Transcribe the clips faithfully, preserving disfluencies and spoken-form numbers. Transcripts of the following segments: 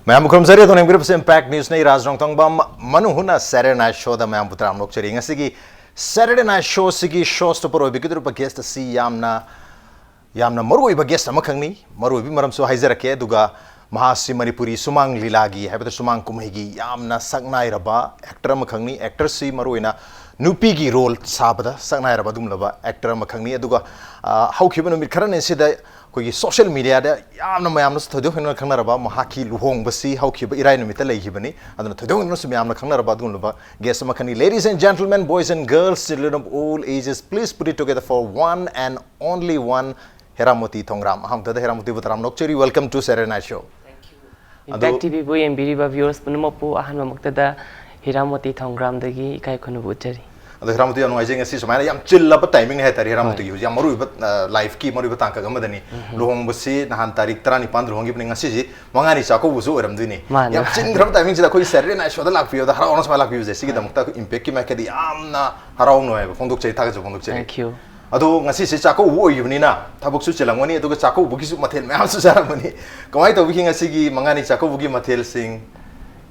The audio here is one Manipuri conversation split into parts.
ꯃꯌꯥꯝꯕꯨ ꯈꯨꯔꯨꯝꯖꯔꯤ꯫ ꯑꯗꯣꯝꯅ ꯌꯦꯡꯕꯤꯔꯤꯕꯁꯤ Impact News ꯅꯤ꯫ ꯔꯥꯖ ꯅꯣꯡꯊꯣꯡꯕꯝ ꯃꯅꯨꯡ ꯍꯨꯠꯅ Saturday Night Show ꯗ ꯃꯌꯥꯝꯕꯨ ꯇꯔꯥꯝꯅ ꯑꯣꯛꯆꯔꯤ꯫ ꯉꯁꯤꯒꯤ Saturday Night Show ꯁꯤꯒꯤ show stopper ꯑꯣꯏꯕꯤꯒꯗꯧꯔꯤꯕ guest ꯑꯁꯤ ꯌꯥꯝꯅ, ꯌꯥꯝꯅ ꯃꯔꯨꯑꯣꯏꯕ guest ꯑꯃꯈꯛꯅꯤ꯫ ꯃꯔꯨꯑꯣꯏꯕꯒꯤ ꯃꯔꯝꯁꯨ ꯍꯥꯏꯖꯔꯛꯀꯦ꯫ ꯑꯗꯨꯒ ꯃꯍꯥꯛꯁꯤ ꯃꯅꯤꯄꯨꯔꯤ ꯁꯨꯃꯥꯡ ꯂꯤꯂꯥꯒꯤ ꯍꯥꯏꯕꯗꯤ ꯁꯨꯃꯥꯡ ꯀꯨꯝꯍꯩꯒꯤ ꯌꯥꯝꯅ ꯁꯛ ꯅꯥꯏꯔꯕ actor ꯑꯃꯈꯛꯅꯤ꯫ Actor ꯁꯤ ꯃꯔꯨꯑꯣꯏꯅ ꯅꯨꯄꯤꯒꯤ role ꯁꯥꯕꯗ ꯁꯛ ꯅꯥꯏꯔꯕ ꯑꯗꯨꯒꯨꯝꯂꯕ actor ꯑꯃꯈꯛꯅꯤ꯫ ꯑꯗꯨꯒ, ꯑ, ꯍꯧꯈꯤꯕ ꯅꯨꯃꯤꯠ ꯈꯔꯅꯤ ꯑꯁꯤꯗ ꯑꯩꯈꯣꯏꯒꯤ social media ꯗ ꯌꯥꯝꯅ ꯃꯌꯥꯝꯅꯁꯨ ꯊꯣꯏꯗꯣꯛ ꯍꯦꯟꯗꯣꯛꯅ ꯈꯪꯅꯔꯕ ꯃꯍꯥꯛꯀꯤ ꯂꯨꯍꯣꯡꯕꯁꯤ ꯍꯧꯈꯤꯕ ꯏꯔꯥꯏ ꯅꯨꯃꯤꯠꯇ ꯂꯩꯈꯤꯕꯅꯤ꯫ ꯑꯗꯨꯅ ꯊꯣꯏꯗꯣꯛ ꯍꯦꯟꯗꯣꯛꯅꯁꯨ ꯃꯌꯥꯝꯅ ꯈꯪꯅꯔꯕ ꯑꯗꯨꯒꯨꯝꯂꯕ guest ꯑꯃꯈꯛꯅꯤ꯫ Ladies and gentlemen, boys and girls, children of all ages, please put it together for one and only one, ꯍꯦꯔꯥꯃꯣꯇꯤ ꯊꯣꯡꯒ꯭ꯔꯥꯝ꯫ ꯑꯍꯥꯟꯕꯗ ꯍꯦꯔꯥꯃꯣꯇꯤꯕꯨ ꯇꯔꯥꯝꯅ ꯑꯣꯛꯆꯔꯤ꯫ Welcome to Saturday Night Show꯫ ꯑꯗꯣ Impact T V ꯕꯨ ꯌꯦꯡꯕꯤꯔꯤꯕ viewers ꯄꯨꯝꯅꯃꯛꯄꯨ ꯑꯍꯥꯟꯕꯃꯛꯇꯗ ꯍꯤꯔꯥꯃꯣꯇꯤ ꯊꯣꯡꯒ꯭ꯔꯥꯝꯗꯒꯤ ꯏꯀꯥꯏ ꯈꯨꯝꯅꯕ ꯎꯠꯆꯔꯤ꯫ ꯑꯗꯣ ꯍꯤꯔꯥꯃꯣꯇꯤ, ꯌꯥꯝ ꯅꯨꯡꯉꯥꯏꯖꯩ꯫ ꯉꯁꯤ ꯁꯨꯃꯥꯏꯅ ꯌꯥꯝ ꯆꯤꯜꯂꯕ timing ꯅꯤ ꯍꯥꯏꯇꯥꯔꯦ ꯍꯤꯔꯥꯃꯣꯇꯤꯒꯤ꯫ ꯍꯣꯏ꯫ ꯍꯧꯖꯤꯛ ꯌꯥꯝ ꯃꯔꯨꯑꯣꯏꯕ, ꯑ, life ꯀꯤ ꯃꯔꯨꯑꯣꯏꯕ ꯇꯥꯡꯀꯛ ꯑꯃꯗꯅꯤ꯫ ꯎꯝ꯫ ꯂꯨꯍꯣꯡꯕꯁꯤ ꯅꯍꯥꯟ ꯇꯥꯔꯤꯛ ꯇꯔꯥꯅꯤꯄꯥꯟꯗ ꯂꯨꯍꯣꯡꯈꯤꯕꯅꯤ꯫ ꯉꯁꯤꯁꯤ ꯃꯉꯥꯅꯤ ꯆꯥꯛꯀꯧꯕꯁꯨ ꯑꯣꯏꯔꯝꯗꯣꯏꯅꯤ꯫ ꯃꯥꯅꯦ, ꯌꯥꯝ ꯃꯥꯅꯦ꯫ ꯆꯤꯟꯈ꯭ꯔꯕ timing ꯁꯤꯗ ꯑꯩꯈꯣꯏ Saturday Night Show ꯗ ꯂꯥꯛꯄꯤꯕꯗ ꯍꯔꯥꯎ ꯍꯔꯥꯎꯅ ꯁꯨꯃꯥꯏꯅ ꯂꯥꯛꯄꯤꯕꯁꯦ, ꯁꯤꯒꯤꯗꯃꯛꯇ ꯑꯩꯈꯣꯏ Impact ꯀꯤ ꯃꯥꯏꯀꯩꯗꯒꯤ ꯌꯥꯝꯅ ꯍꯔꯥꯎ ꯅꯨꯡꯉꯥꯏꯕ ꯐꯣꯡꯗꯣꯛꯆꯔꯤ, ꯊꯥꯒꯠꯆꯕ ꯐꯣꯡꯗꯣꯛꯆꯔꯤ꯫ Thank you꯫ ꯑꯗꯣ ꯉꯁꯤꯁꯦ ꯆꯥꯛꯀꯧꯕ ꯑꯣꯏꯈꯤꯕꯅꯤꯅ ꯊꯕꯛꯁꯨ ꯆꯤꯜꯂꯝꯒꯅꯤ, ꯑꯗꯨꯒ ꯆꯥꯛꯀꯧꯕꯒꯤꯁꯨ ꯃꯊꯦꯜ ꯃꯌꯥꯝꯁꯨ ꯆꯥꯔꯝꯒꯅꯤ꯫ ꯀꯃꯥꯏꯅ ꯇꯧꯕꯤꯈꯤ ꯉꯁꯤꯒꯤ ꯃꯉꯥꯅꯤ ꯆꯥꯛꯀꯧꯕꯒꯤ ꯃꯊꯦꯜꯁꯤꯡ?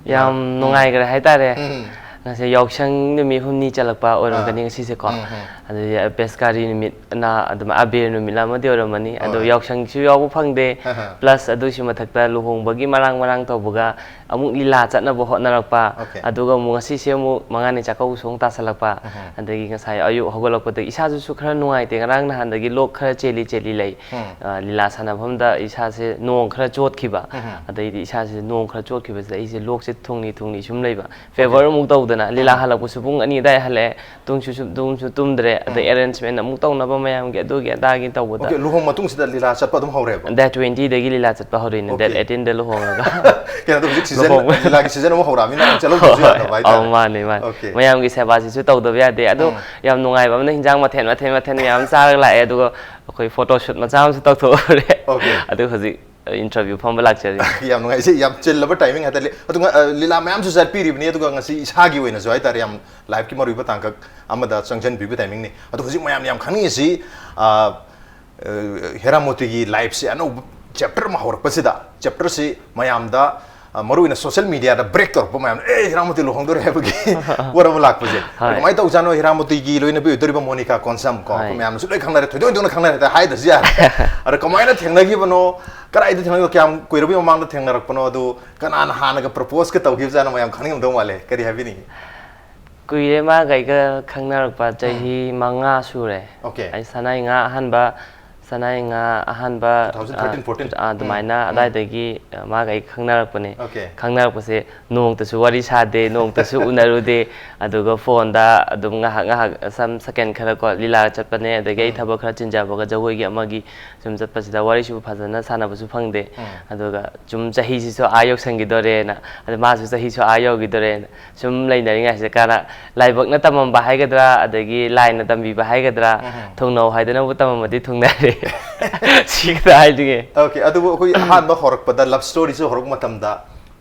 ꯌꯥꯝ ꯎꯝ꯫ ꯅꯨꯡꯉꯥꯏꯈ꯭ꯔꯦ ꯍꯥꯏꯇꯥꯔꯦ꯫ ꯎꯝ꯫ ꯉꯁꯤ ꯌꯥꯎꯁꯪ ꯅꯨꯃꯤꯠ ꯍꯨꯝꯅꯤ ꯆꯠꯂꯛꯄ ꯑꯣꯏꯔꯝꯒꯅꯤ ꯑꯥ꯫ ꯉꯁꯤꯁꯦꯀꯣ꯫ ꯎꯝ, ꯎꯝ꯫ ꯑꯗꯨꯗꯤ ꯄꯦꯁꯀꯥꯔꯤ ꯅꯨꯃꯤꯠꯅ ꯑꯗꯨꯝ ꯑꯕꯦꯔ ꯅꯨꯃꯤꯠ ꯑꯃꯗꯤ ꯑꯣꯏꯔꯝꯃꯅꯤ꯫ ꯑꯗꯣ ꯍꯣꯏ꯫ ꯌꯥꯎꯁꯪꯁꯨ ꯌꯥꯎꯕ ꯐꯪꯗꯦ꯫ ꯑꯍ꯫ Plus ꯑꯗꯨꯒꯤ ꯃꯊꯛꯇ ꯂꯨꯍꯣꯡꯕꯒꯤ ꯃꯔꯥꯡ ꯃꯔꯥꯡ ꯇꯧꯕꯒ ꯑꯃꯨꯛ ꯂꯤꯂꯥ ꯆꯠꯅꯕ ꯍꯣꯠꯅꯔꯛꯄ, Okay꯫ ꯑꯗꯨꯒ ꯑꯃꯨꯛ ꯉꯁꯤꯁꯦ ꯑꯃꯨꯛ ꯃꯉꯥꯅꯤ ꯆꯥꯛꯀꯧꯕꯁꯨ ꯑꯃꯨꯛ ꯇꯥꯁꯜꯂꯛꯄ, ꯎꯝ꯫ ꯑꯗꯒꯤ ꯉꯁꯥꯏ ꯑꯌꯨꯛ ꯍꯧꯒꯠꯂꯛꯄꯗ ꯏꯁꯥꯁꯨ ꯈꯔ ꯅꯨꯡꯉꯥꯏꯇꯦ, ꯉꯔꯥꯡ ꯅꯍꯥꯟꯗꯒꯤ ꯂꯣꯛ ꯈꯔ ꯆꯦꯜꯂꯤ ꯆꯦꯜꯂꯤ ꯂꯩ꯫ ꯎꯝ꯫ ꯑ, ꯂꯤꯂꯥ ꯁꯥꯟꯅꯐꯝꯗ ꯏꯁꯥꯁꯦ ꯅꯣꯡ ꯈꯔ ꯆꯣꯠꯈꯤꯕ, ꯎꯝ꯫ ꯑꯗꯩꯗꯤ ꯏꯁꯥꯁꯦ ꯅꯣꯡ ꯈꯔ ꯆꯣꯠꯈꯤꯕꯁꯤꯗ ꯑꯩꯁꯦ ꯂꯣꯛꯁꯦ ꯊꯨꯡꯂꯤ ꯊꯨꯡꯂꯤ ꯁꯨꯝ ꯂꯩꯕ, fever Okay꯫ ꯑꯃꯨꯛ ꯇꯧꯗꯅ, ꯂꯤꯂꯥ ꯎꯝ꯫ ꯍꯜꯂꯛꯄꯁꯨ ꯄꯨꯡ ꯑꯅꯤ ꯑꯗꯥꯏ ꯍꯜꯂꯛꯑꯦ, ꯇꯨꯝꯁꯨ ꯁꯨꯝ ꯇꯨꯝꯁꯨ ꯇꯨꯝꯗ꯭ꯔꯦ, ꯑꯗꯩ ꯎꯝ꯫ Arrangement ꯑꯃꯨꯛ ꯇꯧꯅꯕ ꯃꯌꯥꯝꯒꯤ ꯑꯗꯨꯒꯤ ꯑꯗꯥꯒꯤ ꯇꯧꯕꯗ꯫ Okay, ꯂꯨꯍꯣꯡ ꯃꯇꯨꯡꯁꯤꯗ ꯂꯤꯂꯥ ꯆꯠꯄ ꯑꯗꯨꯝ ꯍꯧꯔꯦꯕ? Date twenty ꯗꯒꯤ ꯂꯤꯂꯥ ꯆꯠꯄ ꯍꯧꯔꯤꯅꯦ, Okay꯫ Date eighteen ꯗ ꯂꯨꯍꯣꯡꯉꯒ꯫ ꯀꯩꯅꯣ, ꯑꯗꯣ ꯍꯧꯖꯤꯛ season, ꯂꯨꯍꯣꯡꯕ꯫ ꯂꯤꯂꯥꯒꯤ season ꯑꯃ ꯍꯧꯔꯛꯑꯃꯤꯅ ꯑꯃꯨꯛ ꯆꯠꯍꯧꯗꯕꯁꯨ ꯌꯥꯗꯕ ꯍꯥꯏꯇꯥꯔꯦ꯫ ꯑꯧ, ꯃꯥꯅꯦ, ꯃꯥꯅꯦ꯫ Okay꯫ ꯃꯌꯥꯝꯒꯤ ꯁꯦꯕꯥꯁꯤꯁꯨ ꯇꯧꯗꯕ ꯌꯥꯗꯦ꯫ ꯑꯗꯣ ꯎꯝ꯫ ꯌꯥꯝ ꯅꯨꯡꯉꯥꯏꯕ ꯑꯃꯅ ꯍꯤꯟꯖꯥꯡ ꯃꯊꯦꯜ, ꯃꯊꯦꯜ, ꯃꯊꯦꯜ ꯃꯌꯥꯝ ꯆꯥꯔꯒ ꯂꯥꯛꯑꯦ, ꯑꯗꯨꯒ ꯑꯩꯈꯣꯏ photo shoot ꯃꯆꯥ ꯑꯃꯁꯨ ꯇꯧꯊꯣꯛꯎꯔꯦ꯫ Okay꯫ ꯑꯗꯨ ꯍꯧꯖꯤꯛ interview ꯐꯝꯕ ꯂꯥꯛꯆꯔꯤ꯫ ꯌꯥꯝ ꯅꯨꯡꯉꯥꯏꯖꯩ, ꯌꯥꯝ ꯆꯤꯜꯂꯕ timing ꯍꯥꯏꯇꯥꯔꯦ꯫ ꯑꯗꯨꯒ, ꯑ, ꯂꯤꯂꯥ ꯃꯌꯥꯝꯁꯨ ꯆꯠꯄꯤꯔꯤꯕꯅꯤ, ꯑꯗꯨꯒ ꯉꯁꯤ ꯏꯁꯥꯒꯤ ꯑꯣꯏꯅꯁꯨ ꯍꯥꯏꯇꯥꯔꯦ, ꯌꯥꯝ life ꯀꯤ ꯃꯔꯨꯑꯣꯏꯕ ꯇꯥꯡꯀꯛ ꯑꯃꯗ ꯆꯪꯁꯤꯟꯕꯤꯕ timing ꯅꯤ꯫ ꯑꯗꯣ ꯍꯧꯖꯤꯛ ꯃꯌꯥꯝ ꯌꯥꯝ ꯈꯪꯅꯤꯡꯉꯤꯁꯤ, ꯑ, ꯑ, ꯍꯦꯔꯥꯃꯣꯇꯤꯒꯤ life ꯁꯦ ꯑꯅꯧꯕ chapter ꯑꯃ ꯍꯧꯔꯛꯄꯁꯤꯗ, chapter ꯁꯤ ꯃꯌꯥꯝꯗ, ꯑ, ꯃꯔꯨ ꯑꯣꯏꯅ ꯁꯣꯁꯤꯌꯦꯜ ꯃꯤꯗꯤꯌꯥꯗ ꯕ꯭ꯔꯦꯛ ꯇꯧꯔꯛꯄ ꯃꯌꯥꯝꯅ, "ꯑꯦ, ꯍꯤꯔꯥꯃꯣꯇꯤ ꯂꯨꯍꯣꯡꯗꯣꯔꯦ" ꯍꯥꯏꯕꯒꯤ ꯋꯥꯔ ꯑꯃ ꯂꯥꯛꯄꯁꯦ꯫ ꯑꯗꯣ ꯍꯣꯏ꯫ ꯀꯃꯥꯏꯅ ꯇꯧꯖꯥꯠꯅꯣ, ꯍꯤꯔꯥꯃꯣꯇꯤꯒꯤ ꯂꯣꯏꯅꯕꯤ ꯑꯣꯏꯗꯣꯔꯤꯕ ꯃꯣꯅꯤꯀꯥ ꯀꯣꯟꯁꯝ ꯀꯣ, ꯑꯩꯈꯣꯏ ꯍꯣꯏ꯫ ꯃꯌꯥꯝꯅꯁꯨ ꯂꯣꯏ ꯈꯪꯅꯔꯦ, ꯊꯣꯏꯗꯣꯛ ꯍꯦꯟꯗꯣꯛꯅ ꯈꯪꯅꯔꯦ ꯍꯥꯏꯇꯥꯔꯦ ꯍꯥꯏꯗꯁꯨ ꯌꯥꯔꯦ꯫ ꯑꯗꯣ ꯀꯃꯥꯏꯅ ꯊꯦꯡꯅꯈꯤꯕꯅꯣ, ꯀꯗꯥꯏꯗ ꯊꯦꯡꯅꯈꯤꯕꯅꯣ, ꯀꯌꯥꯝ ꯀꯨꯏꯔꯕꯒꯤ ꯃꯃꯥꯡꯗ ꯊꯦꯡꯅꯔꯛꯄꯅꯣ, ꯑꯗꯨ ꯀꯅꯥꯅ ꯍꯥꯟꯅꯒ ꯄ꯭ꯔꯄꯣꯁꯀ ꯇꯧꯈꯤꯕꯖꯥꯠꯅꯣ, ꯃꯌꯥꯝ ꯈꯪꯅꯤꯡꯉꯝꯗꯧ ꯃꯥꯜꯂꯦ꯫ ꯀꯔꯤ ꯍꯥꯏꯕꯤꯅꯤꯡꯉꯤ? ꯀꯨꯏꯔꯦ ꯃꯥꯒ ꯑꯩꯒ ꯈꯪꯅꯔꯛꯄ, ꯎꯝ꯫ ꯆꯍꯤ ꯃꯉꯥ ꯁꯨꯔꯦ꯫ ꯑꯣꯀꯦ꯫ ꯑꯩ ꯁꯅꯥꯏꯉꯥ ꯑꯍꯥꯟꯕ, ꯁꯅꯥꯏꯉꯥ ꯑꯍꯥꯟꯕ, two thousand thirteen, ꯑ, fourteen? ꯑ, ꯑꯗꯨꯃꯥꯏꯅ ꯎꯝ, ꯎꯝ꯫ ꯑꯗꯥꯏꯗꯒꯤ, ꯑ, ꯃꯥꯒ ꯑꯩ ꯈꯪꯅꯔꯛꯄꯅꯦ꯫ ꯑꯣꯀꯦ꯫ ꯈꯪꯅꯔꯛꯄꯁꯦ ꯅꯣꯡꯃꯇꯁꯨ ꯋꯥꯔꯤ ꯁꯥꯗꯦ, ꯅꯣꯡꯃꯇꯁꯨ ꯎꯅꯔꯨꯗꯦ꯫ ꯑꯗꯨꯒ ꯐꯣꯟꯗ ꯑꯗꯨꯝ ꯉꯥꯏꯍꯥꯛ ꯉꯥꯏꯍꯥꯛ ꯁꯝ second ꯈꯔ ꯀꯣ ꯂꯤꯂꯥ ꯆꯠꯄꯅꯦ, ꯑꯗꯒꯤ ꯑꯩ ꯎꯝ꯫ ꯊꯕꯛ ꯈꯔ ꯆꯤꯟꯖꯕꯒ ꯖꯒꯣꯏꯒꯤ ꯑꯃꯒꯤ ꯁꯨꯝ ꯆꯠꯄꯁꯤꯗ ꯋꯥꯔꯤꯁꯨ ꯐꯖꯅ ꯁꯥꯟꯅꯕꯁꯨ ꯐꯪꯗꯦ꯫ ꯎꯝ꯫ ꯑꯗꯨꯒ ꯁꯨꯝ ꯆꯍꯤꯁꯤꯁꯨ ꯑꯥ ꯌꯧꯁꯟꯈꯤꯗꯣꯔꯦꯅ, ꯑꯗ ꯃꯥꯁꯨ ꯆꯍꯤꯁꯨ ꯑꯥ ꯌꯧꯈꯤꯗꯣꯔꯦꯅ ꯁꯨꯝ ꯂꯩꯅꯔꯤꯉꯩꯁꯤꯗ ꯀꯥꯟꯅ ꯂꯥꯏꯕꯛꯅ ꯇꯝꯃꯝꯕ ꯍꯥꯏꯒꯗ꯭ꯔꯥ, ꯑꯗꯒꯤ ꯂꯥꯏꯅ ꯇꯝꯕꯤꯕ ꯍꯥꯏꯒꯗ꯭ꯔꯥ, ꯎꯝ꯫ ꯊꯨꯡꯅꯧ ꯍꯥꯏꯗꯅꯕꯨ ꯇꯝꯃꯝꯃꯗꯤ ꯊꯨꯡꯅꯔꯦ꯫ ꯁꯤ ꯈꯛꯇ ꯍꯥꯏꯅꯤꯡꯉꯦ꯫ ꯑꯣꯀꯦ, ꯑꯗꯨꯕꯨ ꯑꯩꯈꯣꯏ ꯑꯍꯥꯟꯕ ꯍꯧꯔꯛꯄꯗ, ꯂꯚ ꯁ꯭ꯇꯣꯔꯤꯁꯨ ꯍꯧꯔꯛꯄ ꯃꯇꯝꯗ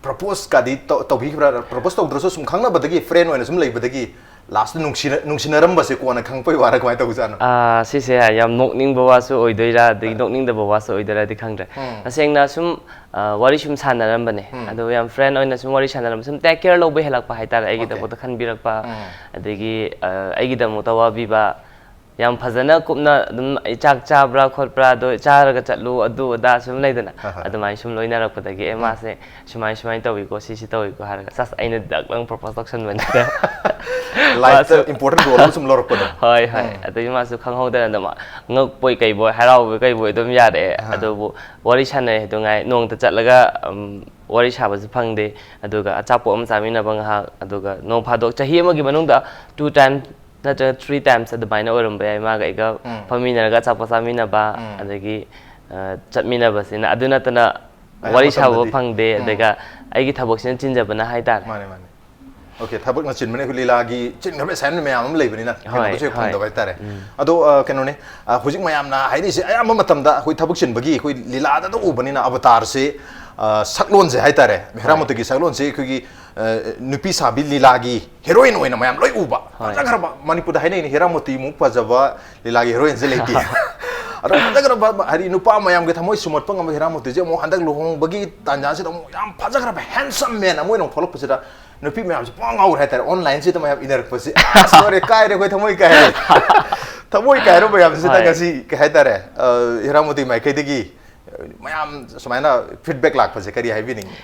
ꯄ꯭ꯔꯄꯣꯁꯀꯗꯤ ꯇꯧ-, ꯇꯧꯕꯤꯈꯤꯕ꯭ꯔꯥ? ꯄ꯭ꯔꯄꯣꯁ ꯇꯧꯗ꯭ꯔꯁꯨ ꯁꯨꯝ ꯈꯪꯅꯕꯗꯒꯤ, ꯐ꯭ꯔꯦꯟ ꯑꯣꯏꯅ ꯁꯨꯝ ꯂꯩꯕꯗꯒꯤ ꯂꯥꯁꯇ ꯅꯨꯡꯁꯤꯅ-, ꯅꯨꯡꯁꯤꯅꯔꯝꯕꯁꯦ ꯀꯣꯟꯅ ꯈꯪꯉꯛꯄꯩ ꯋꯥꯔ ꯀꯃꯥꯏꯅ ꯇꯧꯕꯖꯥꯠꯅꯣ? ꯑꯥ, ꯁꯤꯁꯦ ꯌꯥꯝ ꯅꯣꯛꯅꯤꯡꯕ ꯋꯥꯁꯨ ꯑꯣꯏꯗꯣꯏꯔꯥ, ꯑꯗꯒꯤ ꯍꯣꯏ꯫ ꯅꯣꯛꯅꯤꯡꯗꯕ ꯋꯥꯁꯨ ꯑꯣꯏꯗꯣꯏꯔꯥꯗꯤ ꯈꯪꯗ꯭ꯔꯦ꯫ ꯎꯝ꯫ ꯇꯁꯦꯡꯅ ꯁꯨꯝ, ꯑ, ꯋꯥꯔꯤ ꯁꯨꯝ ꯁꯥꯟꯅꯔꯝꯕꯅꯦ꯫ ꯎꯝ꯫ ꯑꯗꯣ ꯌꯥꯝ ꯐ꯭ꯔꯦꯟ ꯑꯣꯏꯅ ꯁꯨꯝ ꯋꯥꯔꯤ ꯁꯥꯟꯅꯔꯝꯕ, ꯁꯨꯝ ꯇꯦꯛ ꯀꯦꯌꯔ ꯂꯧꯕ ꯍꯦꯜꯂꯛꯄ ꯍꯥꯏꯇꯥꯔꯦ, ꯑꯣꯀꯦ꯫ ꯑꯩꯒꯤꯗꯃꯛꯇ ꯈꯟꯕꯤꯔꯛꯄ, ꯎꯝ꯫ ꯑꯗꯒꯤ, ꯑ, ꯑꯩꯒꯤꯗꯃꯛꯇ ꯋꯥꯕꯤꯕ, ꯌꯥꯝ ꯐꯖꯅ ꯀꯨꯞꯅ ꯑꯗꯨꯝ ꯑꯩ ꯆꯥꯛ ꯆꯥꯕ꯭ꯔꯥ ꯈꯣꯠꯄ꯭ꯔꯥ, ꯑꯗꯣ ꯆꯥꯔꯒ ꯆꯠꯂꯨ, ꯑꯗꯨ ꯑꯗꯥ ꯁꯨꯝ ꯂꯩꯗꯅ, ꯍꯣꯏ, ꯍꯣꯏ꯫ ꯑꯗꯨꯃꯥꯏꯅ ꯁꯨꯝ ꯂꯣꯏꯅꯔꯛꯄꯗꯒꯤ, "ꯑꯦ, ꯎꯝ꯫ ꯃꯥꯁꯦ ꯁꯨꯃꯥꯏ ꯁꯨꯃꯥꯏꯅ ꯇꯧꯏꯀꯣ, ꯁꯤ ꯁꯤ ꯇꯧꯏꯀꯣ" ꯍꯥꯏꯔꯒ, ꯆꯁ, ꯑꯩꯅ ꯗꯛ ꯂꯪ ꯄ꯭ꯔꯄꯣꯁ ꯇꯧꯁꯟꯕꯅꯤꯗ꯫ ꯂꯥꯏꯐꯇ ꯃꯥꯁꯨ important role ꯑꯃ ꯁꯨꯝ ꯂꯧꯔꯛꯄꯗꯣ꯫ ꯍꯣꯏ, ꯍꯣꯏ꯫ ꯎꯝ꯫ ꯑꯗꯒꯤ ꯃꯥꯁꯨ ꯈꯪꯍꯧꯗꯅ ꯑꯗꯨꯝ ꯉꯛꯄꯣꯏ ꯀꯩꯕꯣꯏ, ꯍꯔꯥꯎꯕꯣꯏ ꯀꯩꯕꯣꯏ ꯑꯗꯨꯝ ꯌꯥꯔꯛꯑꯦ꯫ ꯑꯍꯥ꯫ ꯑꯗꯨꯕꯨ ꯋꯥꯔꯤ ꯁꯥꯟꯅꯩ ꯍꯥꯏꯗꯨꯉꯥꯏ ꯅꯣꯡꯃꯇ ꯆꯠꯂꯒ, ꯎꯝ, ꯋꯥꯔꯤ ꯁꯥꯕꯁꯨ ꯐꯪꯗꯦ꯫ ꯑꯗꯨꯒ ꯑꯆꯥꯄꯣꯠ ꯑꯃ ꯆꯥꯃꯤꯟꯅꯕ ꯉꯥꯏꯍꯥꯛ, ꯑꯗꯨꯒ ꯅꯣꯡ ꯐꯥꯗꯣꯛ ꯆꯍꯤ ꯑꯃꯒꯤ ꯃꯅꯨꯡꯗ two time ꯅꯠꯇ꯭ꯔꯒ three times ꯑꯗꯨꯃꯥꯏꯅ ꯑꯣꯏꯔꯝꯕ ꯌꯥꯏ, ꯃꯥꯒ ꯑꯩꯒ ꯎꯝ꯫ ꯐꯝꯃꯤꯟꯅꯔꯒ ꯑꯆꯥꯄꯣꯠ ꯆꯥꯃꯤꯟꯅꯕ, ꯎꯝ꯫ ꯑꯗꯒꯤ, ꯑ, ꯆꯠꯃꯤꯟꯅꯕꯁꯤꯅ꯫ ꯑꯗꯨ ꯅꯠꯇꯅ ꯑꯌꯥꯝꯕ ꯋꯥꯔꯤ ꯁꯥꯕ ꯃꯇꯝꯗꯗꯤ꯫ ꯐꯪꯗꯦ, ꯎꯝ꯫ ꯑꯗꯨꯒ ꯑꯩꯒꯤ ꯊꯕꯛꯁꯤꯅ ꯆꯤꯟꯖꯕꯅ ꯍꯥꯏꯇꯥꯔꯦ꯫ ꯃꯥꯅꯦ, ꯃꯥꯅꯦ꯫ ꯑꯣꯀꯦ, ꯊꯕꯛꯅ ꯆꯤꯟꯕꯅ ꯑꯩꯈꯣꯏ ꯂꯤꯂꯥꯒꯤ ꯆꯤꯟꯈ꯭ꯔꯕ assignment ꯃꯌꯥꯝ ꯑꯃ ꯂꯩꯕꯅꯤꯅ ꯍꯣꯏ, ꯊꯦꯡꯅꯕꯁꯨ ꯍꯦꯛ ꯍꯣꯏ꯫ ꯐꯪꯗꯕ ꯍꯥꯏꯇꯥꯔꯦ꯫ ꯎꯝ꯫ ꯑꯗꯣ, ꯑ, ꯀꯩꯅꯣꯅꯦ, ꯑ, ꯍꯧꯖꯤꯛ ꯃꯌꯥꯝꯅ ꯍꯥꯏꯅꯔꯤꯁꯦ ꯑꯌꯥꯝꯕ ꯃꯇꯝꯗ ꯑꯩꯈꯣꯏ ꯊꯕꯛ ꯆꯤꯟꯕꯒꯤ ꯑꯩꯈꯣꯏ ꯂꯤꯂꯥꯗ ꯑꯗꯨꯝ ꯎꯕꯅꯤꯅ, ꯑꯕꯇꯥꯔꯁꯦ, ꯑ, ꯁꯛꯂꯣꯟꯁꯦ ꯍꯥꯏꯇꯥꯔꯦ, ꯍꯣꯏ꯫ ꯍꯦꯔꯥꯃꯣꯇꯤꯒꯤ ꯁꯛꯂꯣꯟꯁꯦ ꯑꯩꯈꯣꯏꯒꯤ, ꯑ, ꯅꯨꯄꯤ ꯁꯥꯕꯤ ꯂꯤꯂꯥꯒꯤ ꯍꯦꯔꯣꯏꯟ ꯑꯣꯏꯅ ꯃꯌꯥꯝ ꯂꯣꯏ ꯎꯕ꯫ ꯍꯣꯏ꯫ ꯐꯖꯈ꯭ꯔꯕ, ꯃꯅꯤꯄꯨꯔꯗ ꯍꯥꯏꯅꯩꯅꯦ, ꯍꯦꯔꯥꯃꯣꯇꯤꯃꯨꯛ ꯐꯖꯕ ꯂꯤꯂꯥꯒꯤ ꯍꯦꯔꯣꯏꯟꯁꯦ ꯂꯩꯇꯦ꯫ ꯑꯗꯣ ꯐꯖꯈ꯭ꯔꯕ, ꯍꯥꯏꯗꯤ ꯅꯨꯄꯥ ꯃꯌꯥꯝꯒꯤ ꯊꯃꯣꯏ ꯁꯨꯝꯍꯠꯄ ꯉꯝꯕ ꯍꯤꯔꯥꯃꯣꯇꯤꯁꯦ ꯑꯃꯨꯛ ꯍꯟꯗꯛ ꯂꯨꯍꯣꯡꯕꯒꯤ ꯇꯥꯟꯖꯥꯁꯤꯗ ꯑꯃꯨꯛ ꯌꯥꯝ ꯐꯖꯈ꯭ꯔꯕ handsome man ꯑꯃ ꯑꯣꯏꯅ ꯑꯃꯨꯛ ꯊꯣꯛꯂꯛꯄꯁꯤꯗ ꯅꯨꯄꯤ ꯃꯌꯥꯝꯁꯦ ꯄꯨꯡꯉꯥꯎ ꯉꯥꯎꯔꯦ ꯍꯥꯏꯇꯥꯔꯦ꯫ Onlineꯁꯤꯗ ꯃꯌꯥꯝ ꯏꯅꯔꯛꯄꯁꯦ, ꯑꯁ, ꯂꯣꯏꯔꯦ, ꯀꯥꯏꯔꯦ, ꯑꯩꯈꯣꯏ ꯊꯃꯣꯏ ꯀꯥꯏꯔꯦ꯫ ꯊꯃꯣꯏ ꯀꯥꯏꯔꯕ ꯃꯌꯥꯝꯁꯤꯗ ꯍꯣꯏ꯫ ꯉꯁꯤ ꯀꯩ ꯍꯥꯏꯇꯥꯔꯦ, ꯑ, ꯍꯤꯔꯥꯃꯣꯇꯤ ꯃꯥꯏꯀꯩꯗꯒꯤ ꯃꯌꯥꯝ ꯁꯨꯃꯥꯏꯅ feedback ꯂꯥꯛꯄꯁꯦ ꯀꯔꯤ ꯍꯥꯏꯕꯤꯅꯤꯡꯉꯤ?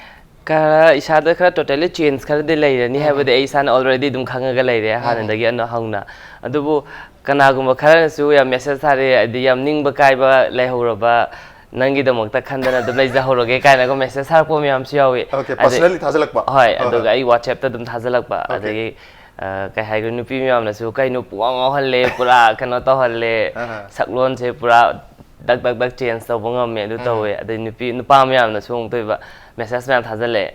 ꯈꯔ ꯏꯁꯥꯗ ꯈꯔ totally change ꯈꯔꯗꯤ ꯂꯩꯔꯅꯤ ꯍꯥꯏꯕꯗꯤ ꯑꯩ ꯏꯁꯥꯅ already ꯑꯗꯨꯝ ꯈꯪꯉꯒ ꯂꯩꯔꯦ ꯍꯥꯟꯅꯗꯒꯤ ꯑꯅ ꯍꯧꯅ꯫ ꯑꯗꯨꯕꯨ ꯀꯅꯥꯒꯨꯝꯕ ꯈꯔꯅꯁꯨ ꯌꯥꯝ message ꯊꯥꯔꯛꯑꯦ, ꯍꯥꯏꯗꯤ ꯌꯥꯝ ꯅꯤꯡꯕ ꯀꯥꯏꯕ ꯂꯩꯍꯧꯔꯕ, ꯅꯪꯒꯤꯗꯃꯛꯇ ꯈꯟꯗꯅ ꯑꯗꯨꯝ ꯂꯩꯖꯍꯧꯔꯒꯦ ꯀꯥꯏꯅꯒ message ꯊꯥꯔꯛꯄ ꯃꯌꯥꯝꯁꯨ ꯌꯥꯎꯏ꯫ Okay, ꯑꯗꯩ- personally ꯊꯥꯖꯤꯜꯂꯛꯄ? ꯍꯣꯏ, ꯍꯣꯏ, ꯑꯗꯨꯒ ꯍꯣꯏ꯫ ꯑꯩ WhatsAppꯇ ꯑꯗꯨꯝ ꯊꯥꯖꯤꯜꯂꯛꯄ꯫ ꯑꯗꯒꯤ ꯑ, ꯀꯩ ꯍꯥꯏꯈ꯭ꯔꯦ, ꯅꯨꯄꯤ ꯃꯌꯥꯝꯅꯁꯨ ꯀꯩꯅꯣ ꯄꯨꯡꯉꯥꯎ ꯉꯥꯎꯍꯜꯂꯦ, ꯄꯨꯔꯥ ꯀꯩꯅꯣ ꯇꯧꯍꯜꯂꯦ, ꯑꯍ꯫ ꯁꯛꯂꯣꯟꯁꯦ ꯄꯨꯔꯥ ꯗꯛ ꯗꯛ ꯗꯛ change ꯇꯧꯕ ꯉꯝꯃꯦ ꯑꯗꯨ ꯇꯧꯋꯦ꯫ ꯑꯗꯩ ꯅꯨꯄꯤ ꯅꯨꯄꯥ ꯃꯌꯥꯝꯅꯁꯨ ꯑꯃꯨꯛꯇꯣꯏꯕ message ꯃꯌꯥꯝ ꯊꯥꯖꯤꯜꯂꯛꯑꯦ꯫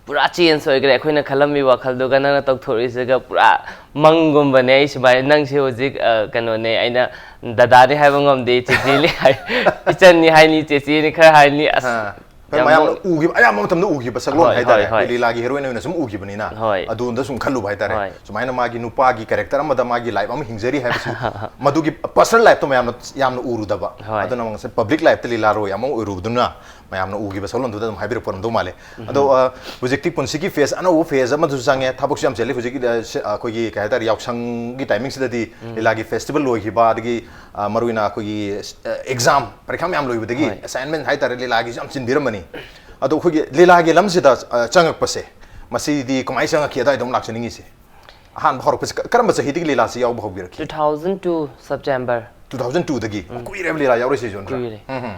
ꯄꯨꯔꯥ change ꯑꯣꯏꯈ꯭ꯔꯦ, ꯑꯩꯈꯣꯏꯅ ꯈꯜꯂꯝꯃꯤ ꯋꯥꯈꯜꯗꯨꯒ ꯅꯪꯅ ꯇꯧꯊꯣꯔꯛꯏꯁꯤꯒ ꯄꯨꯔꯥ ꯃꯪꯒꯨꯝꯕꯅꯦ꯫ ꯑꯩ ꯁꯨꯃꯥꯏꯅ, ꯅꯪꯁꯦ ꯍꯧꯖꯤꯛ, ꯑ, ꯀꯩꯅꯣꯅꯦ, ꯑꯩꯅ ꯗꯗꯥꯅꯦ ꯍꯥꯏꯕ ꯉꯝꯗꯦ, ꯆꯦꯆꯦꯅꯦ ꯍꯥꯏ, ꯏꯆꯟꯅꯤ ꯍꯥꯏꯅꯤ, ꯆꯦꯆꯦꯅꯤ ꯈꯔ ꯍꯥꯏꯅꯤ, ꯑꯁ꯫ ꯑꯥ꯫ ꯑꯩꯈꯣꯏ ꯌꯥꯝ ꯃꯌꯥꯝꯅ ꯅꯣꯛ- ꯍꯣꯏ, ꯍꯥꯏꯇꯥꯔꯦ, ꯍꯣꯏ, ꯍꯣꯏ꯫ ꯑꯩꯈꯣꯏ ꯂꯤꯂꯥꯒꯤ heroine ꯑꯣꯏꯅ ꯁꯨꯝ ꯎꯈꯤꯕꯅꯤꯅ꯫ ꯍꯣꯏ꯫ ꯑꯗꯣꯝꯗ ꯁꯨꯝ ꯈꯜꯂꯨꯕ ꯍꯥꯏꯇꯥꯔꯦ꯫ ꯍꯣꯏ꯫ ꯁꯨꯃꯥꯏꯅ ꯃꯥꯒꯤ ꯅꯨꯄꯥꯒꯤ character ꯑꯃꯗ ꯃꯥꯒꯤ life ꯑꯃ ꯍꯤꯡꯖꯔꯤ ꯍꯥꯏꯕꯁꯤ, ꯃꯗꯨꯒꯤ personal lifeꯇꯣ ꯃꯌꯥꯝꯅ ꯌꯥꯝꯅ ꯎꯔꯨꯗꯕ꯫ ꯍꯣꯏ꯫ ꯑꯗꯨꯅ ꯉꯁꯥꯏ public lifeꯇ ꯂꯤꯂꯥꯔꯣꯏ ꯑꯃ ꯑꯣꯏꯔꯨꯕꯗꯨꯅ ꯃꯌꯥꯝꯅ ꯎꯈꯤꯕ ꯁꯛꯂꯣꯟꯗꯨꯗ ꯑꯗꯨꯝ ꯍꯥꯏꯕꯤꯔꯛꯄ ꯑꯣꯏꯔꯝꯗꯧ ꯃꯥꯜꯂꯦ꯫ ꯑꯗꯣ, ꯑ, ꯍꯧꯖꯤꯛꯇꯤ ꯄꯨꯟꯁꯤꯒꯤ phase ꯑꯅꯧꯕ phase ꯑꯃꯗꯁꯨ ꯆꯪꯉꯦ, ꯊꯕꯛꯁꯨ ꯌꯥꯝ ꯆꯤꯜꯂꯤ꯫ ꯍꯧꯖꯤꯛꯀꯤ, ꯑ, ꯁ-, ꯑ, ꯑꯩꯈꯣꯏꯒꯤ ꯀꯩ ꯍꯥꯏꯇꯥꯔꯦ, ꯌꯥꯎꯁꯪꯒꯤ timingꯁꯤꯗꯗꯤ ꯂꯤꯂꯥꯒꯤ festival ꯂꯣꯏꯈꯤꯕ, ꯑꯗꯒꯤ, ꯑ, ꯃꯔꯨꯑꯣꯏꯅ ꯑꯩꯈꯣꯏꯒꯤ, ꯑ, exam ꯄꯔꯤꯈꯥ ꯃꯌꯥꯝ ꯂꯣꯏꯕꯗꯒꯤ ꯍꯣꯏ꯫ Assignment ꯍꯥꯏꯇꯥꯔꯦ, ꯂꯤꯂꯥꯒꯤꯁꯨ ꯌꯥꯝ ꯆꯤꯟꯕꯤꯔꯝꯕꯅꯤ꯫ ꯑꯗꯣ ꯑꯩꯈꯣꯏꯒꯤ ꯂꯤꯂꯥꯒꯤ ꯂꯝꯁꯤꯗ, ꯑ, ꯆꯪꯉꯛꯄꯁꯦ, ꯃꯁꯤꯗꯤ ꯀꯃꯥꯏꯅ ꯆꯪꯉꯛꯈꯤ, ꯑꯗꯨꯋꯥꯏꯗ ꯑꯃꯨꯛ ꯂꯥꯛꯆꯅꯤꯡꯉꯤꯁꯦ꯫ ꯑꯍꯥꯟꯕ ꯍꯧꯔꯛꯄꯁꯦ ꯀ-, ꯀꯔꯝꯕ ꯆꯍꯤꯗꯒꯤ ꯂꯤꯂꯥꯁꯤ ꯌꯥꯎꯕ ꯍꯧꯕꯤꯔꯛꯈꯤ? Two thousand two September꯫ Two thousand twoꯗꯒꯤ? ꯀꯨꯏꯔꯦꯕ ꯂꯤꯂꯥ ꯌꯥꯎꯔꯛꯏꯁꯦ, ꯖꯣꯟ, ꯈꯔ? ꯀꯨꯏꯔꯦ꯫ ꯎꯝ, ꯎꯝ꯫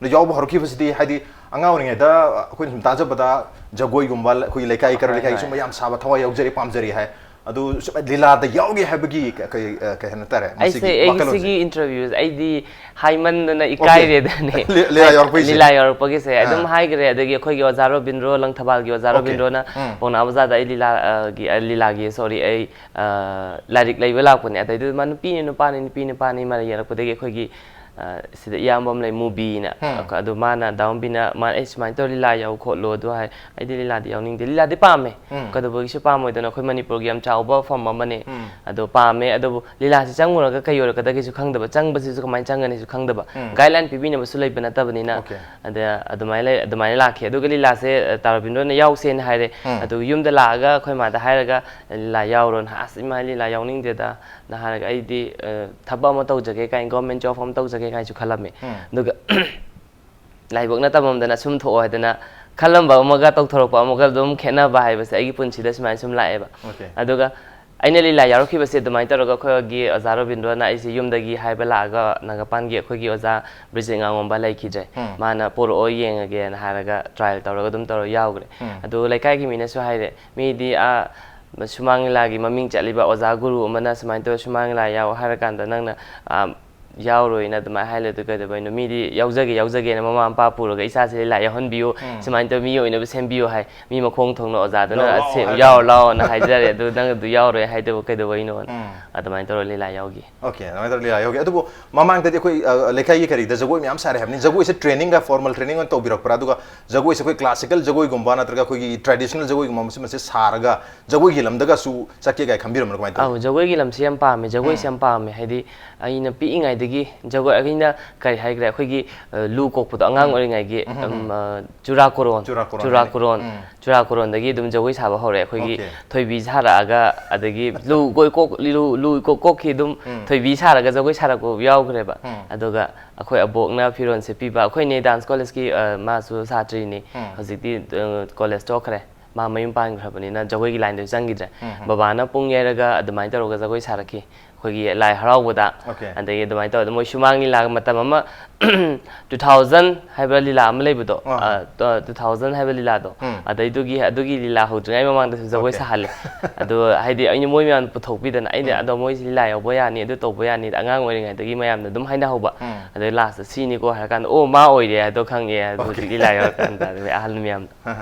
ꯑꯗꯣ ꯌꯥꯎꯕ ꯍꯧꯔꯛꯈꯤꯕꯁꯤꯗꯤ, ꯍꯥꯏꯗꯤ, ꯑꯉꯥꯡ ꯑꯣꯏꯔꯤꯉꯩꯗ ꯑꯩꯈꯣꯏꯅ ꯁꯨꯝ ꯇꯥꯖꯕꯗ ꯖꯒꯣꯏꯒꯨꯝꯕ, ꯑꯩꯈꯣꯏꯒꯤ ꯂꯩꯀꯥꯏ, ꯀꯩꯔꯣꯏ ꯍꯣꯏ, ꯂꯩꯀꯥꯏꯒꯤ ꯍꯣꯏ꯫ ꯁꯨꯝꯕ ꯌꯥꯝ ꯁꯥꯕ, ꯊꯋꯥꯏ ꯌꯥꯎꯖꯔꯤ, ꯄꯥꯝꯖꯔꯤ ꯍꯥꯏ꯫ ꯑꯗꯨ ꯁꯨꯝ ꯂꯤꯂꯥꯗ ꯌꯥꯎꯒꯦ ꯍꯥꯏꯕꯒꯤ ꯀ-, ꯀꯩ, ꯑ, ꯀꯩ ꯍꯥꯏꯅ ꯇꯥꯔꯦ, ꯑꯩꯁꯦ ꯃꯁꯤꯒꯤ ꯑꯩꯒꯤ ꯋꯥꯈꯜꯂꯣꯟꯁꯦ? ꯁꯤꯒꯤ interviewꯁꯦ ꯑꯩꯗꯤ ꯍꯥꯏꯃꯟꯗꯅ ꯏꯀꯥꯏꯔꯦꯗꯅꯦ꯫ ꯂꯤ-, ꯂꯤꯂꯥ ꯌꯥꯎꯔꯛꯄꯩꯁꯦ? ꯂꯤꯂꯥ ꯌꯥꯎꯔꯛꯄꯒꯤꯁꯦ ꯑꯥ꯫ ꯑꯗꯨꯝ ꯍꯥꯏꯈ꯭ꯔꯦ꯫ ꯑꯗꯒꯤ ꯑꯩꯈꯣꯏꯒꯤ ꯑꯣꯖꯥ ꯔꯣꯕꯤꯟꯗ꯭ꯔꯣ, ꯂꯪꯊꯕꯥꯜꯒꯤ ꯑꯣꯖꯥ Okay. ꯔꯣꯕꯤꯟꯗ꯭ꯔꯣꯅ ꯎꯝ꯫ ꯄꯥꯎꯅꯥ ꯕꯖꯥꯔꯗ ꯑꯩ ꯂꯤꯂꯥ, ꯑ, ꯒꯤ, ꯑ, ꯂꯤꯂꯥꯒꯤ, sorry, ꯑꯩ, ꯑ, ꯂꯥꯏꯔꯤꯛ ꯂꯩꯕ ꯂꯥꯛꯄꯅꯦ꯫ ꯑꯗꯩꯗꯨꯗ ꯃꯥ ꯅꯨꯄꯤꯅꯤ ꯅꯨꯄꯥꯅꯤ, ꯅꯨꯄꯤ ꯅꯨꯄꯥꯅꯤ ꯃꯥꯅ ꯌꯦꯡꯉꯛꯄꯗꯒꯤ ꯑꯩꯈꯣꯏꯒꯤ ꯑ, ꯁꯤꯗ ꯏꯌꯥꯝꯕ ꯑꯃ ꯂꯩ, ꯃꯨꯕꯤꯅ꯫ ꯎꯝ꯫ ꯑꯗꯣ ꯃꯥꯅ, ꯗꯥ ꯃꯨꯕꯤꯅ, ꯃꯥꯅ, "ꯑꯩ ꯁꯨꯃꯥꯏꯅ ꯇꯧꯔ ꯂꯤꯂꯥ ꯌꯥꯎ ꯈꯣꯠꯂꯣ" ꯑꯗꯨ ꯍꯥꯏ꯫ ꯑꯩꯗꯤ ꯂꯤꯂꯥꯗꯤ ꯌꯥꯎꯅꯤꯡꯗꯦ꯫ ꯂꯤꯂꯥꯗꯤ ꯄꯥꯝꯃꯦ꯫ ꯎꯝ꯫ ꯀꯩꯗꯧꯕꯒꯤꯁꯨ ꯄꯥꯝꯃꯣꯏꯗꯅꯣ? ꯑꯩꯈꯣꯏ ꯃꯅꯤꯄꯨꯔꯒꯤ ꯌꯥꯝ ꯆꯥꯎꯕ ꯐꯝ ꯑꯃꯅꯦ꯫ ꯎꯝ꯫ ꯑꯗꯣ ꯄꯥꯝꯃꯦ, ꯑꯗꯨꯕꯨ ꯂꯤꯂꯥꯁꯤ ꯆꯪꯉꯨꯔꯒ ꯀꯩ ꯑꯣꯏꯔꯛꯀꯗꯒꯦꯁꯨ ꯈꯪꯗꯕ, ꯆꯪꯕꯁꯤꯁꯨ ꯀꯃꯥꯏꯅ ꯆꯪꯒꯅꯤꯁꯨ ꯈꯪꯗꯕ, ꯎꯝ꯫ Guideline ꯄꯤꯕꯤꯅꯕꯁꯨ ꯂꯩꯕ ꯅꯠꯇꯕꯅꯤꯅ꯫ Okay꯫ ꯑꯗ ꯑꯗꯨꯃꯥꯏꯅ ꯂꯩ-, ꯑꯗꯨꯃꯥꯏꯅ ꯂꯥꯛꯈꯤ꯫ ꯑꯗꯨꯒ ꯂꯤꯂꯥꯁꯦ, ꯑ, ꯇꯥ ꯔꯕꯤꯟꯗ꯭ꯔꯣꯅ ꯌꯥꯎꯁꯦꯅ ꯍꯥꯏꯔꯦ꯫ ꯎꯝ꯫ ꯑꯗꯨꯒ ꯌꯨꯝꯗ ꯂꯥꯛꯑꯒ ꯑꯩꯈꯣꯏ ꯃꯥꯗ ꯍꯥꯏꯔꯒ, "ꯂꯤꯂꯥ ꯌꯥꯎꯔꯣꯅ", "ꯑꯁ ꯏꯃꯥ, ꯂꯤꯂꯥ ꯌꯥꯎꯅꯤꯡꯗꯦꯗ", ꯅ ꯍꯥꯏꯔꯒ, "ꯑꯩꯗꯤ, ꯑ, ꯊꯕꯛ ꯑꯃ ꯇꯧꯖꯒꯦ ꯀꯥꯏꯅ, government job ꯑꯃ ꯇꯧꯖꯒꯦ ꯀꯥꯏꯅꯁꯨ ꯈꯜꯂꯝꯃꯦ"꯫ ꯎꯝ꯫ ꯑꯗꯨꯒ ꯂꯥꯏꯕꯛꯅ ꯇꯝꯃꯝꯗꯅ ꯁꯨꯝ ꯊꯣꯛꯑꯣ ꯍꯥꯏꯗꯅ ꯈꯜꯂꯝꯕ ꯑꯃꯒ ꯇꯧꯊꯣꯔꯛꯄ ꯑꯃꯒ ꯑꯗꯨꯝ ꯈꯦꯠꯅꯕ ꯍꯥꯏꯕꯁꯦ ꯑꯩꯒꯤ ꯄꯨꯟꯁꯤꯗ ꯁꯨꯃꯥꯏꯅ ꯁꯨꯝ ꯂꯥꯛꯑꯦꯕ꯫ Okay꯫ ꯑꯗꯨꯒ ꯑꯩꯅ ꯂꯤꯂꯥ ꯌꯥꯎꯔꯛꯈꯤꯕꯁꯦ ꯑꯗꯨꯃꯥꯏꯅ ꯇꯧꯔꯒ ꯑꯩꯈꯣꯏꯒꯤ ꯑꯣꯖꯥ ꯔꯣꯕꯤꯟꯗ꯭ꯔꯣꯅ ꯑꯩꯁꯦ ꯌꯨꯝꯗꯒꯤ ꯍꯥꯏꯕ ꯂꯥꯛꯑꯒ, ꯅꯥꯒꯥꯄꯥꯟꯒꯤ ꯑꯩꯈꯣꯏꯒꯤ ꯑꯣꯖꯥ ꯕ꯭ꯔꯤꯖꯤꯠ ꯉꯥꯉꯣꯝꯕ ꯂꯩꯈꯤꯗ꯭ꯔꯦ꯫ ꯎꯝ꯫ ꯃꯥꯅ "ꯄꯣꯔꯛꯑꯣ, ꯌꯦꯡꯉꯒꯦꯅ" ꯍꯥꯏꯔꯒ trial ꯇꯧꯔꯒ ꯑꯗꯨꯝ ꯇꯧꯔ ꯌꯥꯎꯈ꯭ꯔꯦ꯫ ꯎꯝ꯫ ꯑꯗꯨ ꯂꯩꯀꯥꯏꯒꯤ ꯃꯤꯅꯁꯨ ꯍꯥꯏꯔꯦ, "ꯃꯤꯗꯤ, ꯑꯥ, ꯁꯨꯃꯥꯡ ꯂꯤꯂꯥꯒꯤ ꯃꯃꯤꯡ ꯆꯠꯂꯤꯕ ꯑꯣꯖꯥ ꯒꯨꯔꯨ ꯑꯃꯅ ꯁꯨꯃꯥꯏꯅ ꯇꯧꯔ ꯁꯨꯃꯥꯡ ꯂꯤꯂꯥ ꯌꯥꯎ ꯍꯥꯏꯔꯀꯥꯟꯗ ꯅꯪꯅ, ꯑꯥ, ꯌꯥꯎꯔꯣꯏꯅ ꯑꯗꯨꯃꯥꯏꯅ ꯍꯥꯏ ꯂꯩ꯫ ꯑꯗꯨ ꯀꯩꯗꯧꯕꯩꯅꯣ? ꯃꯤꯗꯤ ꯌꯥꯎꯖꯒꯦ, ꯌꯥꯎꯖꯒꯦꯅ ꯃꯃꯥ ꯃꯄꯥ ꯄꯨꯔꯒ ꯏꯆꯥꯁꯦ ꯂꯤꯂꯥ ꯌꯥꯎꯍꯟꯕꯤꯌꯨ, ꯎꯝ꯫ ꯁꯨꯃꯥꯏꯅ ꯇꯧꯔ ꯃꯤ ꯑꯣꯏꯅꯕ ꯁꯦꯝꯕꯤꯌꯨ" ꯍꯥꯏ꯫ ꯃꯤ ꯃꯈꯣꯡ ꯊꯣꯡꯅ ꯑꯣꯖꯥꯗꯨꯅ ꯌꯥꯎ ꯂꯥꯎ "ꯁꯦ-, ꯍꯥꯏꯔ ꯌꯥꯎꯔꯨ ꯂꯥꯎꯅ" ꯍꯥꯏꯖꯔꯦ꯫ ꯑꯗꯨ ꯅꯪ ꯑꯗꯨ ꯌꯥꯎꯔꯣꯏ ꯍꯥꯏꯗꯨꯕꯨ ꯀꯩꯗꯧꯕꯩꯅꯣ? ꯎꯝ꯫ ꯑꯗꯨꯃꯥꯏꯅ ꯇꯧꯔ ꯂꯤꯂꯥ ꯌꯥꯎꯈꯤ꯫ Okay, ꯑꯗꯨꯃꯥꯏꯅ ꯇꯧꯔ ꯂꯤꯂꯥ ꯌꯥꯎꯈꯤ꯫ ꯑꯗꯨꯕꯨ ꯃꯃꯥꯡꯗꯗꯤ ꯑꯩꯈꯣꯏ, ꯑ, ꯂꯩꯀꯥꯏꯒꯤ ꯀꯔꯤꯗ ꯖꯒꯣꯏ ꯃꯌꯥꯝ ꯁꯥꯔꯦ ꯍꯥꯏꯕꯅꯤ꯫ ꯖꯒꯣꯏꯁꯦ training ꯒ formal training ꯑꯣꯏꯅ ꯇꯧꯕꯤꯔꯛꯄ꯭ꯔꯥ? ꯑꯗꯨꯒ ꯖꯒꯣꯏꯁꯦ ꯑꯩꯈꯣꯏ classical ꯖꯒꯣꯏꯒꯨꯝꯕ ꯅꯠꯇ꯭ꯔꯒ ꯑꯩꯈꯣꯏꯒꯤ traditional ꯖꯒꯣꯏꯒꯨꯝꯕ ꯃꯁꯤ, ꯃꯁꯤ ꯁꯥꯔꯒ ꯖꯒꯣꯏꯒꯤ ꯂꯝꯗꯒꯁꯨ ꯆꯠꯀꯦ ꯀꯥꯏ ꯈꯟꯕꯤꯔꯝꯕꯅ ꯀꯃꯥꯏꯅ ꯇꯧꯏ? ꯑꯧ, ꯖꯒꯣꯏꯒꯤ ꯂꯝꯁꯤ ꯌꯥꯝ ꯄꯥꯝꯃꯦ꯫ ꯖꯒꯣꯏꯁꯤ ꯎꯝ꯫ ꯌꯥꯝ ꯄꯥꯝꯃꯦ꯫ ꯍꯥꯏꯗꯤ ꯑꯩꯅ ꯄꯤꯛꯏꯉꯩꯗꯒꯤ ꯖꯒꯣꯏ, ꯑꯩꯅ ꯀꯔꯤ ꯍꯥꯏꯈ꯭ꯔꯦ, ꯑꯩꯈꯣꯏꯒꯤ, ꯑ, ꯂꯨ ꯀꯣꯛꯄꯗꯣ ꯑꯉꯥꯡ ꯎꯝ꯫ ꯑꯣꯏꯔꯤꯉꯩꯒꯤ, ꯎꯝ, ꯎꯝ, ꯎꯝ, ꯎꯝ꯫ ꯑ, ꯆꯨꯔꯥꯀꯣꯔꯣꯟ, ꯆꯨꯔꯥꯀꯣꯔꯣꯟ ꯆꯨꯔꯥꯀꯣꯔꯣꯟ, ꯍꯥꯏꯗꯤ? ꯎꯝ꯫ ꯆꯨꯔꯥꯀꯣꯔꯣꯟꯗꯒꯤ ꯑꯗꯨꯝ ꯖꯒꯣꯏ ꯁꯥꯕ ꯍꯧꯔꯛꯑꯦ꯫ ꯑꯩꯈꯣꯏꯒꯤ Okay꯫ ꯊꯣꯏꯕꯤ ꯁꯥꯔꯛꯑꯒ, ꯑꯗꯒꯤ ꯂꯨ ꯀꯣꯏ ꯀꯣꯛ-, ꯂꯨ, ꯂꯨ ꯀꯣꯛ ꯀꯣꯛꯈꯤ ꯑꯗꯨꯝ ꯎꯝ꯫ ꯊꯣꯏꯕꯤ ꯁꯥꯔꯒ ꯖꯒꯣꯏ ꯁꯥꯔꯛꯄ ꯌꯥꯎꯈ꯭ꯔꯦꯕ꯫ ꯎꯝ꯫ ꯑꯗꯨꯒ ꯑꯩꯈꯣꯏ ꯑꯕꯣꯛꯅ ꯐꯤꯔꯣꯜ ꯁꯦꯠꯄꯤꯕ, ꯑꯩꯈꯣꯏ ꯏꯅꯦ dance college ꯀꯤ, ꯑ, ꯃꯥꯁꯨ ꯁꯥꯇ꯭ꯔꯤꯅꯤ꯫ ꯎꯝ꯫ ꯍꯧꯖꯤꯛꯇꯤ, ꯑ, college ꯇꯣꯛꯈ꯭ꯔꯦ꯫ ꯃꯥ ꯃꯌꯨꯝ ꯄꯥꯟꯈ꯭ꯔꯕꯅꯤꯅ ꯖꯒꯣꯏꯒꯤ line ꯗꯁꯨ ꯆꯪꯈꯤꯗ꯭ꯔꯦ꯫ ꯎꯝ, ꯎꯝ꯫ ꯕꯕꯥꯅ ꯄꯨꯡ ꯌꯩꯔꯒ ꯑꯗꯨꯃꯥꯏꯅ ꯇꯧꯔꯒ ꯖꯒꯣꯏ ꯁꯥꯔꯛꯈꯤ꯫ ꯑꯩꯈꯣꯏꯒꯤ ꯂꯥꯏ ꯍꯔꯥꯎꯕꯗ, Okay꯫ ꯑꯗꯒꯤ ꯑꯗꯨꯃꯥꯏꯅ ꯇꯧꯔꯒ ꯃꯣꯏ ꯁꯨꯃꯥꯡ ꯂꯤꯂꯥ ꯃꯇꯝ ꯑꯃ, two thousand ꯍꯥꯏꯕ ꯂꯤꯂꯥ ꯑꯃ ꯂꯩꯕꯗꯣ, ꯑꯥ꯫ ꯑ, ꯇ-, two thousand ꯍꯥꯏꯕ ꯂꯤꯂꯥꯗꯣ, ꯎꯝ꯫ ꯑꯗꯩꯗꯨꯒꯤ, ꯑꯗꯨꯒꯤ ꯂꯤꯂꯥ ꯍꯧꯗ꯭ꯔꯤꯉꯩ ꯃꯃꯥꯡꯗꯁꯨ ꯖꯒꯣꯏ Okay꯫ ꯁꯥꯍꯜꯂꯦ꯫ ꯑꯗꯣ ꯍꯥꯏꯗꯤ ꯑꯩꯅ ꯃꯣꯏ ꯃꯌꯥꯝ ꯄꯨꯊꯣꯛꯄꯤꯗꯅ, ꯑꯩꯅ ꯎꯝ꯫ "ꯑꯗꯣ ꯃꯣꯏꯁꯤ ꯂꯤꯂꯥ ꯌꯥꯎꯕ ꯌꯥꯅꯤ, ꯑꯗꯨ ꯇꯧꯕ ꯌꯥꯅꯤ", ꯑꯉꯥꯡ ꯑꯣꯏꯔꯤꯉꯩꯗꯒꯤ ꯃꯌꯥꯝꯅ ꯑꯗꯨꯝ ꯍꯥꯏꯅꯍꯧꯕ꯫ ꯎꯝ꯫ ꯑꯗꯩ last ꯇ "ꯁꯤꯅꯤꯀꯣ" ꯍꯥꯏꯔ ꯀꯥꯟꯗ, "ꯑꯣ, ꯃꯥ ꯑꯣꯏꯔꯦ" ꯍꯥꯏꯗꯣ ꯈꯪꯉꯦ꯫ ꯑꯗꯨ Okay꯫ ꯍꯧꯖꯤꯛ ꯂꯤꯂꯥ ꯌꯧꯔꯀꯥꯟꯗ ꯑꯗꯨꯒꯤ ꯑꯍꯜ ꯃꯌꯥꯝꯗꯣ꯫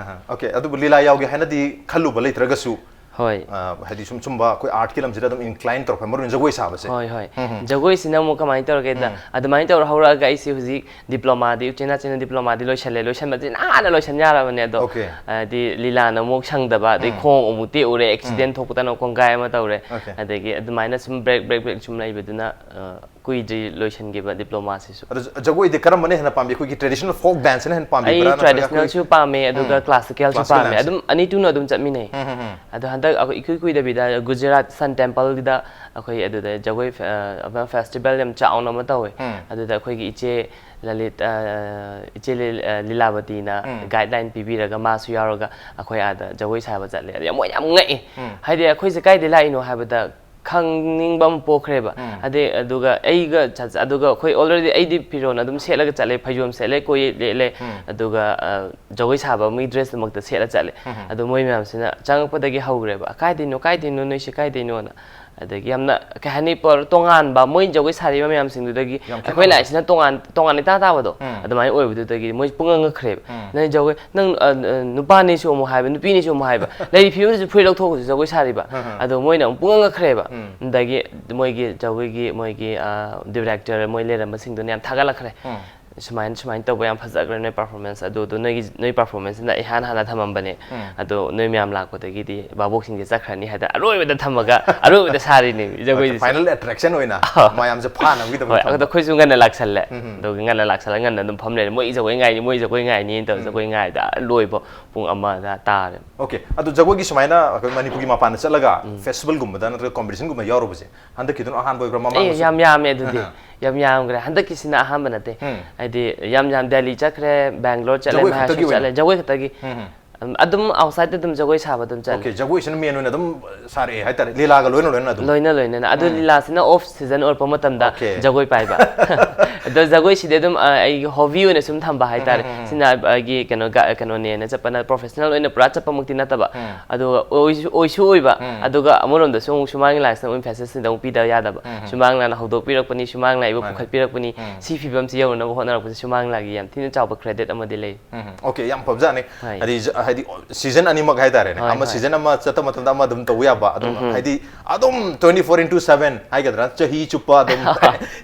Okay, ꯑꯗꯨꯕꯨ ꯂꯤꯂꯥ ꯌꯥꯎꯒꯦ ꯍꯥꯏꯅꯗꯤ ꯈꯜꯂꯨꯕ ꯂꯩꯇ꯭ꯔꯒꯁꯨ, ꯍꯣꯏ꯫ ꯑ, ꯍꯥꯏꯗꯤ ꯁꯨꯝ ꯆꯨꯝꯕ ꯑꯩꯈꯣꯏ ꯑꯥꯔꯠꯀꯤ ꯂꯝꯁꯤꯗ ꯑꯗꯨꯝ ꯏꯟꯀ꯭ꯂꯥꯏꯟ ꯇꯧꯔꯛꯄ, ꯃꯔꯨ ꯑꯣꯏꯅ ꯖꯒꯣꯏ ꯁꯥꯕꯁꯦ꯫ ꯍꯣꯏ ꯍꯣꯏ꯫ ꯖꯒꯣꯏꯁꯤꯅ ꯑꯃꯨꯛ ꯀꯃꯥꯏꯅ ꯇꯧꯔꯒꯦꯗ, ꯑꯗꯨꯃꯥꯏꯅ ꯇꯧꯔ ꯍꯧꯔꯛꯑꯒ ꯑꯩꯁꯦ ꯍꯧꯖꯤꯛ ꯗꯤꯄ꯭ꯂꯣꯃꯥꯗꯤ, ꯎꯆꯤꯟ ꯅꯥꯆꯤꯟꯅ ꯗꯤꯄ꯭ꯂꯣꯃꯥꯗꯤ ꯂꯣꯏꯁꯜꯂꯦ꯫ ꯂꯣꯏꯁꯟꯕꯁꯤ ꯅꯍꯥꯟꯅ ꯂꯣꯏꯁꯟ ꯌꯥꯔꯕꯅꯦ, ꯑꯗꯣ Okay. ꯍꯥꯏꯗꯤ ꯂꯤꯂꯥꯅ ꯑꯃꯨꯛ ꯁꯪꯗꯕ, ꯑꯗꯩ ꯈꯣꯡ ꯑꯃꯨꯛ ꯇꯦꯛꯎꯔꯦ, ꯑꯦꯛꯁꯤꯗꯦꯟ ꯊꯣꯛꯇꯅ ꯀꯣꯡꯒꯥꯏ ꯑꯃ ꯇꯧꯔꯦ꯫ Okay. ꯑꯗꯒꯤ ꯑꯗꯨꯃꯥꯏꯅ ꯁꯨꯝ ꯕ꯭ꯔꯦꯛ ꯕ꯭ꯔꯦꯛ ꯕ꯭ꯔꯦꯛ ꯁꯨꯝ ꯂꯩꯕꯗꯨꯅ, ꯑ, ꯀꯨꯏꯗ꯭ꯔꯤ ꯂꯣꯏꯁꯟꯈꯤꯕ ꯗꯤꯄ꯭ꯂꯣꯃꯥꯁꯤꯁꯨ꯫ ꯑꯗꯣ ꯖꯒꯣꯏꯗꯤ ꯀꯔꯝꯕꯅ ꯍꯦꯟꯅ ꯄꯥꯝꯕꯤ? ꯑꯩꯈꯣꯏꯒꯤ ꯇ꯭ꯔꯦꯗꯤꯁꯅꯦꯜ ꯐꯣꯛ ꯗꯥꯟꯁꯅ ꯍꯦꯟꯅ ꯑꯩ ꯄꯥꯝꯕꯤꯕ꯭ꯔꯥ, ꯅꯠꯇ꯭ꯔꯒ ꯑꯩꯈꯣꯏ ꯇ꯭ꯔꯦꯗꯤꯁꯅꯦꯜꯁꯨ ꯄꯥꯝꯃꯦ, ꯑꯗꯨꯒ ꯎꯝ. ꯀ꯭ꯂꯥꯁꯤꯀꯦꯜꯁꯨ Classical ꯄꯥꯝꯃꯦ꯫ dance. ꯑꯗꯨꯝ ꯑꯅꯤꯇꯨꯅ ꯑꯗꯨꯝ ꯆꯠꯃꯤꯟꯅꯩ꯫ ꯎꯝ, ꯎꯝ, ꯎꯝ. ꯑꯗꯣ ꯍꯟꯗꯛ ꯑꯩꯈꯣꯏ ꯏꯀꯨꯏ ꯀꯨꯏꯗꯕꯤꯗ ꯒꯨꯖꯔꯥꯠ ꯁꯟ ꯇꯦꯝꯄꯜꯒꯤꯗ ꯑꯩꯈꯣꯏ ꯑꯗꯨꯗ ꯖꯒꯣꯏ ꯐꯦ-, ꯑ, ꯑꯃ ꯐꯦꯁꯇꯤꯚꯦꯜ ꯌꯥꯝ ꯆꯥꯎꯅ ꯑꯃ ꯇꯧꯋꯦ꯫ ꯎꯝ. ꯑꯗꯨꯗ ꯑꯩꯈꯣꯏꯒꯤ ꯏꯆꯦ ꯂꯂꯤꯠ, ꯑ, ꯏꯆꯦ ꯂꯤ-, ꯑ, ꯂꯤꯂꯥꯕꯇꯤꯅ ꯎꯝ. ꯒꯥꯏꯗꯂꯥꯏꯟ ꯄꯤꯕꯤꯔꯒ ꯃꯥꯁꯨ ꯌꯥꯎꯔꯒ ꯑꯩꯈꯣꯏ ꯑꯥꯗ ꯖꯒꯣꯏ ꯁꯥꯕ ꯆꯠꯂꯦ꯫ ꯑꯗ ꯃꯣꯏ ꯌꯥꯝ ꯉꯛꯑꯦ꯫ ꯎꯝ. ꯍꯥꯏꯗꯤ ꯑꯩꯈꯣꯏꯁꯦ ꯀꯥꯏꯗꯩ ꯂꯥꯛꯏꯅꯣ ꯍꯥꯏꯕꯗ ꯈꯪꯅꯤꯡꯕ ꯑꯃ ꯄꯣꯛꯈ꯭ꯔꯦꯕ꯫ ꯎꯝ. ꯑꯗꯩ ꯑꯗꯨꯒ ꯑꯩꯒ ꯆꯠ-, ꯑꯗꯨꯒ ꯑꯩꯈꯣꯏ already ꯑꯩꯗꯤ ꯐꯤꯔꯣꯜ ꯑꯗꯨꯝ ꯁꯦꯠꯂꯒ ꯆꯠꯂꯦ, ꯐꯩꯖꯣꯝ ꯁꯦꯠꯂꯦ, ꯀꯣꯏ ꯂꯤꯠꯂꯦ, ꯎꯝ. ꯑꯗꯨꯒ, ꯑ, ꯖꯒꯣꯏ ꯁꯥꯕ ꯃꯤ ꯗ꯭ꯔꯦꯁꯇꯨꯃꯛꯇ ꯁꯦꯠꯂ ꯆꯠꯂꯦ꯫ ꯎꯝ. ꯑꯗꯣ ꯃꯣꯏ ꯃꯌꯥꯝꯁꯤꯅ ꯆꯪꯉꯛꯄꯗꯒꯤ ꯍꯧꯈ꯭ꯔꯦꯕ, "ꯀꯥꯏꯗꯩꯅꯣ, ꯀꯥꯏꯗꯩꯅꯣ, ꯅꯣꯏꯁꯦ ꯀꯥꯏꯗꯩꯅꯣꯅ?" ꯑꯗꯒꯤ ꯌꯥꯝꯅ, ꯀꯩ ꯍꯥꯏꯅꯤ, ꯄꯨꯔꯥ ꯇꯣꯉꯥꯟꯕ, ꯃꯣꯏ ꯖꯒꯣꯏ ꯁꯥꯔꯤꯕ ꯃꯌꯥꯝꯁꯤꯡꯗꯨꯗꯒꯤ ꯌꯥꯝ ꯈꯦꯠꯅꯕ꯫ ꯑꯩꯈꯣꯏ ꯂꯥꯛꯏꯁꯤꯅ ꯇꯣꯉꯥꯟ, ꯇꯣꯉꯥꯟ ꯏꯇꯥ ꯇꯥꯕꯗꯣ, ꯎꯝ. ꯑꯗꯨꯃꯥꯏꯅ ꯑꯣꯏꯕꯗꯨꯗꯒꯤ ꯃꯣꯏ ꯄꯨꯡꯉꯛ ꯉꯛꯈ꯭ꯔꯦꯕ꯫ ꯎꯝ. "ꯅꯣꯏ ꯖꯒꯣꯏ, ꯅꯪ, ꯑ, ꯑ, ꯅꯨꯄꯥꯅꯤꯁꯨ ꯑꯃꯨꯛ ꯍꯥꯏꯕ, ꯅꯨꯄꯤꯅꯤꯁꯨ ꯑꯃꯨꯛ ꯍꯥꯏꯕ, ꯂꯩꯔꯤ ꯐꯤꯕꯝꯁꯤꯁꯨ ꯐꯨꯔꯤꯠ ꯂꯧꯊꯣꯛꯑꯒꯁꯨ ꯖꯒꯣꯏ ꯁꯥꯔꯤꯕ?" ꯎꯝ. ꯑꯗꯣ ꯃꯣꯏꯅ ꯑꯃꯨꯛ ꯄꯨꯡꯉꯛ ꯉꯛꯈ꯭ꯔꯦꯕ꯫ ꯎꯝ. ꯑꯗꯒꯤ ꯃꯣꯏꯒꯤ ꯖꯒꯣꯏꯒꯤ, ꯃꯣꯏꯒꯤ, ꯑ, ꯗꯤꯔꯦꯛꯇꯔ, ꯃꯣꯏ ꯂꯩꯔꯝꯕꯁꯤꯡꯗꯨꯅ ꯌꯥꯝ ꯊꯥꯒꯠꯂꯛꯈ꯭ꯔꯦ꯫ ꯎꯝ. "ꯁꯨꯃꯥꯏꯅ, ꯁꯨꯃꯥꯏꯅ ꯇꯧꯕ ꯌꯥꯝ ꯐꯖꯈ꯭ꯔꯦ ꯅꯣꯏ ꯄꯔꯐꯣꯔꯃꯦꯟꯁ꯫ ꯑꯗꯨ, ꯑꯗꯨ ꯅꯣꯏꯒꯤ, ꯅꯣꯏ ꯄꯔꯐꯣꯔꯃꯦꯟꯁꯁꯤꯅ ꯏꯍꯥꯟ ꯍꯥꯟꯅ ꯊꯝꯃꯝꯕꯅꯦ꯫ ꯎꯝ. ꯑꯗꯣ ꯅꯣꯏ ꯃꯌꯥꯝ ꯂꯥꯛꯄꯗꯒꯤꯗꯤ ꯚꯥꯕꯣꯛꯁꯤꯡꯁꯦ ꯆꯠꯈ꯭ꯔꯅꯤ" ꯍꯥꯏꯗꯅ ꯑꯔꯣꯏꯕꯗ ꯊꯝꯃꯒ ꯑꯔꯣꯏꯕꯗ ꯁꯥꯔꯤꯅꯦ ꯖꯒꯣꯏꯁꯦ꯫ ꯐꯥꯏꯅꯦꯜ ꯑꯦꯇ꯭ꯔꯦꯛꯁꯟ ꯑꯣꯏꯅ ꯃꯌꯥꯝꯁꯦ ꯐꯥꯅꯕꯒꯤꯗꯃꯛ ꯍꯣꯏ, ꯊꯝꯕ꯫ ꯑꯗꯣ ꯑꯩꯈꯣꯏꯁꯨ ꯉꯟꯅ ꯂꯥꯛꯁꯜꯂꯦ꯫ ꯎꯝ. ꯑꯗꯨꯒ ꯉꯟꯅ ꯂꯥꯛꯁꯜꯂꯒ ꯉꯟꯅ ꯑꯗꯨꯝ ꯐꯝ ꯂꯩꯔꯦ꯫ "ꯃꯣꯏ ꯖꯒꯣꯏ ꯉꯥꯏꯅꯤ, ꯃꯣꯏ ꯖꯒꯣꯏ ꯉꯥꯏꯅꯤꯅ ꯇꯧꯔ ꯖꯒꯣꯏ ꯉꯥꯏꯗ ꯂꯣꯏꯕ ꯄꯨꯡ ꯑꯃ ꯑꯗꯥꯏ ꯇꯥꯔꯦ꯫ ꯑꯣꯀꯦ, ꯑꯗꯣ ꯖꯒꯣꯏꯒꯤ ꯁꯨꯃꯥꯏꯅ ꯑꯩꯈꯣꯏ ꯃꯅꯤꯄꯨꯔꯒꯤ ꯃꯄꯥꯟꯗ ꯆꯠꯂꯒ ꯐꯦꯁꯇꯤꯚꯦꯜꯒꯨꯝꯕꯗ ꯅꯠꯇ꯭ꯔꯒ ꯀꯣꯝꯄꯤꯇꯤꯁꯟꯒꯨꯝꯕ ꯌꯥꯎꯔꯨꯕꯁꯦ ꯍꯟꯗꯛꯀꯤꯗꯨꯅ ꯑꯍꯥꯟꯕ ꯑꯣꯏꯕ꯭ꯔꯥ, ꯑꯦ, ꯃꯃꯥꯡꯗꯁꯨ? ꯌꯥꯝ ꯌꯥꯝꯃꯦ ꯑꯗꯨꯗꯤ꯫ ꯑꯍ꯫ ꯌꯥꯝ ꯌꯥꯝꯈ꯭ꯔꯦ꯫ ꯍꯟꯗꯛꯀꯤꯁꯤꯅ ꯑꯍꯥꯟꯕ ꯅꯠꯇꯦ꯫ ꯎꯝ. ꯍꯥꯏꯗꯤ ꯌꯥꯝ ꯌꯥꯝ ꯗꯦꯜꯂꯤ ꯆꯠꯈ꯭ꯔꯦ, ꯕꯦꯡꯒ꯭ꯂꯣꯔ ꯆꯠꯂꯦ, ꯖꯒꯣꯏ ꯃꯍꯦꯁꯣꯔ ꯈꯛꯇꯒꯤ ꯑꯣꯏꯅ? ꯆꯠꯂꯦ, ꯖꯒꯣꯏ ꯈꯛꯇꯒꯤ꯫ ꯎꯝ, ꯎꯝ. ꯑꯝ, ꯑꯗꯨꯝ ꯑꯥꯎꯠꯁꯥꯏꯗꯠꯇ ꯑꯗꯨꯝ ꯖꯒꯣꯏ ꯁꯥꯕ ꯑꯗꯨꯝ ꯆꯠꯂꯦ꯫ ꯑꯣꯀꯦ, ꯖꯒꯣꯏꯁꯤꯅ ꯃꯦꯟ ꯑꯣꯏꯅ ꯑꯗꯨꯝ ꯁꯥꯔꯛꯑꯦ ꯍꯥꯏꯇꯥꯔꯦ, ꯂꯤꯂꯥꯒ ꯂꯣꯏꯅ ꯂꯣꯏꯅꯅ ꯑꯗꯨꯝ? ꯂꯣꯏꯅ ꯂꯣꯏꯅꯅ꯫ ꯑꯗꯨ ꯎꯝ. ꯂꯤꯂꯥꯁꯤꯅ ꯑꯣꯐ ꯁꯤꯖꯟ ꯑꯣꯏꯔꯛꯄ ꯃꯇꯝꯗ ꯑꯣꯀꯦ. ꯖꯒꯣꯏ ꯄꯥꯏꯕ꯫ ꯑꯗꯣ ꯖꯒꯣꯏꯁꯤꯗꯤ ꯑꯗꯨꯝ, ꯑ, ꯑꯩꯒꯤ ꯍꯣꯕꯤ ꯑꯣꯏꯅ ꯁꯨꯝ ꯊꯝꯕ ꯍꯥꯏꯇꯥꯔꯦ꯫ ꯎꯝ, ꯎꯝ, ꯎꯝ. ꯁꯤꯅ ꯑꯩꯒꯤ ꯀꯩꯅꯣ ꯒ-, ꯀꯩꯅꯣꯅꯦꯅ ꯆꯠꯄ ꯅꯠ-, ꯄ꯭ꯔꯣꯐꯦꯁꯅꯦꯜ ꯑꯣꯏꯅ ꯄꯨꯔꯥ ꯆꯠꯄꯃꯛꯇꯤ ꯅꯠꯇꯕ꯫ ꯎꯝ. ꯑꯗꯨꯒ ꯑꯣꯏꯁꯨ, ꯑꯣꯏꯁꯨ ꯑꯣꯏꯕ꯫ ꯎꯝ. ꯑꯗꯨꯒ ꯑꯃꯔꯣꯝꯗꯁꯨ ꯑꯃꯨꯛ ꯁꯨꯃꯥꯡ ꯂꯤꯂꯥꯁꯤꯅ ꯑꯃꯨꯛ emphasis ꯁꯤꯗ ꯑꯃꯨꯛ ꯄꯤꯗ ꯌꯥꯗꯕ꯫ ꯎꯝ, ꯎꯝ. ꯁꯨꯃꯥꯡ ꯂꯤꯂꯥꯅ ꯍꯧꯗꯣꯛꯄꯤꯔꯛꯄꯅꯤ, ꯁꯨꯃꯥꯡ ꯂꯤꯂꯥ ꯏꯕꯨ ꯃꯥꯅꯦ. ꯄꯨꯈꯠꯄꯤꯔꯛꯄꯅꯤ꯫ ꯎꯝ. ꯁꯤ ꯐꯤꯕꯝꯁꯤ ꯌꯧꯅꯅꯕ ꯍꯣꯠꯅꯔꯛꯄꯁꯦ ꯁꯨꯃꯥꯡ ꯂꯤꯂꯥꯒꯤ ꯌꯥꯝ ꯊꯤꯅ ꯆꯥꯎꯕ credit ꯑꯃꯗꯤ ꯂꯩ꯫ ꯎꯝ. Okay, ꯌꯥꯝ ꯐꯕꯖꯥꯠꯅꯤ꯫ ꯍꯣꯏ꯫ ꯍꯥꯏꯗꯤ ꯖ- ꯍꯥꯏꯗꯤ season ꯑꯅꯤꯃꯛ ꯍꯥꯏꯇꯥꯔꯦꯅꯦ, ꯍꯣꯏ, ꯑꯃ ꯍꯣꯏ꯫ Season ꯑꯃ ꯆꯠꯄ ꯃꯇꯝꯗ ꯑꯃ ꯑꯗꯨꯝ ꯇꯧꯕ ꯌꯥꯕ, ꯑꯗꯨꯝ ꯍꯥꯏꯗꯤ ꯑꯗꯨꯝ twenty four into seven ꯍꯥꯏꯒꯗ꯭ꯔꯥ, ꯆꯍꯤ ꯆꯨꯞꯄ ꯑꯗꯨꯝ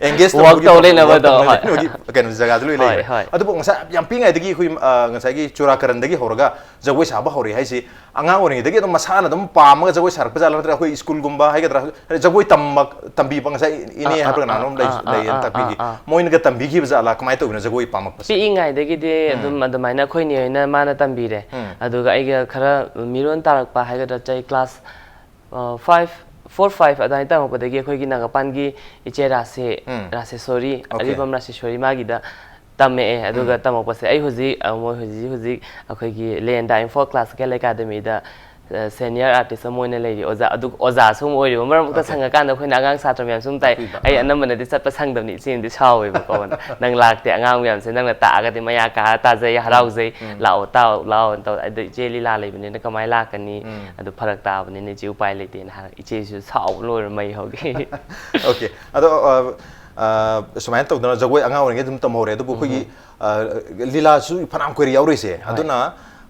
engage Work ꯇꯧꯕꯒꯤ ꯇꯧ ꯊꯕꯛ, ꯂꯩꯅꯕ work ꯇꯧ ꯑꯗꯣ, ꯍꯣꯏ꯫ ꯂꯩꯅꯕꯒꯤ ꯀꯩꯅꯣ ꯖꯒꯥꯗꯨ ꯂꯣꯏ ꯍꯣꯏ, ꯂꯩꯔꯦ꯫ ꯍꯣꯏ꯫ ꯑꯗꯨꯕꯨ ꯉꯁꯥꯏ ꯌꯥꯝ ꯄꯤꯛꯏꯉꯩꯗꯒꯤ ꯑꯩꯈꯣꯏ, ꯑ, ꯉꯁꯥꯏꯒꯤ ꯆꯨꯔꯥꯀꯔꯟꯗꯒꯤ ꯍꯧꯔꯒ ꯖꯒꯣꯏ ꯁꯥꯕ ꯍꯧꯔꯛꯑꯦ ꯍꯥꯏꯁꯤ ꯑꯉꯥꯡ ꯑꯣꯏꯔꯤꯉꯩꯗꯒꯤ ꯑꯗꯨꯝ ꯃꯁꯥꯅ ꯑꯗꯨꯝ ꯄꯥꯝꯃꯒ ꯖꯒꯣꯏ ꯁꯥꯔꯛꯄ ꯖꯥꯠꯂꯥ, ꯅꯠꯇ꯭ꯔꯒ ꯑꯩꯈꯣꯏ ꯁ꯭ꯀꯨꯜꯒꯨꯝꯕ ꯍꯥꯏꯒꯗ꯭ꯔꯥ, ꯖꯒꯣꯏ ꯇꯝꯕ, ꯇꯝꯕꯤꯕ ꯉꯁꯥꯏ ꯏꯅꯦ ꯑꯥ, ꯍꯥꯏꯕ꯭ꯔꯥ ꯑꯥ, ꯀꯅꯥꯅꯣꯝ ꯂꯩ, ꯑꯥ, ꯑꯥ, ꯂꯩꯌꯦꯅ ꯑꯥ, ꯇꯥꯛꯄꯤꯈꯤ, ꯑꯥ, ꯑꯥ꯫ ꯃꯣꯏꯅꯒ ꯇꯝꯕꯤꯈꯤꯕ ꯖꯥꯠꯂꯥ, ꯀꯃꯥꯏꯅ ꯇꯧꯕꯅꯣ ꯖꯒꯣꯏ ꯄꯥꯝꯃꯛꯄꯁꯦ? ꯄꯤꯛꯏꯉꯩꯗꯒꯤꯗꯤ ꯑꯗꯨꯝ ꯑꯗꯨꯃꯥꯏꯅ ꯑꯩꯈꯣꯏ ꯅꯦ ꯍꯣꯏꯅ ꯃꯥꯅ ꯇꯝꯕꯤꯔꯦ꯫ ꯑꯗꯨꯒ ꯑꯩꯒ ꯈꯔ ꯃꯤꯔꯣꯟ ꯇꯥꯔꯛꯄ ꯍꯥꯏꯒꯗ꯭ꯔꯥ, ꯆꯍꯤ class, ꯑ, five, four, five ꯑꯗꯨꯃꯥꯏꯅ ꯇꯝꯃꯛꯄꯗꯒꯤ ꯑꯩꯈꯣꯏꯒꯤ ꯅꯥꯒꯥꯄꯥꯟꯒꯤ ꯏꯆꯦ ꯔꯥꯁꯦ, ꯎꯝ꯫ ꯔꯥꯁꯦꯁꯣꯔꯤ, Okay꯫ ꯑꯔꯤꯕꯝ ꯔꯥꯁꯦꯁꯣꯔꯤ, ꯃꯥꯒꯤꯗ ꯇꯝꯃꯛꯑꯦ꯫ ꯑꯗꯨꯒ ꯎꯝ꯫ ꯇꯝꯃꯛꯄꯁꯦ ꯑꯩ ꯍꯧꯖꯤꯛ, ꯑ, ꯃꯣꯏ ꯍꯧꯖꯤꯛ ꯍꯧꯖꯤꯛ ꯑꯩꯈꯣꯏꯒꯤ ꯂꯦꯟꯗꯥ ꯏꯝꯐꯥꯜ Classical Academyꯗ, ꯑ, senior artist ꯑꯃ ꯑꯣꯏꯅ ꯂꯩꯔꯤ꯫ ꯑꯣꯖꯥ, ꯑꯗꯨ ꯑꯣꯖꯥꯁꯨ ꯑꯃ ꯑꯣꯏꯔꯤꯕ꯫ ꯃꯔꯛ ꯃꯔꯛꯇ Okay꯫ ꯁꯪꯉꯀꯥꯟꯗ ꯑꯩꯈꯣꯏꯅ ꯑꯉꯥꯡ ꯁꯥꯇ꯭ꯔ ꯃꯌꯥꯝꯁꯨ ꯑꯗꯨꯝ ꯇꯥꯏ꯫ ꯇꯥꯛꯄꯤꯕ꯫ ꯑꯩ ꯑꯥ꯫ ꯑꯅꯝꯕꯅꯗꯤ ꯆꯠꯄ ꯁꯪꯗꯕꯅꯤ꯫ ꯏꯆꯦꯅꯗꯤ ꯁꯥꯎꯋꯦꯕꯀꯣ꯫ "ꯅꯪ ꯂꯥꯛꯇꯦ, ꯑꯉꯥꯡ ꯃꯌꯥꯝꯁꯦ ꯅꯪꯅ ꯇꯥꯛꯑꯒꯗꯤ ꯃꯌꯥ ꯀꯥꯔ ꯇꯥꯖꯩ, ꯍꯔꯥꯎꯖꯩ, ꯎꯝ꯫ ꯂꯥꯛꯑꯣ, ꯇꯥꯛꯑꯣ, ꯂꯥꯛꯑꯣ" ꯇꯧ꯫ ꯑꯗꯣ ꯏꯆꯦ ꯂꯤꯂꯥ ꯂꯩꯕꯅꯤꯅ ꯀꯃꯥꯏꯅ ꯂꯥꯛꯀꯅꯤ? ꯎꯝ꯫ ꯑꯗꯨ ꯐꯔꯛ ꯇꯥꯕꯅꯤꯅ ꯏꯆꯦ ꯎꯄꯥꯏ ꯂꯩꯇꯦꯅ ꯍꯥꯏꯔ ꯏꯆꯦꯁꯨ ꯁꯥꯎꯕ ꯂꯣꯏꯔ ꯃꯩ ꯍꯧꯒꯦ꯫ Okay꯫ ꯑꯗꯣ, ꯑ, ꯑ, ꯁꯨꯃꯥꯏꯅ ꯇꯧꯗꯅ ꯖꯒꯣꯏ ꯑꯉꯥꯡ ꯑꯣꯏꯔꯤꯉꯩ ꯑꯗꯨꯝ ꯇꯝꯍꯧꯔꯦ, ꯑꯗꯨꯕꯨ ꯑꯩꯈꯣꯏꯒꯤ, ꯑ, ꯂꯤꯂꯥꯁꯨ ꯐꯅꯌꯥꯝ ꯀꯨꯏꯔꯦ ꯌꯥꯎꯔꯛꯏꯁꯦ꯫ ꯍꯣꯏ꯫ ꯑꯗꯨꯅ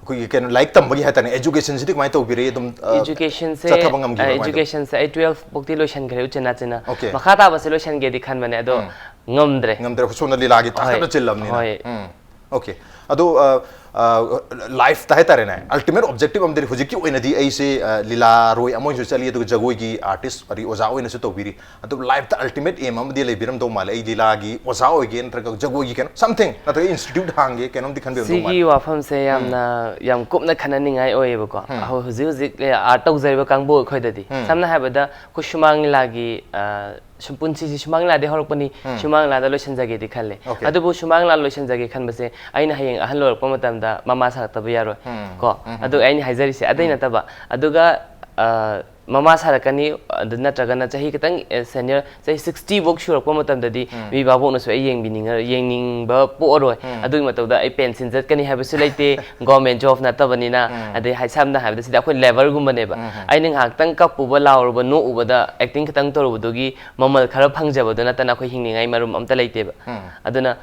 ꯑꯩꯈꯣꯏꯒꯤ ꯀꯩꯅꯣ, ꯂꯥꯏꯔꯤꯛ ꯇꯝꯕꯒꯤ ꯍꯥꯏꯇꯥꯔꯦ, educationꯁꯤꯗꯤ ꯀꯃꯥꯏꯅ ꯇꯧꯕꯤꯔꯦ? ꯑꯗꯨꯝ, ꯑ, Educationꯁꯦ, ꯆꯠꯊꯕ ꯉꯝꯈꯤꯕ꯭ꯔꯥ? ꯑ, ꯀꯃꯥꯏꯅ ꯇꯧ- educationꯁꯦ ꯑꯩ twelve ꯐꯥꯎꯗꯤ ꯂꯣꯏꯁꯟꯈ꯭ꯔꯦ ꯎꯆꯤꯟ ꯅꯥꯆꯤꯟꯅ꯫ Okay꯫ ꯃꯈꯥ ꯇꯥꯕꯁꯦ ꯂꯣꯏꯁꯟꯒꯦꯗꯤ ꯈꯟꯕꯅꯦ, ꯑꯗꯣ ꯎꯝ꯫ ꯉꯝꯗ꯭ꯔꯦ꯫ ꯉꯝꯗ꯭ꯔꯦ, ꯁꯣꯝꯗ ꯂꯤꯂꯥꯒꯤ ꯇꯥꯡꯀꯛꯇ ꯍꯣꯏ, ꯆꯤꯜꯂꯕꯅꯤꯅ꯫ ꯍꯣꯏ꯫ ꯎꯝ꯫ Okay꯫ ꯑꯗꯣ, ꯑ, ꯑ, lifeꯇ ꯍꯥꯏꯇꯥꯔꯦꯅꯦ, ultimate objective ꯑꯃꯗꯤ ꯍꯧꯖꯤꯛꯀꯤ ꯑꯣꯏꯅꯗꯤ ꯑꯩꯁꯦ, ꯑ, ꯂꯤꯂꯥꯔꯣꯏ ꯑꯃ ꯑꯣꯏꯅꯁꯨ ꯆꯠꯂꯤ, ꯑꯗꯨꯒ ꯖꯒꯣꯏꯒꯤ artist, ꯑꯗꯒꯤ ꯑꯣꯖꯥ ꯑꯣꯏꯅꯁꯨ ꯇꯧꯕꯤꯔꯤ꯫ ꯑꯗꯨ lifeꯇ ultimate aim ꯑꯃꯗꯤ ꯂꯩꯕꯤꯔꯝꯗꯧ ꯃꯥꯜꯂꯦ꯫ "ꯑꯩ ꯂꯤꯂꯥꯒꯤ ꯑꯣꯖꯥ ꯑꯣꯏꯒꯦ, ꯅꯠꯇ꯭ꯔꯒ ꯖꯒꯣꯏꯒꯤ ꯀꯩꯅꯣ, something, ꯅꯠꯇ꯭ꯔꯒ institute ꯍꯥꯡꯒꯦ", ꯀꯩꯅꯣꯝꯗꯤ ꯈꯟꯕꯤꯔꯝꯗꯧ ꯁꯤꯒꯤ ꯃꯥꯜꯂꯦ꯫ ꯋꯥꯐꯝꯁꯦ ꯎꯝ꯫ ꯌꯥꯝꯅ, ꯌꯥꯝ ꯀꯨꯞꯅ ꯈꯟꯅꯅꯤꯡꯉꯥꯏ ꯑꯣꯏꯌꯦꯕꯀꯣ꯫ ꯎꯝ꯫ ꯑꯍꯣ-, ꯍꯧꯖꯤꯛ ꯍꯧꯖꯤꯛ, ꯑꯦ, art ꯇꯧꯖꯔꯤꯕ ꯀꯥꯡꯕꯨ ꯑꯩꯈꯣꯏꯗꯗꯤ, ꯎꯝ꯫ ꯁꯝꯅ ꯍꯥꯏꯔꯕꯗ, ꯑꯩꯈꯣꯏ ꯁꯨꯃꯥꯡ ꯂꯤꯂꯥꯒꯤ, ꯑ, ꯁꯨꯝ ꯄꯨꯟꯁꯤꯁꯤ ꯁꯨꯃꯥꯡ ꯂꯤꯂꯥꯗꯒꯤ ꯍꯧꯔꯛꯄꯅꯤ, ꯎꯝ꯫ ꯁꯨꯃꯥꯡ ꯂꯤꯂꯥꯗ ꯂꯣꯏꯁꯤꯟꯖꯒꯦꯗꯤ ꯈꯜꯂꯦ꯫ Okay꯫ ꯑꯗꯨꯕꯨ ꯁꯨꯃꯥꯡ ꯂꯤꯂꯥ ꯂꯣꯏꯁꯤꯟꯖꯒꯦ ꯈꯟꯕꯁꯦ ꯑꯩꯅ ꯍꯌꯦꯡ ꯑꯍꯜ ꯑꯣꯏꯔꯛꯄ ꯃꯇꯝꯗ ꯃꯃꯥ ꯁꯥꯔꯛꯇꯕ ꯌꯥꯔꯣꯏ꯫ ꯎꯝ꯫ ꯀꯣ? ꯎꯝ꯫ ꯑꯗꯨ ꯑꯩꯅ ꯍꯥꯏꯖꯔꯤꯁꯦ ꯑꯇꯩ ꯎꯝ꯫ ꯅꯠꯇꯕ꯫ ꯑꯗꯨꯒ, ꯑ, ꯃꯃꯥ ꯁꯥꯔꯛꯀꯅꯤ, ꯑꯗꯨ ꯅꯠꯇ꯭ꯔꯒꯅ ꯆꯍꯤ ꯈꯤꯇꯪ, ꯑ, senior, ꯆꯍꯤ sixty ꯐꯧ ꯁꯨꯔꯛꯄ ꯃꯇꯝꯗꯗꯤ ꯎꯝ꯫ ꯃꯤ ꯚꯥꯕꯣꯛꯅꯁꯨ ꯑꯩ ꯌꯦꯡꯕꯤꯅꯤꯡꯉ-, ꯌꯦꯡꯅꯤꯡꯕ ꯄꯣꯛꯑꯔꯣꯏ꯫ ꯎꯝ꯫ ꯑꯗꯨꯒꯤ ꯃꯇꯝꯗ ꯑꯩ pension ꯆꯠꯀꯅꯤ ꯍꯥꯏꯕꯁꯨ ꯂꯩꯇꯦ, government job ꯅꯠꯇꯕꯅꯤꯅ꯫ ꯎꯝ꯫ ꯑꯗꯩ ꯍꯥꯏ-, ꯁꯝꯅ ꯍꯥꯏꯔꯕꯗ ꯁꯤꯗ ꯑꯩꯈꯣꯏ labourꯒꯨꯝꯕꯅꯦꯕ꯫ ꯎꯝ꯫ ꯑꯩꯅ ꯉꯥꯏꯍꯥꯛꯇꯪ ꯀꯞꯄꯨꯕ, ꯂꯥꯎꯔꯨꯕ, ꯅꯣꯛꯎꯕꯗ, acting ꯈꯤꯇꯪ ꯇꯧꯔꯨꯕꯗꯨꯒꯤ ꯃꯃꯜ ꯈꯔ ꯐꯪꯖꯕꯗꯨ ꯅꯠꯇꯅ ꯑꯩꯈꯣꯏ ꯍꯤꯡꯅꯤꯡꯉꯥꯏ ꯃꯔꯨꯝ ꯑꯝꯇ ꯂꯩꯇꯦꯕ꯫ ꯎꯝ꯫ ꯑꯗꯨꯅ,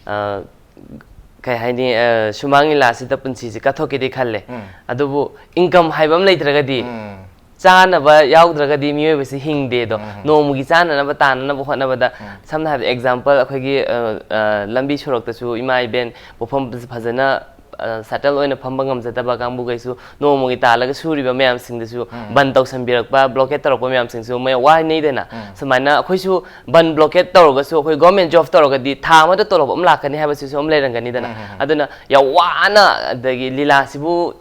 ꯑ, ꯀꯩ ꯍꯥꯏꯅꯤ, ꯑ, ꯁꯨꯃꯥꯡ ꯂꯤꯂꯥꯁꯤꯗ ꯄꯨꯟꯁꯤꯁꯦ ꯀꯠꯊꯣꯛꯀꯦꯗꯤ ꯈꯜꯂꯦ꯫ ꯎꯝ꯫ ꯑꯗꯨꯕꯨ ꯏꯟꯀꯝ ꯍꯥꯏꯕ ꯑꯃ ꯂꯩꯇ꯭ꯔꯒꯗꯤ, ꯎꯝ꯫ ꯆꯥꯅꯕ ꯌꯥꯎꯗ꯭ꯔꯒꯗꯤ ꯃꯤꯑꯣꯏꯕꯁꯤ ꯍꯤꯡꯗꯦ ꯑꯗꯣ꯫ ꯎꯝ꯫ ꯅꯣꯡꯃꯒꯤ ꯆꯥꯅꯅꯕ ꯇꯥꯅꯅꯕ ꯍꯣꯠꯅꯕꯗ, ꯎꯝ꯫ ꯁꯝꯅ ꯍꯥꯏꯔꯕꯗ ꯑꯦꯛꯖꯥꯝꯄꯜ, ꯑꯩꯈꯣꯏꯒꯤ, ꯑ, ꯑ, ꯂꯝꯕꯤ ꯁꯣꯔꯣꯛꯇꯁꯨ ꯏꯃꯥ ꯏꯕꯦꯟ ꯄꯣꯛꯐꯝ ꯐꯖꯅ, ꯑ, ꯁꯦꯇꯜ ꯑꯣꯏꯅ ꯐꯝꯕ ꯉꯝꯖꯗꯕ ꯀꯥꯡꯕꯨꯈꯩꯁꯨ ꯅꯣꯡꯃꯒꯤ ꯇꯥꯜꯂꯒ ꯁꯨꯔꯤꯕ ꯃꯌꯥꯝꯁꯤꯡꯗꯁꯨ ꯎꯝ꯫ ꯕꯟ ꯇꯧꯁꯟꯕꯤꯔꯛꯄ, ꯕ꯭ꯂꯣꯀꯦꯠ ꯇꯧꯔꯛꯄ ꯃꯌꯥꯝꯁꯤꯡꯁꯨ ꯃꯌꯥꯝ ꯋꯥꯅꯩꯗꯅ꯫ ꯎꯝ꯫ ꯁꯨꯃꯥꯏꯅ ꯑꯩꯈꯣꯏꯁꯨ ꯕꯟ ꯕ꯭ꯂꯣꯀꯦꯠ ꯇꯧꯔꯒꯁꯨ ꯑꯩꯈꯣꯏ ꯒꯣꯔꯃꯦꯟ ꯖꯣꯕ ꯇꯧꯔꯒꯗꯤ ꯊꯥ ꯑꯃꯗ ꯇꯣꯂꯣꯞ ꯑꯃ ꯂꯥꯛꯀꯅꯤ ꯍꯥꯏꯕꯁꯤꯁꯨ ꯑꯃ ꯂꯩꯔꯝꯒꯅꯤꯗꯅ꯫ ꯎꯝ, ꯎꯝ, ꯎꯝ꯫ ꯑꯗꯨꯅ ꯌꯥꯝ ꯋꯥꯅ, ꯑꯗꯒꯤ ꯂꯤꯂꯥꯁꯤꯕꯨ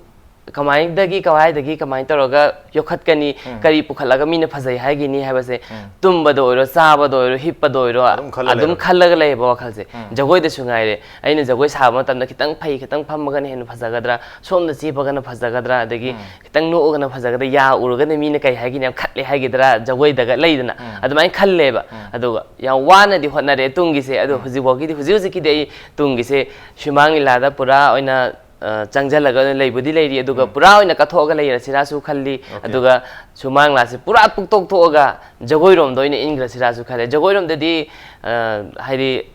ꯀꯃꯥꯏꯗꯒꯤ ꯀꯋꯥꯏꯗꯒꯤ ꯀꯃꯥꯏꯅ ꯇꯧꯔꯒ ꯌꯣꯛꯈꯠꯀꯅꯤ, ꯎꯝ꯫ ꯀꯔꯤ ꯄꯨꯈꯠꯂꯒ ꯃꯤꯅ ꯐꯖꯩ ꯍꯥꯏꯒꯅꯤ ꯍꯥꯏꯕꯁꯦ, ꯎꯝ꯫ ꯇꯨꯝꯕꯗ ꯑꯣꯏꯔꯣ, ꯆꯥꯕꯗ ꯑꯣꯏꯔꯣ, ꯍꯤꯞꯄꯗ ꯑꯣꯏꯔꯣ, ꯑꯗꯨꯝ ꯈꯜꯂ ꯑꯗꯨꯝ ꯂꯩꯔꯕ꯫ ꯈꯜꯂꯒ ꯂꯩꯌꯦꯕ ꯋꯥꯈꯜꯁꯦ꯫ ꯎꯝ꯫ ꯖꯒꯣꯏꯗꯁꯨ ꯉꯥꯏꯔꯦ, ꯑꯩꯅ ꯖꯒꯣꯏ ꯁꯥꯕ ꯃꯇꯝꯗ ꯈꯤꯇꯪ ꯐꯩ, ꯈꯤꯇꯪ ꯐꯝꯃꯒꯅ ꯍꯦꯟꯅ ꯐꯖꯒꯗ꯭ꯔꯥ, ꯁꯣꯝꯗ ꯆꯦꯞꯄꯒꯅ ꯐꯖꯒꯗ꯭ꯔꯥ, ꯑꯗꯒꯤ ꯎꯝ꯫ ꯈꯤꯇꯪ ꯅꯣꯛꯑꯒꯅ ꯐꯖꯒꯗ꯭ꯔꯥ, ꯌꯥ ꯎꯔꯒꯅ ꯃꯤꯅ ꯀꯩ ꯍꯥꯏꯒꯤꯅꯤ, ꯌꯥꯝ ꯈꯠꯂꯦ ꯍꯥꯏꯒꯗ꯭ꯔꯥ, ꯖꯒꯣꯏꯗꯒ ꯂꯩꯗꯅ, ꯎꯝ꯫ ꯑꯗꯨꯃꯥꯏꯅ ꯈꯜꯂꯦꯕ꯫ ꯎꯝ꯫ ꯑꯗꯨꯒ ꯌꯥꯝ ꯋꯥꯅꯗꯤ ꯍꯣꯠꯅꯔꯦ ꯇꯨꯡꯒꯤꯁꯦ, ꯑꯗꯣ ꯎꯝ꯫ ꯍꯧꯖꯤꯛꯐꯥꯎꯒꯤꯗꯤ, ꯍꯧꯖꯤꯛ ꯍꯧꯖꯤꯛꯀꯤꯗꯤ ꯑꯩ ꯇꯨꯡꯒꯤꯁꯦ ꯁꯨꯃꯥꯡ ꯂꯤꯂꯥꯗ ꯄꯨꯔꯥ ꯑꯣꯏꯅ, ꯑ, ꯆꯪꯁꯤꯜꯂꯒ ꯑꯣꯏꯅ ꯂꯩꯕꯨꯗꯤ ꯂꯩꯔꯤ, ꯑꯗꯨꯒ ꯎꯝ꯫ ꯄꯨꯔꯥ ꯑꯣꯏꯅ ꯀꯠꯊꯣꯛꯑꯒ ꯂꯩꯔꯁꯤꯔꯥꯁꯨ ꯈꯜꯂꯤ꯫ Okay꯫ ꯑꯗꯨꯒ ꯁꯨꯃꯥꯡ ꯂꯤꯂꯥꯁꯦ ꯄꯨꯔꯥ ꯄꯨꯛꯇꯣꯛꯊꯣꯛꯑꯒ ꯖꯒꯣꯏꯔꯣꯝꯗ ꯑꯣꯏꯅ ꯏꯟꯈ꯭ꯔꯁꯤꯔꯥꯁꯨ ꯈꯜꯂꯦ꯫ ꯖꯒꯣꯏꯔꯣꯝꯗꯗꯤ, ꯑ, ꯍꯥꯏꯗꯤ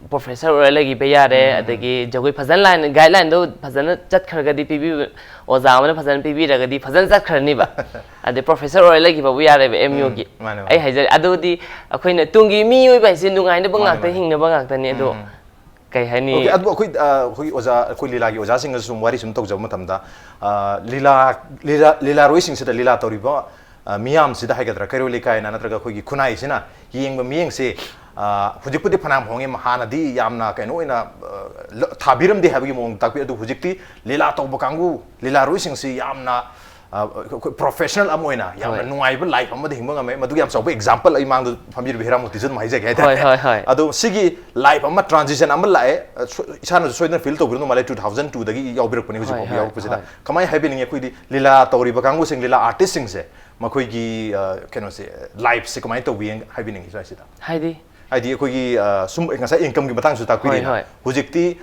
ꯄ꯭ꯔꯣꯐꯦꯁꯔ ꯑꯣꯏꯔ ꯂꯩꯈꯤꯕ ꯌꯥꯔꯦ, ꯎꯝ, ꯎꯝ, ꯑꯗꯒꯤ ꯖꯒꯣꯏ ꯐꯖꯅ ꯂꯥꯏꯟ, ꯒꯥꯏꯗꯂꯥꯏꯟꯗꯣ ꯐꯖꯅ ꯆꯠꯈ꯭ꯔꯒꯗꯤ, ꯄꯤꯕꯤꯕ, ꯑꯣꯖꯥ ꯑꯃꯅ ꯐꯖꯅ ꯄꯤꯕꯤꯔꯒꯗꯤ ꯐꯖꯅ ꯆꯠꯈ꯭ꯔꯅꯤꯕ꯫ ꯑꯗꯩ ꯄ꯭ꯔꯣꯐꯦꯁꯔ ꯑꯣꯏꯔ ꯂꯩꯈꯤꯕꯕꯨ ꯌꯥꯔꯦꯕ, ꯑꯦꯝ ꯌꯨꯒꯤ꯫ ꯎꯝ, ꯃꯥꯅꯦ, ꯃꯥꯅꯦ꯫ ꯑꯩ ꯍꯥꯏꯖꯔꯦ, ꯑꯗꯨꯗꯤ ꯑꯩꯈꯣꯏꯅ ꯇꯨꯡꯒꯤ ꯃꯤꯑꯣꯏꯕ ꯍꯥꯏꯁꯦ ꯅꯨꯡꯉꯥꯏꯅꯕ ꯃꯥꯅꯦ, ꯉꯥꯛꯇ, ꯃꯥꯅꯦ꯫ ꯍꯤꯡꯅꯕ ꯉꯥꯛꯇꯅꯤ꯫ ꯑꯗꯣ ꯎꯝ, ꯎꯝ꯫ ꯀꯩ ꯍꯥꯏꯅꯤ? Okay, ꯑꯗꯨ ꯑꯩꯈꯣꯏ, ꯑ, ꯑꯩꯈꯣꯏ ꯑꯣꯖꯥ, ꯑꯩꯈꯣꯏ ꯂꯤꯂꯥꯒꯤ ꯑꯣꯖꯥꯁꯤꯡꯒꯁꯨ ꯁꯨꯝ ꯋꯥꯔꯤ ꯁꯨꯝ ꯇꯧꯖꯕ ꯃꯇꯝꯗ, ꯑ, ꯂꯤꯂꯥ, ꯂꯤꯂꯥ, ꯂꯤꯂꯥꯔꯣꯏꯁꯤꯡꯁꯤꯗ, ꯂꯤꯂꯥ ꯇꯧꯔꯤꯕ, ꯑ, ꯃꯤꯌꯥꯝꯁꯤꯗ ꯍꯥꯏꯒꯗ꯭ꯔꯥ, ꯀꯩꯔꯣꯜ ꯂꯩꯀꯥꯏꯅ ꯅꯠꯇ꯭ꯔꯒ ꯑꯩꯈꯣꯏꯒꯤ ꯈꯨꯟꯅꯥꯏꯁꯤꯅ ꯌꯦꯡꯕ ꯃꯤꯠꯌꯦꯡꯁꯦ, ꯑ, ꯍꯧꯖꯤꯛꯄꯨꯗꯤ ꯐꯅꯌꯥꯝ ꯍꯣꯡꯉꯦ, ꯍꯥꯟꯅꯗꯤ ꯌꯥꯝꯅ ꯀꯩꯅꯣ ꯑꯣꯏꯅ, ꯑ, ꯂ-, ꯊꯥꯕꯤꯔꯝꯗꯦ ꯍꯥꯏꯕꯒꯤ ꯃꯑꯣꯡ ꯇꯥꯛꯄꯤ꯫ ꯑꯗꯨ ꯍꯧꯖꯤꯛꯇꯤ ꯂꯤꯂꯥ ꯇꯧꯕ ꯀꯥꯡꯕꯨ, ꯂꯤꯂꯥꯔꯣꯏꯁꯤꯡꯁꯤ ꯌꯥꯝꯅ, ꯑ, ꯑꯩꯈꯣꯏ professional ꯑꯃ ꯑꯣꯏꯅ ꯌꯥꯝꯅ ꯍꯣꯏ꯫ ꯅꯨꯡꯉꯥꯏꯕ life ꯑꯃꯗ ꯍꯤꯡꯕ ꯉꯝꯃꯦ꯫ ꯃꯗꯨꯒꯤ ꯌꯥꯝ ꯆꯥꯎꯕ example ꯑꯩ ꯃꯥꯡꯗ ꯐꯝꯕꯤꯔꯤꯕ ꯍꯤꯔꯥꯃꯨꯔꯇꯤꯁꯨ ꯑꯗꯨꯝ ꯍꯥꯏꯖꯒꯦ ꯍꯥꯏꯇꯥꯔꯦ꯫ ꯍꯣꯏ, ꯍꯣꯏ, ꯍꯣꯏ꯫ ꯑꯗꯣ ꯁꯤꯒꯤ life ꯑꯃ transition ꯑꯃ ꯂꯥꯛꯑꯦ, ꯑ, ꯁꯣ-, ꯏꯁꯥꯅꯁꯨ ꯁꯣꯏꯗꯅ feel ꯇꯧꯕꯤꯔꯝꯗꯧ ꯃꯥꯜꯂꯦ, two thousand two ꯗꯒꯤ ꯌꯥꯎꯕꯤꯔꯛꯄꯅꯤ ꯍꯧꯖꯤꯛ ꯍꯣꯏ, ꯐꯥꯎꯕ ꯍꯣꯏ, ꯌꯥꯎꯔꯛꯄꯁꯤꯗ꯫ ꯍꯣꯏ꯫ ꯀꯃꯥꯏꯅ ꯍꯥꯏꯕꯤꯅꯤꯡꯉꯤ? ꯑꯩꯈꯣꯏꯗꯤ ꯂꯤꯂꯥ ꯇꯧꯔꯤꯕ ꯀꯥꯡꯕꯨꯁꯤꯡ, ꯂꯤꯂꯥ artistꯁꯤꯡꯁꯦ, ꯃꯈꯣꯏꯒꯤ, ꯑ, ꯀꯩꯅꯣꯁꯦ, lifeꯁꯦ ꯀꯃꯥꯏꯅ ꯇꯧꯕꯤ ꯍꯥꯏꯕꯤꯅꯤꯡꯉꯤ ꯁ꯭ꯋꯥꯏꯁꯤꯗ? ꯍꯥꯏꯗꯤ? ꯍꯥꯏꯗꯤ ꯑꯩꯈꯣꯏꯒꯤ, ꯑ, ꯁꯨꯝ ꯉꯁꯥꯏ incomeꯒꯤ ꯃꯇꯥꯡꯁꯨ ꯇꯥꯛꯄꯤꯔꯤꯅ꯫ ꯍꯣꯏ, ꯍꯣꯏ꯫ ꯍꯧꯖꯤꯛꯇꯤ,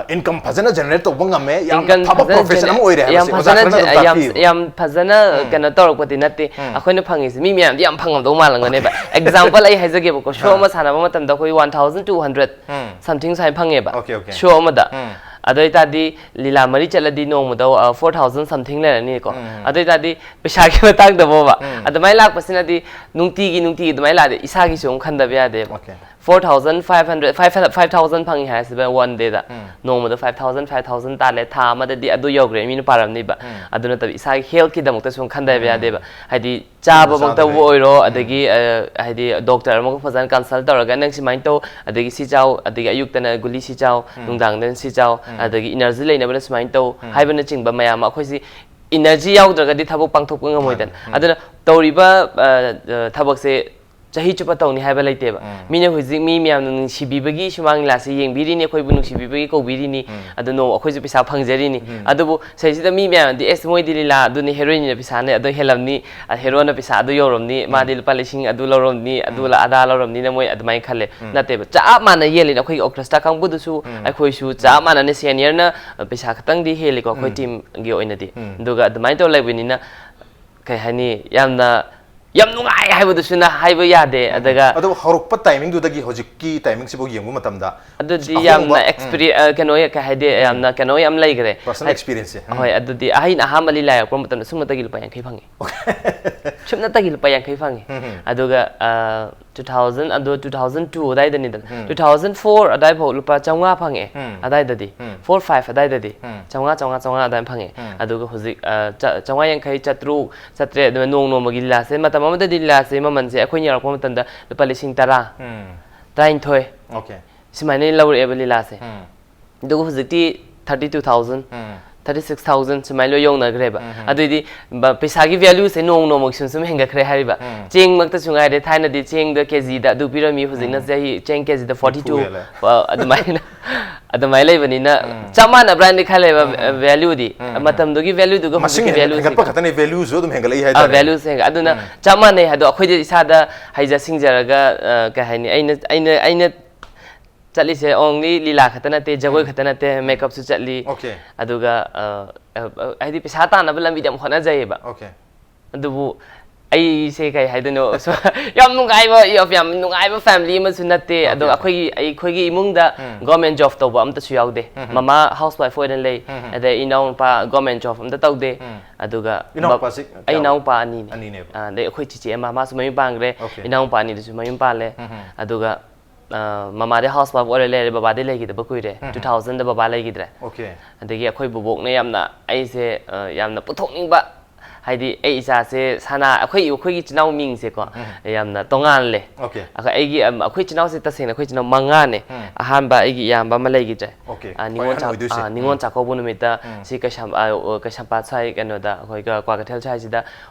ꯏꯟꯀꯝ ꯐꯖꯅ ꯖꯦꯅꯔꯦꯠ ꯇꯧꯕ ꯉꯝꯃꯦ, ꯌꯥꯝ Income ꯐꯕ ꯐꯖꯅ ꯄ꯭ꯔꯣꯐꯦꯁꯟ gener- ꯑꯃ ꯑꯣꯏꯔꯦ ꯍꯥꯏꯕꯁꯦ ꯌꯥꯝ ꯑꯣꯖꯥ ꯐꯖꯅ ꯈꯔꯅ ꯑꯗꯨꯝ ꯌꯥꯝ ꯇꯥꯛꯄꯤꯌꯦꯕ꯫ ꯌꯥꯝ ꯐꯖꯅ ꯀꯩꯅꯣ ꯇꯧꯔꯛꯄꯗꯤ ꯅꯠꯇꯦ꯫ ꯑꯩꯈꯣꯏꯅ ꯐꯪꯉꯤꯁꯦ ꯃꯤ ꯃꯌꯥꯝꯗꯤ ꯌꯥꯝ ꯐꯪꯉꯝꯗꯧ ꯃꯥꯜꯂꯝꯒꯅꯦꯕ꯫ ꯑꯦꯛꯖꯥꯝꯄꯜ ꯑꯩ ꯍꯥꯏꯖꯒꯦꯕꯀꯣ, ꯁꯣ ꯑꯃ ꯁꯥꯟꯅꯕ ꯃꯇꯝꯗ ꯑꯩꯈꯣꯏ one thousand two hundred something ꯁꯨꯃꯥꯏꯅ ꯐꯪꯉꯦꯕ꯫ Okay, okay. ꯁꯣ ꯑꯃꯗ꯫ ꯑꯗꯨ ꯑꯣꯏꯇꯥꯔꯗꯤ ꯂꯤꯂꯥ ꯃꯔꯤ ꯆꯠꯂꯗꯤ ꯅꯣꯡꯃꯗ four thousand something ꯂꯩꯔꯅꯤꯀꯣ꯫ ꯑꯗꯨ ꯑꯣꯏꯇꯥꯔꯗꯤ ꯄꯩꯁꯥꯒꯤ ꯃꯇꯥꯡꯗꯕꯣꯕ ꯑꯗꯨꯃꯥꯏꯅ ꯂꯥꯛꯄꯁꯤꯅꯗꯤ ꯅꯨꯡꯇꯤꯒꯤ ꯅꯨꯡꯇꯤꯒꯤ ꯑꯗꯨꯃꯥꯏꯅ ꯂꯥꯛꯑꯗꯤ ꯏꯁꯥꯒꯤꯁꯨ ꯑꯃꯨꯛ ꯈꯟꯗꯕ ꯌꯥꯗꯦꯕ꯫ Okay. Four thousand five hundred, five thousand ꯐꯪꯉꯤ ꯍꯥꯏꯁꯤꯕ ꯋꯥꯟ ꯗꯦꯗ꯫ ꯅꯣꯡꯃꯗ five thousand, five thousand ꯇꯥꯜꯂꯦ, ꯊꯥ ꯑꯃꯗꯗꯤ ꯑꯗꯨ ꯌꯧꯈ꯭ꯔꯦ, ꯃꯤꯅ ꯄꯥꯔꯝꯅꯤꯕ꯫ ꯑꯗꯨ ꯅꯠꯇꯕ ꯏꯁꯥꯒꯤ ꯍꯦꯜꯠꯀꯤꯗꯃꯛꯇꯁꯨ ꯑꯃꯨꯛ ꯈꯟꯗꯕ ꯌꯥꯗꯦꯕ꯫ ꯍꯥꯏꯗꯤ ꯆꯥꯕꯃꯛꯇꯕꯨ ꯆꯥꯕꯗ ꯑꯣꯏꯔꯣ, ꯑꯗꯒꯤ ꯑ, ꯍꯥꯏꯗꯤ ꯗꯣꯛꯇꯔ ꯑꯃꯒ ꯐꯖꯅ ꯀꯟꯁꯜ ꯇꯧꯔꯒ ꯅꯪ ꯁꯨꯃꯥꯏꯅ ꯇꯧ, ꯑꯗꯒꯤ ꯁꯤ ꯆꯥꯎ, ꯑꯗꯒꯤ ꯑꯌꯨꯛꯇꯅ ꯒꯨꯂꯤ ꯁꯤ ꯆꯥꯎ, ꯅꯨꯡꯗꯥꯡꯗꯅ ꯁꯤ ꯆꯥꯎ, ꯑꯗꯒꯤ ꯏꯅꯔꯖꯤ ꯂꯩꯅꯕꯅ ꯁꯨꯃꯥꯏꯅ ꯇꯧ ꯍꯥꯏꯕꯅꯆꯤꯡꯕ ꯃꯌꯥꯝ ꯑꯃ ꯑꯩꯈꯣꯏꯁꯤ ꯏꯅꯔꯖꯤ ꯌꯥꯎꯗ꯭ꯔꯒꯗꯤ ꯊꯕꯛ ꯄꯥꯡꯊꯣꯛꯄ ꯉꯝꯃꯣꯏꯗꯅ꯫ ꯑꯗꯨꯅ ꯇꯧꯔꯤꯕ ꯑ, ꯑ, ꯊꯕꯛꯁꯦ ꯆꯍꯤ ꯆꯨꯞꯄ ꯇꯧꯅꯤ ꯍꯥꯏꯕ ꯂꯩꯇꯦꯕ꯫ ꯃꯤꯅ ꯍꯧꯖꯤꯛ ꯃꯤ ꯃꯌꯥꯝꯅ ꯅꯨꯡꯁꯤꯕꯤꯕꯒꯤ ꯁꯨꯃꯥꯡ ꯂꯤꯂꯥꯁꯦ ꯌꯦꯡꯕꯤꯔꯤꯅꯤ, ꯑꯩꯈꯣꯏꯕꯨ ꯅꯨꯡꯁꯤꯕꯤꯕꯒꯤ ꯀꯧꯕꯤꯔꯤꯅꯤ, ꯑꯗꯨꯅ ꯑꯩꯈꯣꯏꯁꯨ ꯄꯩꯁꯥ ꯐꯪꯖꯔꯤꯅꯤ꯫ ꯑꯗꯨꯕꯨ ꯁꯤꯗꯩꯁꯤꯗ ꯃꯤ ꯃꯌꯥꯝꯅꯗꯤ ꯑꯦꯁ ꯃꯣꯏꯗꯤ ꯂꯤꯂꯥ ꯑꯗꯨꯅꯤ, ꯍꯦꯔꯣꯏꯟꯅ ꯄꯩꯁꯥꯅ ꯑꯗꯨ ꯍꯦꯜꯂꯝꯅꯤ, ꯑ, ꯍꯦꯔꯣꯅ ꯄꯩꯁꯥ ꯑꯗꯨ ꯌꯧꯔꯝꯅꯤ, ꯃꯥꯗꯤ ꯂꯨꯄꯥ ꯂꯤꯁꯤꯡ ꯑꯗꯨ ꯂꯧꯔꯝꯅꯤ, ꯑꯗꯨ ꯂ- ꯑꯗꯥ ꯂꯧꯔꯝꯅꯤꯅ ꯃꯣꯏ ꯑꯗꯨꯃꯥꯏꯅ ꯈꯜꯂꯦ꯫ ꯅꯠꯇꯦꯕ, ꯆꯞ ꯃꯥꯟꯅ ꯌꯦꯜꯂꯤꯅ ꯑꯩꯈꯣꯏꯒꯤ ꯑꯣꯔꯀꯦꯁꯇ꯭ꯔꯥ ꯀꯥꯡꯕꯨꯗꯨꯁꯨ ꯑꯩꯈꯣꯏꯁꯨ ꯆꯞ ꯃꯥꯟꯅꯅ ꯁꯦꯅꯤꯌꯔꯅ ꯄꯩꯁꯥ ꯈꯛꯇꯪꯗꯤ ꯍꯦꯜꯂꯤꯀꯣ ꯑꯩꯈꯣꯏ ꯇꯤꯝꯒꯤ ꯑꯣꯏꯅꯗꯤ꯫ ꯑꯗꯨꯒ ꯑꯗꯨꯃꯥꯏꯅ ꯇꯧꯔ ꯂꯩꯕꯅꯤꯅ ꯀꯩ ꯍꯥꯏꯅꯤ, ꯌꯥꯝꯅ ꯌꯥꯝ ꯅꯨꯡꯉꯥꯏ ꯍꯥꯏꯕꯗꯨꯁꯨꯅ ꯍꯥꯏꯕ ꯌꯥꯗꯦ꯫ ꯑꯗꯨꯒ ꯑꯗꯣ ꯍꯧꯔꯛꯄ ꯇꯥꯏꯃꯤꯡꯗꯨꯗꯒꯤ ꯍꯧꯖꯤꯛꯀꯤ ꯇꯥꯏꯃꯤꯡꯁꯤꯐꯥꯎ ꯌꯦꯡꯕ ꯃꯇꯝꯗ ꯑꯗꯨꯗꯤ ꯑꯍꯣꯡꯕ- ꯌꯥꯝꯅ ꯑꯦꯛꯁꯄꯤꯔꯤꯌꯦꯟꯁ ꯀꯩꯅꯣ ꯀꯩ ꯍꯥꯏꯗꯤ ꯌꯥꯝꯅ ꯀꯩꯅꯣ ꯌꯥꯝ ꯂꯩꯈ꯭ꯔꯦ꯫ Personal experience ꯁꯦ꯫ ꯍꯣꯏ, ꯑꯗꯨꯗꯤ ꯑꯩꯅ ꯑꯍꯥꯟꯕ ꯂꯤꯂꯥ ꯌꯥꯎꯔꯛꯄ ꯃꯇꯝꯗ ꯁꯨꯞꯅꯇꯒꯤ ꯂꯨꯄꯥ ꯌꯥꯡꯈꯩ ꯐꯪꯉꯤ꯫ ꯁꯨꯞꯅꯇꯒꯤ ꯂꯨꯄꯥ ꯌꯥꯡꯈꯩ ꯐꯪꯉꯤ꯫ ꯑꯗꯨꯒ two thousand ꯑꯗꯣ two thousand two ꯑꯗꯥꯏꯗꯅꯤꯗꯅ, two thousand four ꯑꯗꯥꯏꯐꯥꯎ ꯂꯨꯄꯥ ꯆꯥꯝꯃꯉꯥ ꯐꯪꯉꯛꯑꯦ꯫ ꯑꯗꯥꯏꯗꯗꯤ four five ꯑꯗꯥꯏꯗꯗꯤ ꯆꯥꯝꯃꯉꯥ ꯆꯥꯝꯃꯉꯥ ꯆꯥꯝꯃꯉꯥ ꯑꯗꯥꯏ ꯐꯪꯉꯦ꯫ ꯑꯗꯨꯒ ꯍꯧꯖꯤꯛ ꯑ, ꯆ- ꯆꯥꯝꯃꯉꯥ ꯌꯥꯡꯈꯩ, ꯆꯥꯇ꯭ꯔꯨꯛ, ꯆꯥꯇ꯭ꯔꯦꯠ ꯑꯗꯨꯃꯥꯏꯅ ꯅꯣꯡ ꯅꯣꯡꯃꯒꯤ ꯂꯤꯂꯥꯁꯦ, ꯃꯇꯝ ꯑꯃꯗꯗꯤ ꯂꯤꯂꯥꯁꯦ ꯃꯃꯜꯁꯦ ꯑꯩꯈꯣꯏꯅ ꯌꯥꯎꯔꯛꯄ ꯃꯇꯝꯗ ꯂꯨꯄꯥ ꯂꯤꯁꯤꯡ ꯇꯔꯥ, ꯇꯔꯥꯅꯤꯊꯣꯏ Okay. ꯁꯨꯃꯥꯏꯅ ꯂꯧꯔꯛꯑꯦꯕ ꯂꯤꯂꯥꯁꯦ꯫ ꯑꯗꯨꯒ ꯍꯧꯖꯤꯛꯇꯤ thirty two thousand, thirty six thousand ꯁꯨꯃꯥꯏꯅ ꯂꯣꯏ ꯌꯧꯅꯈ꯭ꯔꯦꯕ꯫ ꯑꯗꯨꯏꯗꯤ ꯕ- ꯄꯩꯁꯥꯒꯤ ꯚꯦꯂꯨꯁꯦ ꯅꯣꯡ ꯅꯣꯡꯃꯒꯤ ꯁꯨꯝ ꯁꯨꯝ ꯍꯦꯟꯒꯠꯈ꯭ꯔꯦ ꯍꯥꯏꯔꯤꯕ꯫ ꯆꯦꯡꯃꯛꯇꯁꯨ ꯉꯥꯏꯔꯦ, ꯊꯥꯏꯅꯗꯤ ꯆꯦꯡꯗ ꯀꯦꯖꯤꯗ ꯑꯗꯨ ꯄꯤꯔꯝꯃꯤ, ꯍꯧꯖꯤꯛꯅ ꯆꯍꯤ ꯆꯦꯡ ꯀꯦꯖꯤꯗ forty two꯫ ꯍꯦꯜꯂꯦ꯫ ꯑꯗꯨꯃꯥꯏꯅ ꯑꯗꯨꯃꯥꯏꯅ ꯂꯩꯕꯅꯤꯅ ꯆꯞ ꯃꯥꯟꯅꯕ꯭ꯔꯥꯅꯤ ꯈꯜꯂꯦꯕ ꯚꯦꯂꯨꯗꯤ꯫ ꯃꯇꯝꯗꯨꯒꯤ ꯚꯦꯂꯨꯗꯨꯒ ꯃꯁꯤꯡ ꯍꯧꯖꯤꯛꯀꯤ ꯚꯦꯂꯨꯁꯦ ꯍꯦꯟꯒꯠꯄ ꯈꯛꯇꯅꯤ, ꯚꯦꯂꯨꯁꯨ ꯑꯗꯨꯝ ꯍꯦꯟꯒꯠꯂꯛꯏ ꯍꯥꯏꯇꯥꯔꯦ꯫ ꯚꯦꯂꯨꯁꯦ ꯍꯦꯟꯒꯠ ꯑꯗꯨꯅ ꯆꯞ ꯃꯥꯟꯅꯩ꯫ ꯑꯗꯣ ꯑꯩꯈꯣꯏꯗꯤ ꯏꯁꯥꯗ ꯍꯩꯖ ꯁꯤꯡꯖꯔꯒ ꯑ, ꯀꯩ ꯍꯥꯏꯅꯤ, ꯑꯩꯅ ꯑꯩꯅ ꯑꯩꯅ ꯆꯠꯂꯤꯁꯦ only ꯂꯤꯂꯥ ꯈꯛꯇ ꯅꯠꯇꯦ, ꯖꯒꯣꯏ ꯈꯛꯇ ꯅꯠꯇꯦ, ꯃꯦꯀꯞꯁꯨ ꯆꯠꯂꯤ꯫ Okay. ꯑꯗꯨꯒ ꯑ, ꯑ, ꯑ, ꯍꯥꯏꯗꯤ ꯄꯩꯁꯥ ꯇꯥꯟꯅꯕ ꯂꯝꯕꯤꯗꯤ ꯌꯥꯝ ꯍꯣꯠꯅꯖꯩꯌꯦꯕ꯫ Okay. ꯑꯗꯨꯕꯨ ꯑꯩꯁꯦ ꯀꯩ ꯍꯥꯏꯗꯣꯏꯅꯣ? So, ꯌꯥꯝ ꯅꯨꯡꯉꯥꯏꯕ, ꯌꯥꯝ ꯅꯨꯡꯉꯥꯏꯕ family ꯑꯃꯁꯨ ꯅꯠꯇꯦ꯫ ꯑꯗꯣ Okay. ꯑꯩꯈꯣꯏꯒꯤ, ꯑꯩꯈꯣꯏꯒꯤ ꯏꯃꯨꯡꯗ government job ꯇꯧꯕ ꯑꯝꯇꯁꯨ ꯌꯥꯎꯗꯦ꯫ ꯃꯃꯥ housewife ꯑꯣꯏꯅ ꯂꯩ꯫ ꯑꯗꯩ ꯏꯅꯥꯎꯅꯨꯄꯥ government job ꯑꯝꯇ ꯇꯧꯗꯦ꯫ ꯑꯗꯨꯒ ꯏꯅꯥꯎꯄꯥꯁꯤ ꯑꯩ ꯀꯌꯥ? ꯏꯅꯥꯎꯄꯥ ꯑꯅꯤꯅꯦ꯫ ꯑꯅꯤꯅꯦꯕ꯫ ꯑ, ꯑꯗꯩ ꯑꯩꯈꯣꯏ ꯆꯤꯆꯦ ꯑꯃ, ꯃꯥꯁꯨ ꯃꯌꯨꯝ ꯄꯥꯟꯈ꯭ꯔꯦ꯫ Okay. ꯏꯅꯥꯎꯅꯨꯄꯥ ꯑꯅꯤꯗꯨꯁꯨ ꯃꯌꯨꯝ ꯄꯥꯜꯂꯦ꯫ ꯑꯗꯨꯒ ꯑ, ꯃꯃꯥꯗꯤ housewife ꯑꯣꯏꯔ ꯂꯩꯔꯦ, ꯕꯕꯥꯗꯤ ꯂꯩꯈꯤꯗꯕ ꯀꯨꯏꯔꯦ꯫ Two thousandꯗ ꯕꯕꯥ ꯂꯩꯈꯤꯗ꯭ꯔꯦ꯫ Okay. ꯑꯗꯒꯤ ꯑꯩꯈꯣꯏ ꯕꯣꯕꯣꯛꯅ ꯌꯥꯝꯅ ꯑꯩꯁꯦ, ꯑ, ꯌꯥꯝꯅ ꯄꯨꯊꯣꯛꯅꯤꯡꯕ, ꯍꯥꯏꯗꯤ ꯑꯩ ꯏꯆꯥꯁꯦ ꯁꯅꯥ, ꯑꯩꯈꯣꯏ, ꯑꯩꯈꯣꯏꯒꯤ ꯏꯆꯤꯟ ꯏꯅꯥꯎ ꯃꯤꯡꯁꯦꯀꯣ, ꯌꯥꯝꯅ ꯇꯣꯉꯥꯜꯂꯦ꯫ Okay. ꯑꯩꯈꯣꯏ, ꯑꯩꯒꯤ, ꯑꯝ, ꯑꯩꯈꯣꯏ ꯏꯆꯤꯟ ꯏꯅꯥꯎꯁꯦ ꯇꯁꯦꯡꯅ ꯑꯩꯈꯣꯏ ꯏꯆꯤꯟ ꯏꯅꯥꯎ ꯃꯉꯥꯅꯦ꯫ ꯑꯍꯥꯟꯕ ꯑꯩꯒꯤ ꯏꯌꯥꯝꯕ ꯑꯃ ꯂꯩꯈꯤꯗ꯭ꯔꯦ꯫ Okay. ꯑ, ꯈ꯭ꯋꯥꯏ ꯅꯤꯉꯣꯜ ꯑꯍꯟ ꯆꯥꯛ-, ꯑꯣꯏꯗꯣꯏꯁꯦ꯫ ꯑ, ꯅꯤꯉꯣꯜ ꯆꯥꯛꯀꯧꯕ ꯅꯨꯃꯤꯠꯇ ꯁꯤ ꯀꯩꯁꯥꯝ-, ꯑ, ꯑ, ꯀꯩꯁꯥꯝꯄꯥꯠ ꯁ꯭ꯋꯥꯏ ꯀꯩꯅꯣꯗ, ꯑꯩꯈꯣꯏꯒ ꯀ꯭ꯋꯥꯀꯩꯊꯦꯜ ꯁ꯭ꯋꯥꯏꯁꯤꯗ,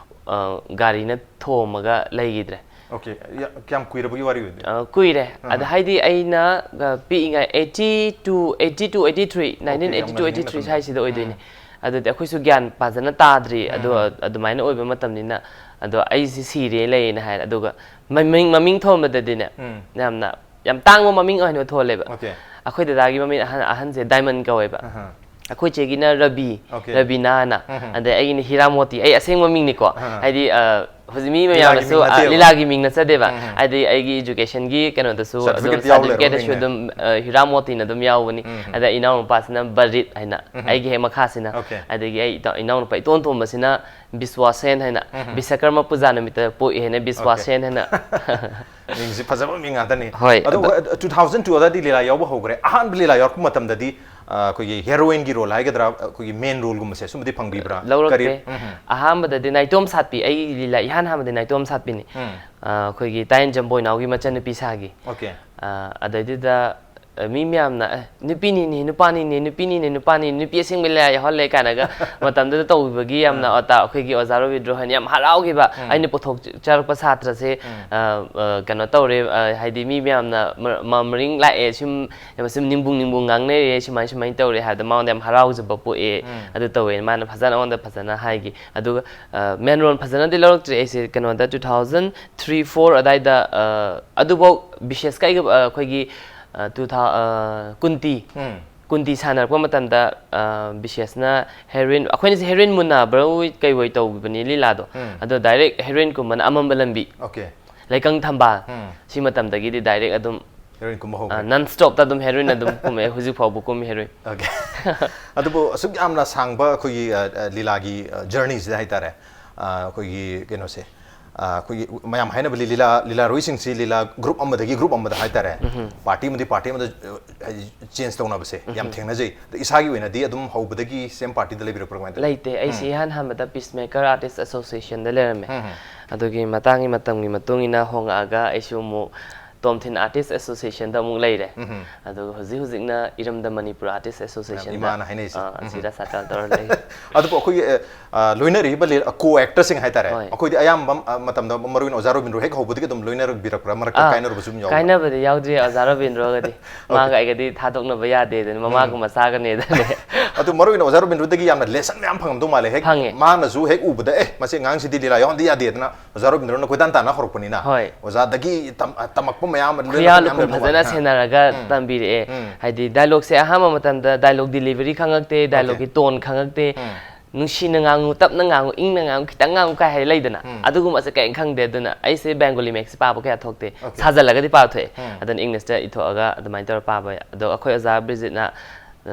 ꯑ, ꯒꯥꯔꯤꯅ ꯊꯣꯝꯃꯒ ꯂꯩꯈꯤꯗ꯭ꯔꯦ꯫ Okay. ꯌꯥ-, ꯀꯌꯥꯝ ꯀꯨꯏꯔꯕꯒꯤ ꯋꯥꯔꯤ ꯑꯣꯏꯗꯣꯏꯅꯣ? ꯑ, ꯀꯨꯏꯔꯦ꯫ ꯑꯗ ꯍꯥꯏꯗꯤ ꯑꯩꯅ, ꯑ, ꯄꯤꯛꯏꯉꯥꯏ eighty two, eighty two, eighty three, nineteen eighty two, eighty three ꯁ꯭ꯋꯥꯏꯁꯤꯗ ꯑꯣꯏꯗꯣꯏꯅꯦ꯫ ꯑꯗꯨꯗꯤ ꯑꯩꯈꯣꯏꯁꯨ ꯒ꯭ꯌꯥꯟ ꯐꯖꯅ ꯇꯥꯗ꯭ꯔꯤ꯫ ꯑꯗꯣ ꯑꯗꯨꯃꯥꯏꯅ ꯑꯣꯏꯕ ꯃꯇꯝꯅꯤꯅ, ꯑꯗꯣ ꯑꯩꯁꯦ ꯁꯤꯔꯦ ꯂꯩꯌꯦꯅ ꯍꯥꯏꯔꯦ꯫ ꯑꯗꯨꯒ ꯃꯃꯤꯡ, ꯃꯃꯤꯡ ꯊꯣꯟꯕꯗꯗꯤꯅꯦ, ꯌꯥꯝꯅ, ꯌꯥꯝ ꯇꯥꯡꯕ ꯃꯃꯤꯡ ꯑꯣꯏꯅ ꯊꯣꯜꯂꯦꯕ꯫ Okay. ꯑꯩꯈꯣꯏ ꯗꯗꯥꯒꯤ ꯃꯃꯤꯡ ꯑꯍꯟ, ꯑꯍꯟꯁꯦ ꯗꯥꯏꯃꯟ ꯀꯧꯋꯦꯕ꯫ ꯑꯍ꯫ ꯑꯩꯈꯣꯏ ꯆꯦꯒꯤꯅ ꯔꯕꯤ, Okay. ꯔꯕꯤꯅꯥ ꯍꯥꯏꯅ꯫ ꯑꯗꯩ ꯑꯩꯒꯤꯅ ꯍꯤꯔꯥꯃꯣꯇꯤ꯫ ꯑꯩ ꯑꯁꯦꯡꯕ ꯃꯤꯡꯅꯤꯀꯣ꯫ ꯑꯍ꯫ ꯍꯥꯏꯗꯤ, ꯑ, ꯍꯧꯖꯤꯛ ꯃꯤ ꯂꯤꯂꯥꯒꯤ ꯃꯌꯥꯝꯅꯁꯨ, ꯃꯤꯡ ꯑ, ꯅꯠꯇꯦꯕ꯫ ꯂꯤꯂꯥꯒꯤ ꯃꯤꯡ ꯅꯠꯆꯗꯦꯕ꯫ ꯍꯥꯏꯗꯤ ꯑꯩꯒꯤ educationꯒꯤ ꯀꯩꯅꯣꯗꯁꯨ ꯑꯗꯨꯝ Certificate ꯌꯥꯎ ꯂꯩꯔꯕ certificateꯇꯁꯨ ꯃꯤꯡꯅꯦ꯫ ꯑꯗꯨꯝ, ꯑ, ꯍꯤꯔꯥꯃꯣꯇꯤꯅ ꯑꯗꯨꯝ ꯌꯥꯎꯕꯅꯤ꯫ ꯑꯗ ꯏꯅꯥꯎꯅꯨꯄꯥꯁꯤꯅ ꯕꯔꯤꯠ ꯍꯥꯏꯅ, ꯑꯩꯒꯤ ꯍꯦꯛ ꯃꯈꯥꯁꯤꯅ꯫ Okay. ꯑꯗꯒꯤ ꯑꯩ ꯏꯇꯥꯎ-, ꯏꯅꯥꯎꯅꯨꯄꯥ ꯏꯇꯣꯟ ꯇꯣꯟꯕꯁꯤꯅ ꯕꯤꯁ꯭ꯋꯥꯁꯦꯟ ꯍꯥꯏꯅ, ꯕꯤꯁꯀꯔꯃ ꯄꯨꯖꯥ ꯅꯨꯃꯤꯠꯇ ꯄꯣꯛꯏ ꯍꯥꯏꯅ ꯕꯤꯁ꯭ꯋꯥꯁꯦꯟ ꯍꯥꯏꯅ꯫ ꯃꯤꯡꯁꯤ ꯐꯖꯕ ꯃꯤꯡ ꯉꯥꯛꯇꯅꯤ꯫ ꯍꯣꯏ, ꯑꯗꯣ ꯑꯗꯣ two thousand two ꯑꯗꯥꯏꯗꯤ ꯂꯤꯂꯥ ꯌꯥꯎꯕ ꯍꯧꯈ꯭ꯔꯦ꯫ ꯑꯍꯥꯟꯕ ꯂꯤꯂꯥ ꯌꯥꯎꯔꯛꯄ ꯃꯇꯝꯗꯗꯤ, ꯑ, ꯑꯩꯈꯣꯏꯒꯤ heroineꯒꯤ role ꯍꯥꯏꯒꯗ꯭ꯔꯥ, ꯑꯩꯈꯣꯏꯒꯤ main roleꯒꯨꯝꯕꯁꯦ ꯁꯨꯝꯕꯗꯤ ꯐꯪꯕꯤꯕ꯭ꯔꯥ? ꯂꯧꯔꯛꯇꯦ꯫ Career-, ꯎꯝ, ꯎꯝ꯫ ꯑꯍꯥꯟꯕꯗꯗꯤ ꯅꯥꯏꯇꯣꯝ ꯁꯥꯠꯄꯤ, ꯑꯩꯒꯤ ꯂꯤꯂꯥ ꯏꯍꯥꯟ ꯍꯥꯟꯕꯗꯤ ꯅꯥꯏꯇꯣꯝ ꯁꯥꯠꯄꯤꯅꯤ꯫ ꯎꯝ꯫ ꯑ, ꯑꯩꯈꯣꯏꯒꯤ ꯇꯥꯏꯟꯖꯝ ꯕꯣꯏꯅꯥꯎꯒꯤ ꯃꯆꯟꯅꯨꯄꯤ ꯁꯥꯈꯤ꯫ Okay꯫ ꯑ, ꯑꯗꯩꯗꯨꯗ, ꯑ, ꯃꯤ ꯃꯌꯥꯝꯅ, "ꯑꯦ, ꯅꯨꯄꯤꯅꯤꯅꯦ, ꯅꯨꯄꯥꯅꯤꯅꯦ, ꯅꯨꯄꯤꯅꯤꯅꯦ, ꯅꯨꯄꯤ ꯑꯁꯦꯡꯕ ꯂꯤꯂꯥ ꯌꯥꯎꯍꯜꯂꯦ" ꯀꯥꯏꯅꯒ ꯃꯇꯝꯗꯨꯗ ꯇꯧꯕꯤꯕꯒꯤ ꯌꯥꯝꯅ ꯑꯣꯇꯥ-, ꯑꯩꯈꯣꯏꯒꯤ ꯑꯣꯖꯥ ꯔꯣꯕꯤꯟꯗ꯭ꯔꯣ ꯍꯣꯏꯅ ꯌꯥꯝ ꯍꯔꯥꯎꯈꯤꯕ꯫ ꯑꯩꯅ ꯄꯨꯊꯣꯛꯆꯔꯛꯄ ꯁꯥꯇ꯭ꯔꯁꯦ, ꯑ, ꯑ, ꯀꯩꯅꯣ ꯇꯧꯔꯦ, ꯑ, ꯍꯥꯏꯗꯤ ꯃꯤ ꯃꯌꯥꯝꯅ ꯃ-, ꯃ-, ꯃꯔꯤꯡ ꯂꯥꯛꯑꯦ, ꯁꯨꯝ, ꯁꯨꯝ ꯅꯤꯡꯕꯨꯡ ꯅꯤꯡꯕꯨꯡ ꯉꯥꯡꯅꯔꯦ, ꯁꯨꯃꯥꯏ ꯁꯨꯃꯥꯏꯅ ꯇꯧꯔꯦ ꯍꯥꯏꯕꯗ ꯃꯉꯣꯟꯗ ꯌꯥꯝ ꯍꯔꯥꯎꯖꯕ ꯄꯣꯛꯑꯦ꯫ ꯑꯗꯨ ꯇꯧꯋꯦ, ꯃꯥꯅ ꯐꯖꯅ ꯑꯩꯉꯣꯟꯗ ꯐꯖꯅ ꯍꯥꯏꯈꯤ꯫ ꯑꯗꯨꯒ, ꯑ, main role ꯐꯖꯅꯗꯤ ꯂꯧꯔꯛꯇ꯭ꯔꯦ ꯑꯩꯁꯦ, ꯀꯩꯅꯣꯗ two thousand three four ꯑꯗꯥꯏꯗ, ꯑ, ꯑꯗꯨꯐꯥꯎ ꯕꯤꯁꯦꯁꯀ ꯑꯩꯒ, ꯑ, ꯑꯩꯈꯣꯏꯒꯤ ꯑ, two thou- ꯑ, ꯀꯨꯟꯇꯤ ꯎꯝ ꯀꯨꯟꯇꯤ ꯁꯥꯟꯅꯔꯛꯄ ꯃꯇꯝꯗ ꯕꯤꯁꯦꯁꯅ ꯍꯦꯔꯣꯏꯟ, ꯑꯩꯈꯣꯏꯅꯁꯦ ꯍꯦꯔꯣꯏꯟ ꯃꯨꯟꯅꯕ꯭ꯔꯣꯏ ꯀꯩꯕꯣꯏ ꯇꯧꯕꯅꯤ ꯂꯤꯂꯥꯗꯣ꯫ ꯎꯝ꯫ ꯑꯗꯣ ꯗꯥꯏꯔꯦꯛ ꯍꯦꯔꯣꯏꯟ ꯀꯨꯝꯕꯅ ꯑꯃꯝꯕ ꯂꯝꯕꯤ, ꯑꯣꯀꯦ ꯂꯩꯀꯪ ꯊꯝꯕꯥꯜ, ꯎꯝ ꯁꯤ ꯃꯇꯝꯗꯒꯤꯗꯤ ꯗꯥꯏꯔꯦꯛ ꯑꯗꯨꯝ ꯍꯦꯔꯣꯏꯟ ꯀꯨꯝꯕ ꯍꯧꯈ꯭ꯔꯦ ꯅꯟ ꯁ꯭ꯇꯣꯞꯇ ꯑꯗꯨꯝ ꯍꯦꯔꯣꯏꯟ ꯑꯗꯨꯝ ꯀꯨꯝꯃꯛꯑꯦ, ꯍꯧꯖꯤꯛ ꯐꯥꯎꯕ ꯀꯨꯝꯃꯤ ꯍꯦꯔꯣꯏꯟ꯫ ꯑꯣꯀꯦ ꯑꯗꯨꯕꯨ ꯑꯁꯨꯛ ꯌꯥꯝꯅ ꯁꯥꯡꯕ ꯑꯩꯈꯣꯏꯒꯤ ꯑ, ꯑ, ꯂꯤꯂꯥꯒꯤ ꯖꯔꯅꯤꯁꯤꯗ ꯍꯥꯏꯇꯥꯔꯦ, ꯑ, ꯑꯩꯈꯣꯏꯒꯤ ꯀꯩꯅꯣꯁꯦ, ꯑ, ꯑꯩꯈꯣꯏꯒꯤ ꯃꯌꯥꯝ ꯍꯥꯏꯅꯕ ꯂꯤ- ꯂꯤꯂꯥ ꯂꯤꯂꯥꯔꯣꯏꯁꯤꯡꯁꯤ ꯂꯤꯂꯥ ꯒ꯭ꯔꯨꯞ ꯑꯃꯗꯒꯤ ꯒ꯭ꯔꯨꯞ ꯑꯃꯗ ꯍꯥꯏꯇꯥꯔꯦ, ꯄꯥꯔꯇꯤ ꯑꯃꯗꯤ ꯄꯥꯔꯇꯤ ꯑꯃꯗ ꯑ, ꯍꯥꯏꯗꯤ ꯆꯦꯟꯖ ꯇꯧꯅꯕꯁꯦ ꯌꯥꯝ ꯊꯦꯡꯅꯖꯩ꯫ ꯑꯗ ꯏꯁꯥꯒꯤ ꯑꯣꯏꯅꯗꯤ ꯑꯗꯨꯝ ꯍꯧꯕꯗꯒꯤ ꯁꯦꯝ ꯄꯥꯔꯇꯤꯗ ꯂꯩꯕꯤꯔꯛꯄ꯭ꯔꯥ ꯀꯃꯥꯏꯅ ꯇꯧꯋꯤ? ꯂꯩꯇꯦ꯫ ꯑꯩꯁꯦ ꯏꯍꯥꯟ ꯍꯥꯟꯕꯗ ꯄꯤꯁ ꯃꯦꯀꯔ ꯑꯥꯔꯇꯤꯁ ꯑꯦꯁꯣꯁꯤꯌꯦꯁꯟꯗ ꯂꯩꯔꯝꯃꯦ꯫ ꯑꯗꯨꯒꯤ ꯃꯇꯥꯡꯒꯤ ꯃꯇꯝꯒꯤ ꯃꯇꯨꯡ ꯏꯟꯅ ꯍꯣꯡꯉꯛꯑꯒ ꯑꯩꯁꯨ ꯑꯃꯨꯛ ꯇꯣꯝꯊꯤꯟ ꯑꯥꯔꯇꯤꯁ ꯑꯦꯁꯣꯁꯤꯌꯦꯁꯟꯗ ꯑꯃꯨꯛ ꯂꯩꯔꯦ꯫ ꯑꯗꯨꯒ ꯍꯧꯖꯤꯛ ꯍꯧꯖꯤꯛꯅ ꯏꯔꯝꯗ ꯃꯅꯤꯄꯨꯔ ꯑꯥꯔꯇꯤꯁ ꯑꯦꯁꯣꯁꯤꯌꯦꯁꯟꯗ ꯏꯃꯥꯅ ꯍꯥꯏꯅꯩꯁꯦ꯫ ꯑ, ꯑꯁꯤꯗ ꯁꯥꯀꯜ ꯇꯧꯔ ꯂꯩ꯫ ꯑꯗꯨꯕꯨ ꯑꯩꯈꯣꯏꯒꯤ ꯑ, ꯑ, ꯂꯣꯏꯅꯔꯤꯕ ꯀꯣ ꯑꯦꯛꯇꯔꯁꯤꯡ ꯍꯥꯏꯇꯥꯔꯦ, ꯍꯣꯏ꯫ ꯑꯩꯈꯣꯏꯗꯤ ꯑꯌꯥꯝꯕ ꯑ, ꯃꯇꯝꯗ ꯃꯔꯨ ꯑꯣꯏꯅ ꯑꯣꯖꯥ ꯔꯣꯕꯤꯟꯗ꯭ꯔꯣ ꯍꯦꯛ ꯍꯧꯕꯗꯒꯤ ꯑꯗꯨꯝ ꯂꯣꯏꯅꯕꯤꯔꯛꯄ꯭ꯔꯥ, ꯃꯔꯛꯇ ꯑꯥ, ꯀꯥꯏꯅꯔꯨꯕꯁꯨ ꯑꯗꯨꯝ ꯌꯥꯎꯕ꯭ꯔꯥ? ꯀꯥꯏꯅꯕꯗꯤ ꯌꯥꯎꯗ꯭ꯔꯤ ꯑꯣꯖꯥ ꯔꯣꯕꯤꯟꯗ꯭ꯔꯣꯒꯗꯤ꯫ ꯃꯥꯒ ꯑꯩꯒꯗꯤ ꯊꯥꯗꯣꯛꯅꯕ ꯌꯥꯗꯦꯗꯅ, ꯃꯃꯥꯒ ꯃꯆꯥꯒꯅꯦꯗꯅ꯫ ꯑꯗꯨ ꯃꯔꯨ ꯑꯣꯏꯅ ꯑꯣꯖꯥ ꯔꯣꯕꯤꯟꯗ꯭ꯔꯣꯗꯒꯤ ꯌꯥꯝꯅ ꯂꯦꯁꯟ ꯃꯌꯥꯝ ꯐꯪꯉꯝꯗꯧ ꯃꯥꯜꯂꯦ꯫ ꯍꯦꯛ ꯐꯪꯉꯦ꯫ ꯃꯥꯅꯁꯨ ꯍꯦꯛ ꯎꯕꯗ, "ꯑꯦ, ꯃꯁꯤ ꯑꯉꯥꯡꯁꯤꯗꯤ ꯂꯤꯂꯥ ꯌꯥꯎꯍꯟꯗ ꯌꯥꯗꯦꯗꯅ ꯑꯣꯖꯥ ꯔꯣꯕꯤꯟꯗ꯭ꯔꯣꯅ ꯀꯣꯏꯇꯥꯟ ꯇꯥꯟꯅ ꯍꯧꯔꯛꯄꯅꯤꯅ", ꯍꯣꯏ꯫ ꯑꯣꯖꯥꯗꯒꯤ ꯇꯝ- ꯑ, ꯇꯝꯃꯛꯄ ꯃꯌꯥꯝ ꯑꯃ ꯂꯣꯏꯅ ꯈꯨꯌꯥ ꯃꯌꯥꯝ ꯂꯨꯈꯨꯝ ꯂꯩꯔꯝꯗꯧ ꯐꯖꯅ ꯃꯥꯜꯂꯦ꯫ ꯁꯦꯟꯅꯔꯒ ꯎꯝ꯫ ꯇꯝꯕꯤꯔꯛꯑꯦ꯫ ꯍꯥꯏꯗꯤ ꯗꯥꯏꯂꯣꯛꯁꯦ ꯑꯍꯥꯟꯕ ꯃꯇꯝꯗ ꯗꯥꯏꯂꯣꯛ ꯗꯤꯂꯤꯚꯔꯤ ꯈꯪꯉꯛꯇꯦ, ꯗꯥꯏꯂꯣꯛꯀꯤ ꯇꯣꯟ ꯈꯪꯉꯛꯇꯦ꯫ ꯅꯨꯡꯁꯤꯅ ꯉꯥꯡꯉꯨ, ꯇꯞꯅ ꯉꯥꯡꯉꯨ, ꯏꯪꯅ ꯉꯥꯡꯉꯨ, ꯈꯤꯇꯪ ꯉꯥꯡꯉꯨ ꯀꯥꯏ ꯍꯥꯏ ꯂꯩꯗꯅ꯫ ꯑꯗꯨꯒꯨꯝꯕꯁꯦ ꯀꯔꯤꯝ ꯈꯪꯗꯦ꯫ ꯑꯗꯨꯅ ꯑꯩꯁꯦ ꯕꯦꯡꯒꯣꯂꯤ ꯃꯌꯦꯛꯁꯦ ꯄꯥꯕ ꯀꯌꯥ ꯊꯣꯛꯇꯦ꯫ ꯁꯥꯖꯜꯂꯒꯗꯤ ꯄꯥꯕ ꯊꯣꯛꯑꯦ꯫ ꯑꯗꯨꯅ ꯏꯪꯂꯤꯁꯇ ꯏꯊꯣꯛꯑꯒ ꯑꯗꯨꯃꯥꯏꯅ ꯇꯧꯔ ꯄꯥꯕ꯫ ꯑꯗꯣ ꯑꯩꯈꯣꯏ ꯑꯣꯖꯥ ꯕ꯭ꯔꯤꯖꯤꯠꯅ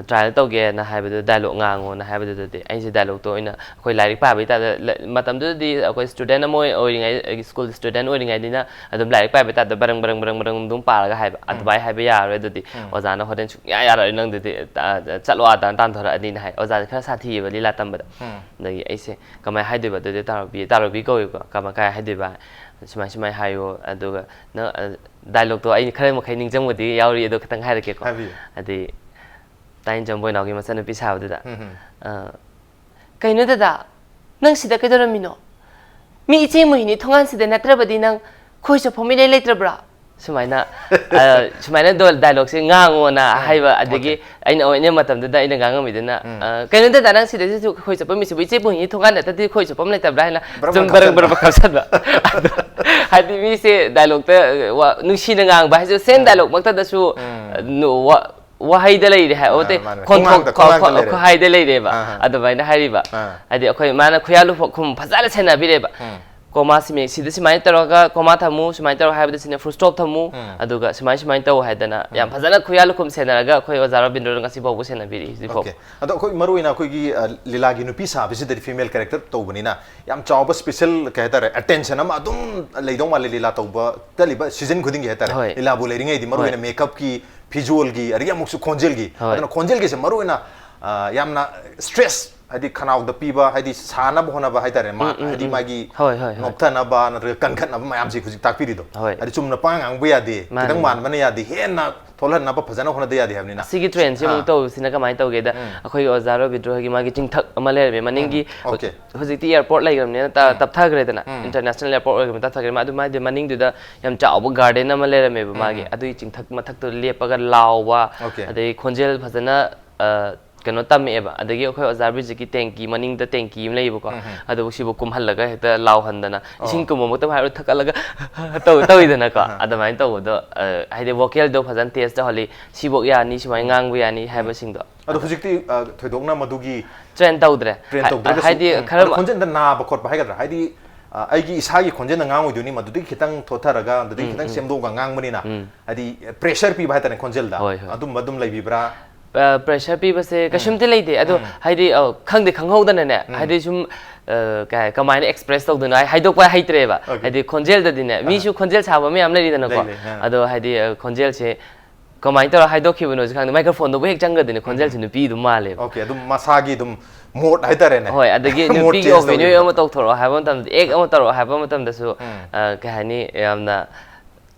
ꯇ꯭ꯔꯥꯏꯌꯦꯜ ꯇꯧꯒꯦꯅ ꯍꯥꯏꯕꯗꯨ, ꯗꯥꯏꯂꯣꯛ ꯉꯥꯡꯉꯣꯅ ꯍꯥꯏꯕꯗꯨꯗꯗꯤ ꯑꯩꯁꯦ ꯗꯥꯏꯂꯣꯛꯇꯣ ꯑꯣꯏꯅ, ꯑꯩꯈꯣꯏ ꯂꯥꯏꯔꯤꯛ ꯄꯥꯕꯒꯤ ꯇꯥꯏꯞꯇ, ꯂ- ꯃꯇꯝꯗꯨꯗꯗꯤ ꯑꯩꯈꯣꯏ ꯁ꯭ꯇꯨꯗꯦꯟ ꯑꯃ ꯑꯣꯏ- ꯑꯣꯏꯔꯤꯉꯩ, ꯁ꯭ꯀꯨꯜ ꯁ꯭ꯇꯨꯗꯦꯟ ꯑꯣꯏꯔꯤꯉꯩꯗꯅ ꯑꯗꯨꯝ ꯂꯥꯏꯔꯤꯛ ꯄꯥꯕꯒꯤ ꯇꯥꯏꯞꯇ ꯕꯔꯪ ꯕꯔꯪ ꯕꯔꯪ ꯕꯔꯪ ꯑꯗꯨꯝ ꯄꯥꯔꯒ ꯍꯥꯏꯕ, ꯑꯗꯨꯃꯥꯏꯅ ꯍꯥꯏꯕ ꯌꯥꯔꯔꯣꯏ꯫ ꯑꯗꯨꯗꯤ ꯑꯣꯖꯥꯅ ꯍꯣꯔꯦꯟ ꯁꯨꯡꯌꯥ ꯌꯥꯔꯔꯣꯏ, ꯅꯪꯗꯨꯗꯤ, ꯑ, ꯆꯠꯂꯣ ꯑꯥꯗꯅ ꯇꯥꯟꯊꯣꯔꯛꯑꯅꯤꯅ ꯍꯥꯏ꯫ ꯑꯣꯖꯥꯁꯦ ꯈꯔ ꯁꯥꯊꯤꯌꯦꯕ ꯂꯤꯂꯥ ꯇꯝꯕꯗ꯫ ꯑꯗꯒꯤ ꯑꯩꯁꯦ ꯀꯃꯥꯏꯅ ꯍꯥꯏꯗꯣꯏꯕ? ꯑꯗꯨꯗꯤ ꯇꯥꯔꯨꯕꯤ, ꯇꯥꯔꯨꯕꯤ ꯀꯧꯋꯦꯕꯀꯣ꯫ "ꯀꯃꯥꯏ, ꯀꯥꯏ ꯍꯥꯏꯗꯣꯏꯕ? ꯁꯨꯃꯥꯏ ꯁꯨꯃꯥꯏ ꯍꯥꯏꯌꯣ꯫ ꯑꯗꯨꯒ ꯅꯪ, ꯑ, ꯗꯥꯏꯂꯣꯛꯇꯣ ꯑꯩ ꯈꯔ ꯃꯈꯩ ꯅꯤꯡꯁꯤꯡꯕꯗꯤ ꯌꯥꯎꯔꯤ, ꯑꯗꯣ ꯈꯤꯇꯪ ꯍꯥꯏꯔꯛꯀꯦꯀꯣ"꯫ ꯍꯥꯏꯕꯤꯌꯨ꯫ ꯍꯥꯏꯗꯤ ꯇꯥꯏꯟ ꯖꯝꯕꯣꯏꯅꯥꯎꯒꯤ ꯃꯆꯟꯅꯨꯄꯤ ꯁꯥꯕꯗꯨꯗ, ꯑ, "ꯀꯩꯅꯣ ꯗꯗꯥ, ꯅꯪ ꯁꯤꯗ ꯀꯩꯗꯧꯔꯝꯃꯤꯅꯣ? ꯃꯤ ꯏꯆꯦ ꯃꯣꯍꯤꯅꯤ ꯊꯣꯡꯒꯥꯟꯁꯤꯗ ꯅꯠꯇ꯭ꯔꯕꯗꯤ ꯅꯪ ꯈꯣꯏ ꯆꯠꯐꯝ ꯏꯂꯩ ꯂꯩꯇ꯭ꯔꯕ꯭ꯔꯥ? ꯁꯨꯃꯥꯏꯅ ꯑ, ꯁꯨꯃꯥꯏꯅ ꯗꯣ- ꯗꯥꯏꯂꯣꯛꯁꯦ ꯉꯥꯡꯉꯣꯅ ꯍꯥꯏꯕ, ꯑꯗꯒꯤ ꯑꯩꯅ ꯑꯣꯏꯅ ꯃꯇꯝꯗꯨꯗ ꯑꯩꯅ ꯉꯥꯡꯉꯝꯃꯤꯗꯨꯅ, ꯑ, "ꯀꯩꯅꯣꯗ ꯅꯪ ꯁꯤꯗꯩꯁꯤꯁꯨ ꯈꯣꯏ ꯆꯠꯐꯝ ꯃꯤꯁꯤꯕꯨ ꯏꯆꯦ ꯄꯨꯡꯍꯤ ꯊꯣꯡꯒꯥꯟꯗ ꯇꯠꯇꯤ ꯈꯣꯏ ꯆꯠꯐꯝ ꯂꯩꯇꯕ꯭ꯔꯥ?" ꯍꯥꯏꯅ ꯕ꯭ꯔꯪ ꯁꯨꯝ ꯕ꯭ꯔꯪ ꯕꯔꯪ ꯕꯔꯪ ꯀꯥꯞꯁꯟꯕ꯫ ꯑꯗꯣ, ꯍꯥꯏꯗꯤ ꯃꯤꯁꯦ ꯗꯥꯏꯂꯣꯛꯇ, ꯋꯥ- ꯅꯨꯡꯁꯤꯅ ꯉꯥꯡꯕ ꯍꯥꯏꯁꯦ ꯁꯦꯝ ꯗꯥꯏꯂꯣꯛꯃꯛꯇꯗꯁꯨ, ꯅꯨ- ꯋꯥ- ꯋꯥꯍꯩꯗ ꯂꯩꯔꯦ ꯍꯥꯏ, ꯑꯣ, ꯅꯠꯇꯦ, ꯃꯥꯅꯦ, ꯃꯥꯅꯦ꯫ ꯈꯣꯟꯊꯣꯛ- ꯈꯣꯡꯍꯥꯡꯗ, ꯈꯣ- ꯈꯣꯡꯍꯥꯡꯗ ꯈꯣ- ꯂꯩꯔꯦ꯫ ꯈꯨꯍꯥꯏꯗ ꯂꯩꯔꯦꯕ꯫ ꯑꯥ, ꯑꯥ꯫ ꯑꯗꯨꯃꯥꯏꯅ ꯍꯥꯏꯔꯤꯕ꯫ ꯑꯥ꯫ ꯍꯥꯏꯗꯤ ꯑꯩꯈꯣꯏ ꯃꯥꯅ ꯈꯨꯌꯥ ꯂꯨꯈꯨꯝ ꯐꯖꯅ ꯁꯦꯟꯅꯕꯤꯔꯦꯕ꯫ ꯎꯝ꯫ ꯀꯣꯃꯥ ꯁꯤꯃꯦ- ꯁꯤꯗ ꯁꯨꯃꯥꯏꯅ ꯇꯧꯔꯒ ꯀꯣꯃꯥ ꯊꯝꯃꯨ, ꯁꯨꯃꯥꯏꯅ ꯇꯧꯔꯒ ꯍꯥꯏꯕꯗ ꯁꯤꯅ ꯐꯨꯜ ꯁ꯭ꯇꯣꯞ ꯊꯝꯃꯨ, ꯎꯝ꯫ ꯑꯗꯨꯒ ꯁꯨꯃꯥꯏ ꯁꯨꯃꯥꯏꯅ ꯇꯧ ꯍꯥꯏꯗꯅ ꯌꯥꯝ ꯐꯖꯅ ꯈꯨꯌꯥ ꯂꯨꯈꯨꯝ ꯁꯦꯟꯅꯔꯒ ꯑꯩꯈꯣꯏ ꯑꯣꯖꯥ ꯔꯕꯤꯟꯗ꯭ꯔꯣꯅ ꯉꯁꯤ ꯐꯥꯎꯕ ꯁꯦꯟꯅꯕꯤꯔꯤ ꯍꯧꯖꯤꯛ ꯐꯥꯎꯕ꯫ ꯑꯣꯀꯦ꯫ ꯑꯗꯣ ꯑꯩꯈꯣꯏ ꯃꯔꯨ ꯑꯣꯏꯅ ꯑꯩꯈꯣꯏꯒꯤ, ꯑ, ꯂꯤꯂꯥꯒꯤ ꯅꯨꯄꯤ ꯁꯥꯕꯤꯁꯤꯗꯗꯤ ꯐꯤꯃꯦꯜ ꯀꯦꯔꯦꯛꯇꯔ ꯇꯧꯕꯅꯤꯅ ꯌꯥꯝ ꯆꯥꯎꯕ ꯁ꯭ꯄꯦꯁꯦꯜ, ꯀꯩ ꯍꯥꯏꯇꯥꯔꯦ, ꯑꯦꯇꯦꯟꯁꯟ ꯑꯃ ꯑꯗꯨꯝ ꯂꯩꯗꯧ ꯃꯥꯜꯂꯦ ꯂꯤꯂꯥ ꯇꯧꯕ ꯆꯠꯂꯤꯕ ꯁꯤꯖꯟ ꯈꯨꯗꯤꯡꯒꯤ ꯍꯥꯏꯇꯥꯔꯦ꯫ ꯍꯣꯏ꯫ ꯂꯤꯂꯥꯕꯨ ꯂꯩꯔꯤꯉꯩꯗꯤ ꯃꯔꯨ ꯍꯣꯏ꯫ ꯑꯣꯏꯅ ꯃꯦꯀꯞꯀꯤ, ꯚꯤꯖꯨꯑꯦꯜꯒꯤ, ꯑꯗꯒꯤ ꯑꯃꯨꯛꯁꯨ ꯈꯣꯟꯖꯦꯜꯒꯤ꯫ ꯍꯣꯏ꯫ ꯑꯗꯨꯅ ꯈꯣꯟꯖꯦꯜꯒꯤꯁꯦ ꯃꯔꯨ ꯑꯣꯏꯅ, ꯑ, ꯌꯥꯝꯅ ꯁ꯭ꯇ꯭ꯔꯦꯁ, ꯍꯥꯏꯗꯤ ꯈꯅꯥꯎꯗ ꯄꯤꯕ, ꯍꯥꯏꯗꯤ ꯁꯥꯅꯕ ꯍꯣꯠꯅꯕ ꯍꯥꯏꯇꯥꯔꯦ, ꯃꯥ-, ꯎꯝ, ꯎꯝ, ꯍꯥꯏꯗꯤ ꯎꯝ꯫ ꯃꯥꯒꯤ ꯍꯣꯏ, ꯍꯣꯏ, ꯍꯣꯏ꯫ ꯅꯣꯛꯊꯅꯕ ꯅꯠꯇ꯭ꯔꯒ ꯀꯟꯈꯠꯅꯕ ꯃꯌꯥꯝꯁꯦ ꯍꯧꯖꯤꯛ ꯇꯥꯛꯄꯤꯔꯤꯗꯣ꯫ ꯍꯣꯏ꯫ ꯍꯥꯏꯗꯤ ꯆꯨꯝꯅ ꯄꯉꯥꯡ ꯉꯥꯡꯕ ꯌꯥꯗꯦ, ꯃꯥꯅꯦ, ꯈꯤꯇꯪ ꯃꯥꯅꯦ꯫ ꯃꯥꯟꯕꯅ ꯌꯥꯗꯦ, ꯍꯦꯟꯅ ꯊꯣꯛꯍꯟꯅꯕ ꯐꯖꯅ ꯍꯣꯠꯅꯗ ꯌꯥꯗꯦ ꯍꯥꯏꯕꯅꯤꯅ꯫ ꯑꯁꯤꯒꯤ ꯇ꯭ꯔꯦꯟꯁꯤ ꯑꯥ꯫ ꯑꯃꯨꯛ ꯇꯧꯕꯁꯤꯅ ꯀꯃꯥꯏꯅ ꯇꯧꯒꯦꯗ, ꯎꯝ꯫ ꯑꯩꯈꯣꯏꯒꯤ ꯑꯣꯖꯥ ꯔꯕꯤꯟꯗ꯭ꯔꯣ ꯍꯣꯏꯒꯤ ꯃꯥꯒꯤ ꯆꯤꯡꯊꯛ ꯑꯃ ꯂꯩꯔꯝꯃꯦ ꯃꯅꯤꯡꯒꯤ, ꯎꯝ, ꯑꯣꯀꯦ꯫ ꯍꯧꯖꯤꯛꯇꯤ ꯑꯦꯌꯥꯔꯄꯣꯔꯠ ꯂꯩꯈ꯭ꯔꯕꯅꯤꯅ ꯇ-, ꯎꯝ꯫ ꯇꯞꯊꯈ꯭ꯔꯦꯗꯅ, ꯎꯝ꯫ International airport ꯑꯣꯏꯈ꯭ꯔꯕꯅꯤꯅ ꯇꯞꯊꯈ꯭ꯔꯦ꯫ ꯑꯗꯨ ꯃꯥꯗꯤ ꯃꯅꯤꯡꯗꯨꯗ ꯌꯥꯝ ꯆꯥꯎꯕ ꯒꯥꯔꯗꯦꯟ ꯑꯃ ꯂꯩꯔꯝꯃꯦꯕ ꯎꯝ, ꯃꯥꯒꯤ꯫ ꯎꯝ꯫ ꯑꯗꯨꯒꯤ ꯆꯤꯡꯊꯛ ꯃꯊꯛꯇꯨꯗ ꯂꯦꯞꯄꯒ ꯂꯥꯎꯕ, ꯑꯣꯀꯦ꯫ ꯑꯗꯩ ꯈꯣꯟꯖꯦꯜ ꯐꯖꯅ, ꯑ, ꯀꯩꯅꯣ ꯇꯝꯃꯛꯑꯦꯕ꯫ ꯑꯗꯒꯤ ꯑꯩꯈꯣꯏ ꯑꯣꯖꯥ ꯕ꯭ꯔꯤꯖꯤꯠꯀꯤ ꯇꯦꯡꯀꯤ, ꯃꯅꯤꯡꯗ ꯇꯦꯡꯀꯤ ꯑꯃ ꯂꯩꯌꯦꯕꯀꯣ, ꯎꯝ, ꯎꯝ꯫ ꯑꯗꯨꯕꯨ ꯁꯤꯕꯨ ꯀꯨꯝꯍꯜꯂꯒ ꯍꯦꯛꯇ ꯂꯥꯎꯍꯟꯗꯅ, ꯑꯣ꯫ ꯏꯁꯤꯡ ꯀꯨꯝꯕꯃꯛꯇꯕꯨ ꯍꯥꯏꯔꯣ ꯊꯛꯀꯠꯂꯒ ꯇꯧ-, ꯇꯧꯋꯤꯗꯅꯀꯣ꯫ ꯑꯍꯥ꯫ ꯑꯗꯨꯃꯥꯏꯅ ꯇꯧꯕꯗꯣ, ꯑ, ꯍꯥꯏꯗꯤ ꯚꯣꯀꯦꯜꯗꯣ ꯐꯖꯅ ꯇꯦꯁ ꯇꯧꯍꯜꯂꯤ, ꯁꯤꯐꯧ ꯌꯥꯅꯤ, ꯁꯨꯃꯥꯏꯅ ꯎꯝ꯫ ꯉꯥꯡꯕ ꯌꯥꯅꯤ ꯎꯝ꯫ ꯍꯥꯏꯕꯁꯤꯡꯗꯣ꯫ ꯑꯗꯣ ꯍꯧꯖꯤꯛꯇꯤ, ꯑ, ꯊꯣꯏꯗꯣꯛꯅ ꯃꯗꯨꯒꯤ ꯇ꯭ꯔꯦꯟ ꯇꯧꯗ꯭ꯔꯦ꯫ ꯇ꯭ꯔꯦꯟ ꯍꯥ-, ꯇꯧꯗ꯭ꯔꯒꯁꯨ, ꯍꯥꯏꯗꯤ ꯎꯝ, ꯈꯔ ꯑꯗꯣ ꯈꯣꯟꯖꯦꯜꯗ ꯅꯥꯕ ꯈꯣꯠꯄ ꯍꯥꯏꯒꯗ꯭ꯔꯥ? ꯍꯥꯏꯗꯤ, ꯑ, ꯑꯩꯒꯤ ꯏꯁꯥꯒꯤ ꯈꯣꯟꯖꯦꯜꯗ ꯉꯥꯡꯉꯣꯏꯗꯣꯏꯅꯤ, ꯃꯗꯨꯗꯒꯤ ꯈꯤꯇꯪ ꯊꯣꯠꯊꯔꯒ, ꯑꯗꯨꯗꯒꯤ ꯎꯝ, ꯈꯤꯇꯪ ꯎꯝ꯫ ꯁꯦꯝꯗꯣꯛꯑꯒ ꯉꯥꯡꯕꯅꯤꯅ, ꯎꯝ꯫ ꯍꯥꯏꯗꯤ, ꯄ꯭ꯔꯦꯁꯔ ꯄꯤꯕ ꯍꯥꯏꯇꯥꯔꯦ ꯈꯣꯟꯖꯦꯜꯗ, ꯍꯣꯏ, ꯍꯣꯏ꯫ ꯑꯗꯨꯝꯕ ꯑꯗꯨꯝ ꯂꯩꯕꯤꯕ꯭ꯔꯥ? ꯑ, ꯄ꯭ꯔꯦꯁꯔ ꯄꯤꯕꯁꯦ ꯎꯝ꯫ ꯀꯩꯁꯨꯝꯇꯤ ꯂꯩꯇꯦ꯫ ꯑꯗꯣ ꯎꯝ꯫ ꯍꯥꯏꯗꯤ, ꯑ, ꯈꯪꯗꯦ, ꯈꯪꯍꯧꯗꯅꯅꯦ, ꯎꯝ꯫ ꯍꯥꯏꯗꯤ ꯁꯨꯝ, ꯑ, ꯀꯩ ꯍꯥꯏ-, ꯀꯃꯥꯏꯅ ꯑꯦꯛꯁꯄ꯭ꯔꯦꯁ ꯇꯧꯗꯣꯏꯅꯣ ꯍꯥꯏ-, ꯍꯥꯏꯗꯣꯛꯄ ꯍꯩꯇ꯭ꯔꯦꯕ꯫ ꯑꯣꯀꯦ꯫ ꯍꯥꯏꯗꯤ ꯈꯣꯟꯖꯦꯜꯗꯗꯤꯅꯦ, ꯑꯥ꯫ ꯃꯤꯁꯨ ꯈꯣꯟꯖꯦꯜ ꯁꯥꯕ ꯃꯌꯥꯝ ꯂꯩꯔꯤꯗꯅꯀꯣ꯫ ꯂꯩ, ꯂꯩ, ꯑꯥ꯫ ꯑꯗꯣ ꯍꯥꯏꯗꯤ, ꯑ, ꯈꯣꯟꯖꯦꯜꯁꯦ ꯀꯃꯥꯏꯅ ꯇꯧꯔ ꯍꯥꯏꯗꯣꯛꯈꯤꯕꯅꯣꯁꯨ ꯈꯪꯗꯦ꯫ ꯃꯥꯏꯀ꯭ꯔꯣꯐꯣꯟꯗꯨꯕꯨ ꯍꯦꯛ ꯆꯪꯈ꯭ꯔꯗꯤꯅꯦ, ꯈꯣꯟꯖꯦꯜꯁꯦ ꯎꯝ꯫ ꯅꯨꯄꯤ ꯑꯗꯨꯝ ꯃꯥꯜꯂꯦꯕ꯫ ꯑꯣꯀꯦ, ꯑꯗꯨꯝ ꯃꯁꯥꯒꯤ ꯑꯗꯨꯝ ꯃꯣꯗ ꯍꯥꯏꯇꯥꯔꯦꯅꯦ꯫ ꯍꯣꯏ, ꯑꯗꯒꯤ ꯃꯣꯗ ꯅꯨꯄꯤꯒꯤ ꯆꯦꯟꯖ ꯑꯣꯕꯤꯅ꯭ꯌꯨ ꯇꯧꯈꯤꯕꯗꯣ꯫ ꯑꯃ ꯇꯧꯊꯣꯔꯛꯑꯣ ꯍꯥꯏꯕ ꯃꯇꯝꯗ, ꯑꯦꯛ ꯑꯃ ꯇꯧꯔꯛꯑꯣ ꯍꯥꯏꯕ ꯃꯇꯝꯗꯁꯨ, ꯎꯝ꯫ ꯑ, ꯀꯩ ꯍꯥꯏꯅꯤ, ꯌꯥꯝꯅ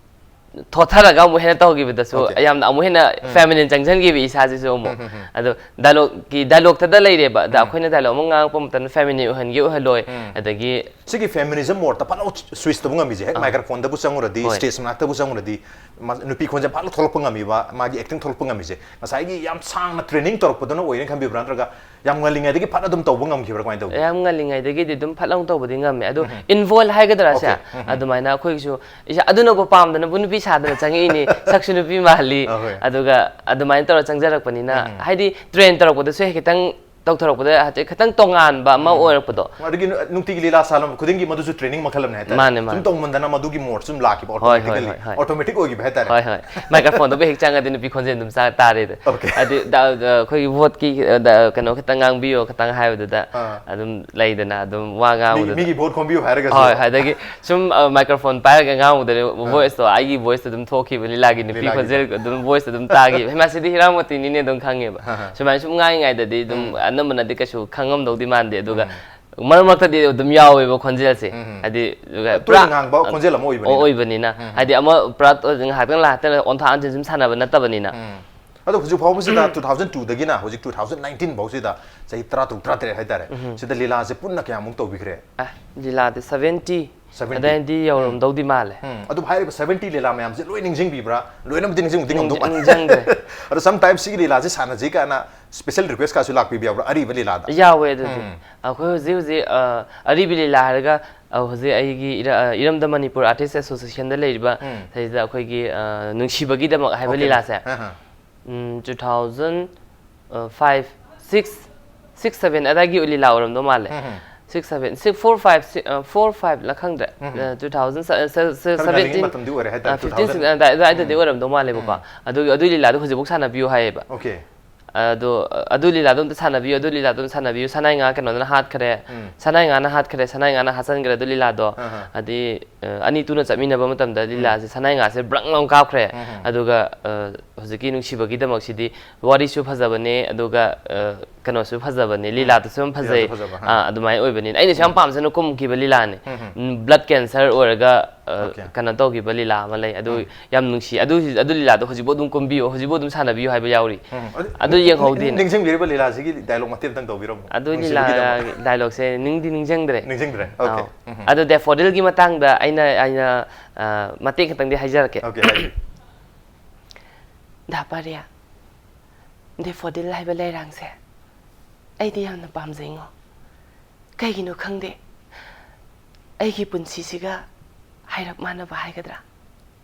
ꯊꯣꯠꯊꯔꯒ ꯑꯃꯨꯛ ꯍꯦꯟꯅ ꯇꯧꯈꯤꯕꯗꯁꯨ Okay. ꯌꯥꯝꯅ ꯑꯃꯨꯛ ꯍꯦꯟꯅ feminine ꯆꯪꯁꯤꯟꯈꯤꯕ ꯏꯁꯥꯁꯤꯁꯨ ꯑꯃꯨꯛ꯫ ꯑꯗꯣ dialogueꯀꯤ dialogueꯇꯗ ꯂꯩꯔꯦꯕ, ꯑꯗ ꯑꯩꯈꯣꯏꯅ dialogue ꯑꯃ ꯉꯥꯡꯉꯛꯄ ꯃꯇꯝꯗ feminine ꯑꯣꯏꯍꯟꯒꯦ ꯑꯣꯏꯍꯜꯂꯣꯏ, ꯑꯗꯒꯤ ꯁꯤꯒꯤ feminism modeꯇ ꯐꯠ ꯂꯥꯎ switch ꯇꯧꯕ ꯉꯝꯃꯤꯁꯦ, ꯍꯦꯛ microphoneꯗꯕꯨ ꯆꯪꯉꯨꯔꯗꯤ, ꯍꯣꯏ. Stage ꯃꯅꯥꯛꯇꯕꯨ ꯆꯪꯉꯨꯔꯗꯤ, ꯃꯥ- ꯅꯨꯄꯤ ꯈꯣꯟꯖꯦꯜ ꯐꯠ ꯂꯥꯎ ꯊꯣꯛꯂꯛꯄ ꯉꯝꯃꯤꯕ, ꯃꯥꯒꯤ acting ꯊꯣꯛꯂꯛꯄ ꯉꯝꯃꯤꯁꯦ, ꯉꯁꯥꯏꯒꯤ ꯌꯥꯝ ꯁꯥꯡꯅ training ꯇꯧꯔꯛꯄꯗꯨꯅ ꯑꯣꯏꯔꯦꯅ ꯈꯟꯕꯤꯕ꯭ꯔꯥ, ꯅꯠꯇ꯭ꯔꯒ ꯌꯥꯝ ꯉꯜꯂꯤꯉꯩꯗꯒꯤ ꯐꯠ ꯑꯗꯨꯝ ꯇꯧꯕ ꯉꯝꯈꯤꯕ꯭ꯔꯥ, ꯀꯃꯥꯏꯅ ꯇꯧꯒꯦ? ꯌꯥꯝ ꯉꯜꯂꯤꯉꯩꯗꯒꯤꯗꯤ ꯑꯗꯨꯝ ꯐꯠ ꯂꯥꯎ ꯇꯧꯕꯗꯤ ꯉꯝꯃꯦ꯫ ꯑꯗꯣ involve ꯍꯥꯏꯒꯗ꯭ꯔꯥ ꯁꯦ, Okay. ꯑꯗꯨꯃꯥꯏꯅ ꯑꯩꯈꯣꯏꯒꯤꯁꯨ ꯏꯁꯥ ꯑꯗꯨꯅꯕꯨ ꯄꯥꯝꯗꯅꯕꯨ ꯅꯨꯄꯤ ꯁꯥꯗꯅ ꯆꯪꯉꯛꯏꯅꯤ, ꯁꯛꯁꯨ ꯅꯨꯄꯤ ꯃꯥꯜꯂꯤ, ꯑꯍꯣꯏ. ꯑꯗꯨꯒ ꯑꯗꯨꯃꯥꯏꯅ ꯇꯧꯔ ꯆꯪꯖꯔꯛꯄꯅꯤꯅ, ꯍꯥꯏꯗꯤ train ꯇꯧꯔꯛꯄꯗꯁꯨ ꯍꯦꯛ ꯈꯤꯇꯪ ꯇꯧꯊꯣꯔꯛꯄꯗ ꯍꯥꯏꯗꯤ ꯈꯤꯇꯪ ꯇꯣꯉꯥꯟꯕ ꯑꯃ ꯑꯣꯏꯔꯛꯄꯗꯣ꯫ ꯑꯗꯒꯤ ꯅꯨ- ꯅꯨꯡꯇꯤꯒꯤ ꯂꯤꯂꯥ ꯁꯥꯜꯂꯝꯕ ꯈꯨꯗꯤꯡꯒꯤ ꯃꯗꯨꯁꯨ training ꯃꯈꯜ ꯑꯃꯅꯤ ꯍꯥꯏꯇꯥꯔꯦ꯫ ꯃꯥꯅꯦ, ꯁꯨꯝ ꯃꯥꯅꯦ. ꯇꯧꯃꯟꯗꯅ ꯃꯗꯨꯒꯤ modeꯁꯨ ꯑꯗꯨꯝ ꯂꯥꯛꯈꯤꯕ, ꯍꯣꯏ, ꯍꯣꯏ, automatically, ꯍꯣꯏ, ꯍꯣꯏ. automatic ꯑꯣꯏꯈꯤꯕ ꯍꯥꯏꯇꯥꯔꯦ꯫ ꯍꯣꯏ, ꯍꯣꯏ. Microphoneꯗꯕꯨ ꯍꯦꯛ ꯆꯪꯉꯗꯤ ꯅꯨꯄꯤ ꯈꯣꯟꯖꯦꯜ ꯑꯗꯨꯝ ꯆꯥ ꯇꯥꯔꯦꯗ꯫ Okay. ꯍꯥꯏꯗꯤ ꯗ- ꯗ- ꯑꯩꯈꯣꯏꯒꯤ voteꯀꯤ ꯗ- ꯀꯩꯅꯣ ꯈꯤꯇꯪ ꯉꯥꯡꯕꯤꯌꯣ ꯈꯤꯇꯪ ꯍꯥꯏꯕꯗꯨꯗ ꯑꯥ. ꯑꯗꯨꯝ ꯂꯩꯗꯅ ꯑꯗꯨꯝ ꯋꯥ ꯃꯤ- ꯉꯥꯡꯕꯗꯨꯗ ꯃꯤꯒꯤ vote ꯈꯣꯝꯕꯤꯌꯨ ꯍꯥꯏꯔꯒꯁꯨ꯫ ꯍꯣꯏ, ꯑꯗꯒꯤ ꯁꯨꯝ microphone ꯄꯥꯏꯔꯒ ꯉꯥꯡꯕꯗ voiceꯇꯣ ꯑꯩꯒꯤ voiceꯇꯣ ꯑꯗꯨꯝ ꯊꯣꯛꯈꯤꯕ, ꯂꯤꯂꯥꯒꯤ ꯅꯨꯄꯤ ꯂꯤꯂꯥꯒꯤ. ꯈꯣꯟꯖꯦꯜ ꯑꯗꯨꯝ voiceꯇꯣ ꯑꯗꯨꯝ ꯇꯥꯈꯤꯕ, "ꯍꯩꯃꯥ, ꯁꯤꯗꯤ ꯍꯤꯔꯥꯃꯣꯇꯤꯅꯤꯅꯦ" ꯑꯗꯨꯝ ꯈꯪꯉꯦꯕ꯫ ꯑꯥ. ꯁꯨꯃꯥꯏꯅ ꯁꯨꯝ ꯉꯥꯡꯉꯤꯉꯩꯗꯗꯤ ꯑꯗꯨꯝ ꯑꯅꯝꯕꯅꯗꯤ ꯀꯩꯁꯨ ꯈꯪꯉꯝꯗꯧꯗꯤ ꯃꯥꯟꯗꯦ, ꯑꯗꯨꯒ ꯃꯔꯛ ꯃꯔꯛꯇꯗꯤ ꯑꯗꯨꯝ ꯌꯥꯎꯋꯦꯕ ꯈꯣꯟꯖꯦꯜꯁꯦ꯫ ꯍꯥꯏꯗꯤ ꯑꯗꯨꯒ ꯇꯣꯏꯅ ꯉꯥꯡꯕ ꯈꯣꯟꯖꯦꯜ ꯑꯃ ꯑꯣꯏꯕꯅꯤꯅ꯫ ꯑꯣꯏꯕꯅꯤꯅ, ꯍꯥꯏꯗꯤ ꯑꯃ ꯄꯨꯔꯥ ꯉꯥꯏꯍꯥꯛꯇꯪ ꯉꯥꯏꯍꯥꯛꯇꯪ ꯑꯣꯟꯊꯥ ꯑꯣꯟꯊꯤꯟ ꯁꯨꯝ ꯁꯥꯟꯅꯕ ꯅꯠꯇꯕꯅꯤꯅ꯫ ꯑꯗꯣ ꯍꯧꯖꯤꯛ ꯐꯥꯎꯕꯁꯤꯗ two thousand twoꯗꯒꯤꯅ ꯍꯧꯖꯤꯛ two thousand nineteen ꯐꯥꯎꯁꯤꯗ ꯆꯍꯤ ꯇꯔꯥ ꯇꯔꯨꯛ, ꯇꯔꯥ ꯇꯔꯦꯠ ꯍꯥꯏꯇꯥꯔꯦ, ꯁꯤꯗ ꯂꯤꯂꯥꯁꯦ ꯄꯨꯟꯅ ꯀꯌꯥꯃꯨꯛ ꯇꯧꯕꯤꯈ꯭ꯔꯦ? ꯑꯦ, ꯂꯤꯂꯥꯗꯤ seventy, Seventy. ꯑꯗꯥꯏꯗꯤ ꯌꯧꯔꯝꯗꯧꯗꯤ ꯃꯥꯜꯂꯦ꯫ ꯎꯝ, ꯑꯗꯨ ꯍꯥꯏꯔꯤꯕ seventy ꯂꯤꯂꯥ ꯃꯌꯥꯝꯁꯦ ꯂꯣꯏ ꯅꯤꯡꯁꯤꯡꯕꯤꯕ꯭ꯔꯥ? ꯂꯣꯏꯅꯕꯨꯗꯤ ꯅꯤꯡꯁꯤꯡꯕꯗꯤ ꯉꯝꯗꯧ ꯃꯥꯜꯂꯦ꯫ ꯅꯤꯡꯁꯤꯡꯗ꯭ꯔꯦ꯫ ꯑꯗꯣ sometimes ꯁꯤꯒꯤ ꯂꯤꯂꯥꯁꯦ ꯁꯥꯟꯅꯁꯤ ꯀꯥꯏꯅ special request ꯀꯥꯁꯨ ꯂꯥꯛꯄꯤꯕ ꯌꯥꯎꯕ꯭ꯔꯥ, ꯑꯔꯤꯕ ꯂꯤꯂꯥꯗ? ꯌꯥꯎꯋꯦ ꯑꯗꯨꯗꯤ꯫ ꯑꯩꯈꯣꯏ ꯍꯧꯖꯤꯛ ꯍꯧꯖꯤꯛ ꯑ, ꯑꯔꯤꯕ ꯂꯤꯂꯥ ꯍꯥꯏꯔꯒ, ꯑ, ꯍꯧꯖꯤꯛ ꯑꯩꯒꯤ ꯏꯔ-, ꯑ, ꯏꯔꯝꯗꯝ ꯃꯅꯤꯄꯨꯔ Artist Associationꯗ ꯂꯩꯔꯤꯕ ꯁꯤꯗꯩꯁꯤꯗ ꯑꯩꯈꯣꯏꯒꯤ, ꯑ, ꯅꯨꯡꯁꯤꯕꯒꯤꯗꯃꯛ ꯍꯥꯏꯕ Okay. ꯂꯤꯂꯥꯁꯦ, ꯑꯍ. ꯎꯝ, two thousand five, six, six, seven ꯑꯗꯥꯏꯒꯤ ꯂꯤꯂꯥ ꯑꯣꯏꯔꯝꯗꯧ ꯃꯥꯜꯂꯦ꯫ Six, seven, six, four, five, six, ꯑ, four, five ꯂ ꯈꯪꯗ꯭ꯔꯦ꯫ ꯑ, two thousand, ꯑ, ꯁ-, ꯁ-, ꯈꯔ ꯉꯜꯂꯤꯉꯩ seventeen, ꯃꯇꯝꯗꯤ ꯑꯣꯏꯔꯦ ꯍꯥꯏꯇꯥꯔꯦ, ꯑ, fifteen, two thousand. sixteen ꯑꯗꯥꯏ-, ꯑꯗꯥꯏꯗꯗꯤ ꯑꯣꯏꯔꯝꯗꯧ ꯃꯥꯜꯂꯦꯕꯀꯣ꯫ ꯑꯗꯨꯒꯤ, ꯑꯗꯨꯒꯤ ꯂꯤꯂꯥꯗꯣ ꯍꯧꯖꯤꯛꯐꯥꯎ ꯁꯥꯟꯅꯕꯤꯌꯨ ꯍꯥꯏꯌꯦꯕ꯫ Okay. ꯀꯩꯅꯣꯁꯨ ꯐꯖꯕꯅꯤ, ꯂꯤꯂꯥꯗꯨꯁꯨ ꯌꯥꯝ ꯐꯖꯩ꯫ ꯐꯖꯕ, ꯑꯥ, ꯑꯗꯨꯃꯥꯏꯅ ꯑꯣꯏꯕꯅꯤꯅ ꯑꯩꯅꯁꯨ ꯌꯥꯝ ꯄꯥꯝꯖꯅ ꯀꯨꯝꯈꯤꯕ ꯂꯤꯂꯥꯅꯤ. ꯕ꯭ꯂꯗ ꯀꯦꯟꯁꯔ ꯑꯣꯏꯔꯒ ꯑ, Okay. ꯀꯩꯅꯣ ꯇꯧꯈꯤꯕ ꯂꯤꯂꯥ ꯑꯃ ꯂꯩ, ꯑꯗꯨ ꯌꯥꯝ ꯅꯨꯡꯁꯤ. ꯑꯗꯨ ꯑꯗꯨ ꯂꯤꯂꯥꯗꯣ ꯍꯧꯖꯤꯛꯐꯥꯎ ꯑꯗꯨꯝ ꯀꯨꯝꯕꯤꯌꯨ, ꯍꯧꯖꯤꯛꯐꯥꯎ ꯑꯗꯨꯝ ꯁꯥꯟꯅꯕꯤꯌꯨ ꯍꯥꯏꯕ ꯌꯥꯎꯔꯤ. ꯑꯗꯨ ꯌꯦꯡꯍꯧꯗꯦꯅꯦ. ꯅꯤꯡꯁꯤꯡꯕꯤꯔꯤꯕ ꯂꯤꯂꯥꯁꯤꯒꯤ ꯗꯥꯏꯂꯣꯛ ꯃꯇꯦꯛ ꯑꯝꯇꯪ ꯇꯧꯕꯤꯔꯝꯃꯣ. ꯑꯗꯨ ꯅꯨꯡꯁꯤꯕꯒꯤꯗꯃꯛ. ꯂꯤꯂꯥ ꯗꯥꯏꯂꯣꯛꯁꯦ ꯅꯤꯡꯗꯤ ꯅꯤꯡꯁꯤꯡꯗ꯭ꯔꯦ. ꯅꯤꯡꯁꯤꯡꯗ꯭ꯔꯦ? Okay. ꯑꯥꯎ. ꯑꯗꯣ ꯗꯦꯐꯣꯗꯤꯜꯒꯤ ꯃꯇꯥꯡꯗ ꯑꯩꯅ ꯑꯩꯅ ꯑ, ꯃꯇꯦꯛ ꯈꯛꯇꯪꯗꯤ ꯍꯥꯏꯖꯔꯛꯀꯦ. Okay, ꯍꯥꯏꯕꯤꯌꯨ. ꯗꯥ ꯄꯥꯔꯤꯌꯥ, ꯗꯦꯐꯣꯗꯤꯜ ꯍꯥꯏꯕ ꯂꯩꯔꯥꯡꯁꯦ ꯑꯩꯗꯤ ꯌꯥꯝꯅ ꯄꯥꯝꯖꯩꯉꯣ. ꯀꯩꯒꯤꯅꯣ ꯈꯪꯗꯦ, ꯑꯩꯒꯤ ꯄꯨꯟꯁꯤꯁꯤꯒ ꯍꯥꯏꯔꯞ ꯃꯥꯟꯅꯕ ꯍꯥꯏꯒꯗ꯭ꯔꯥ.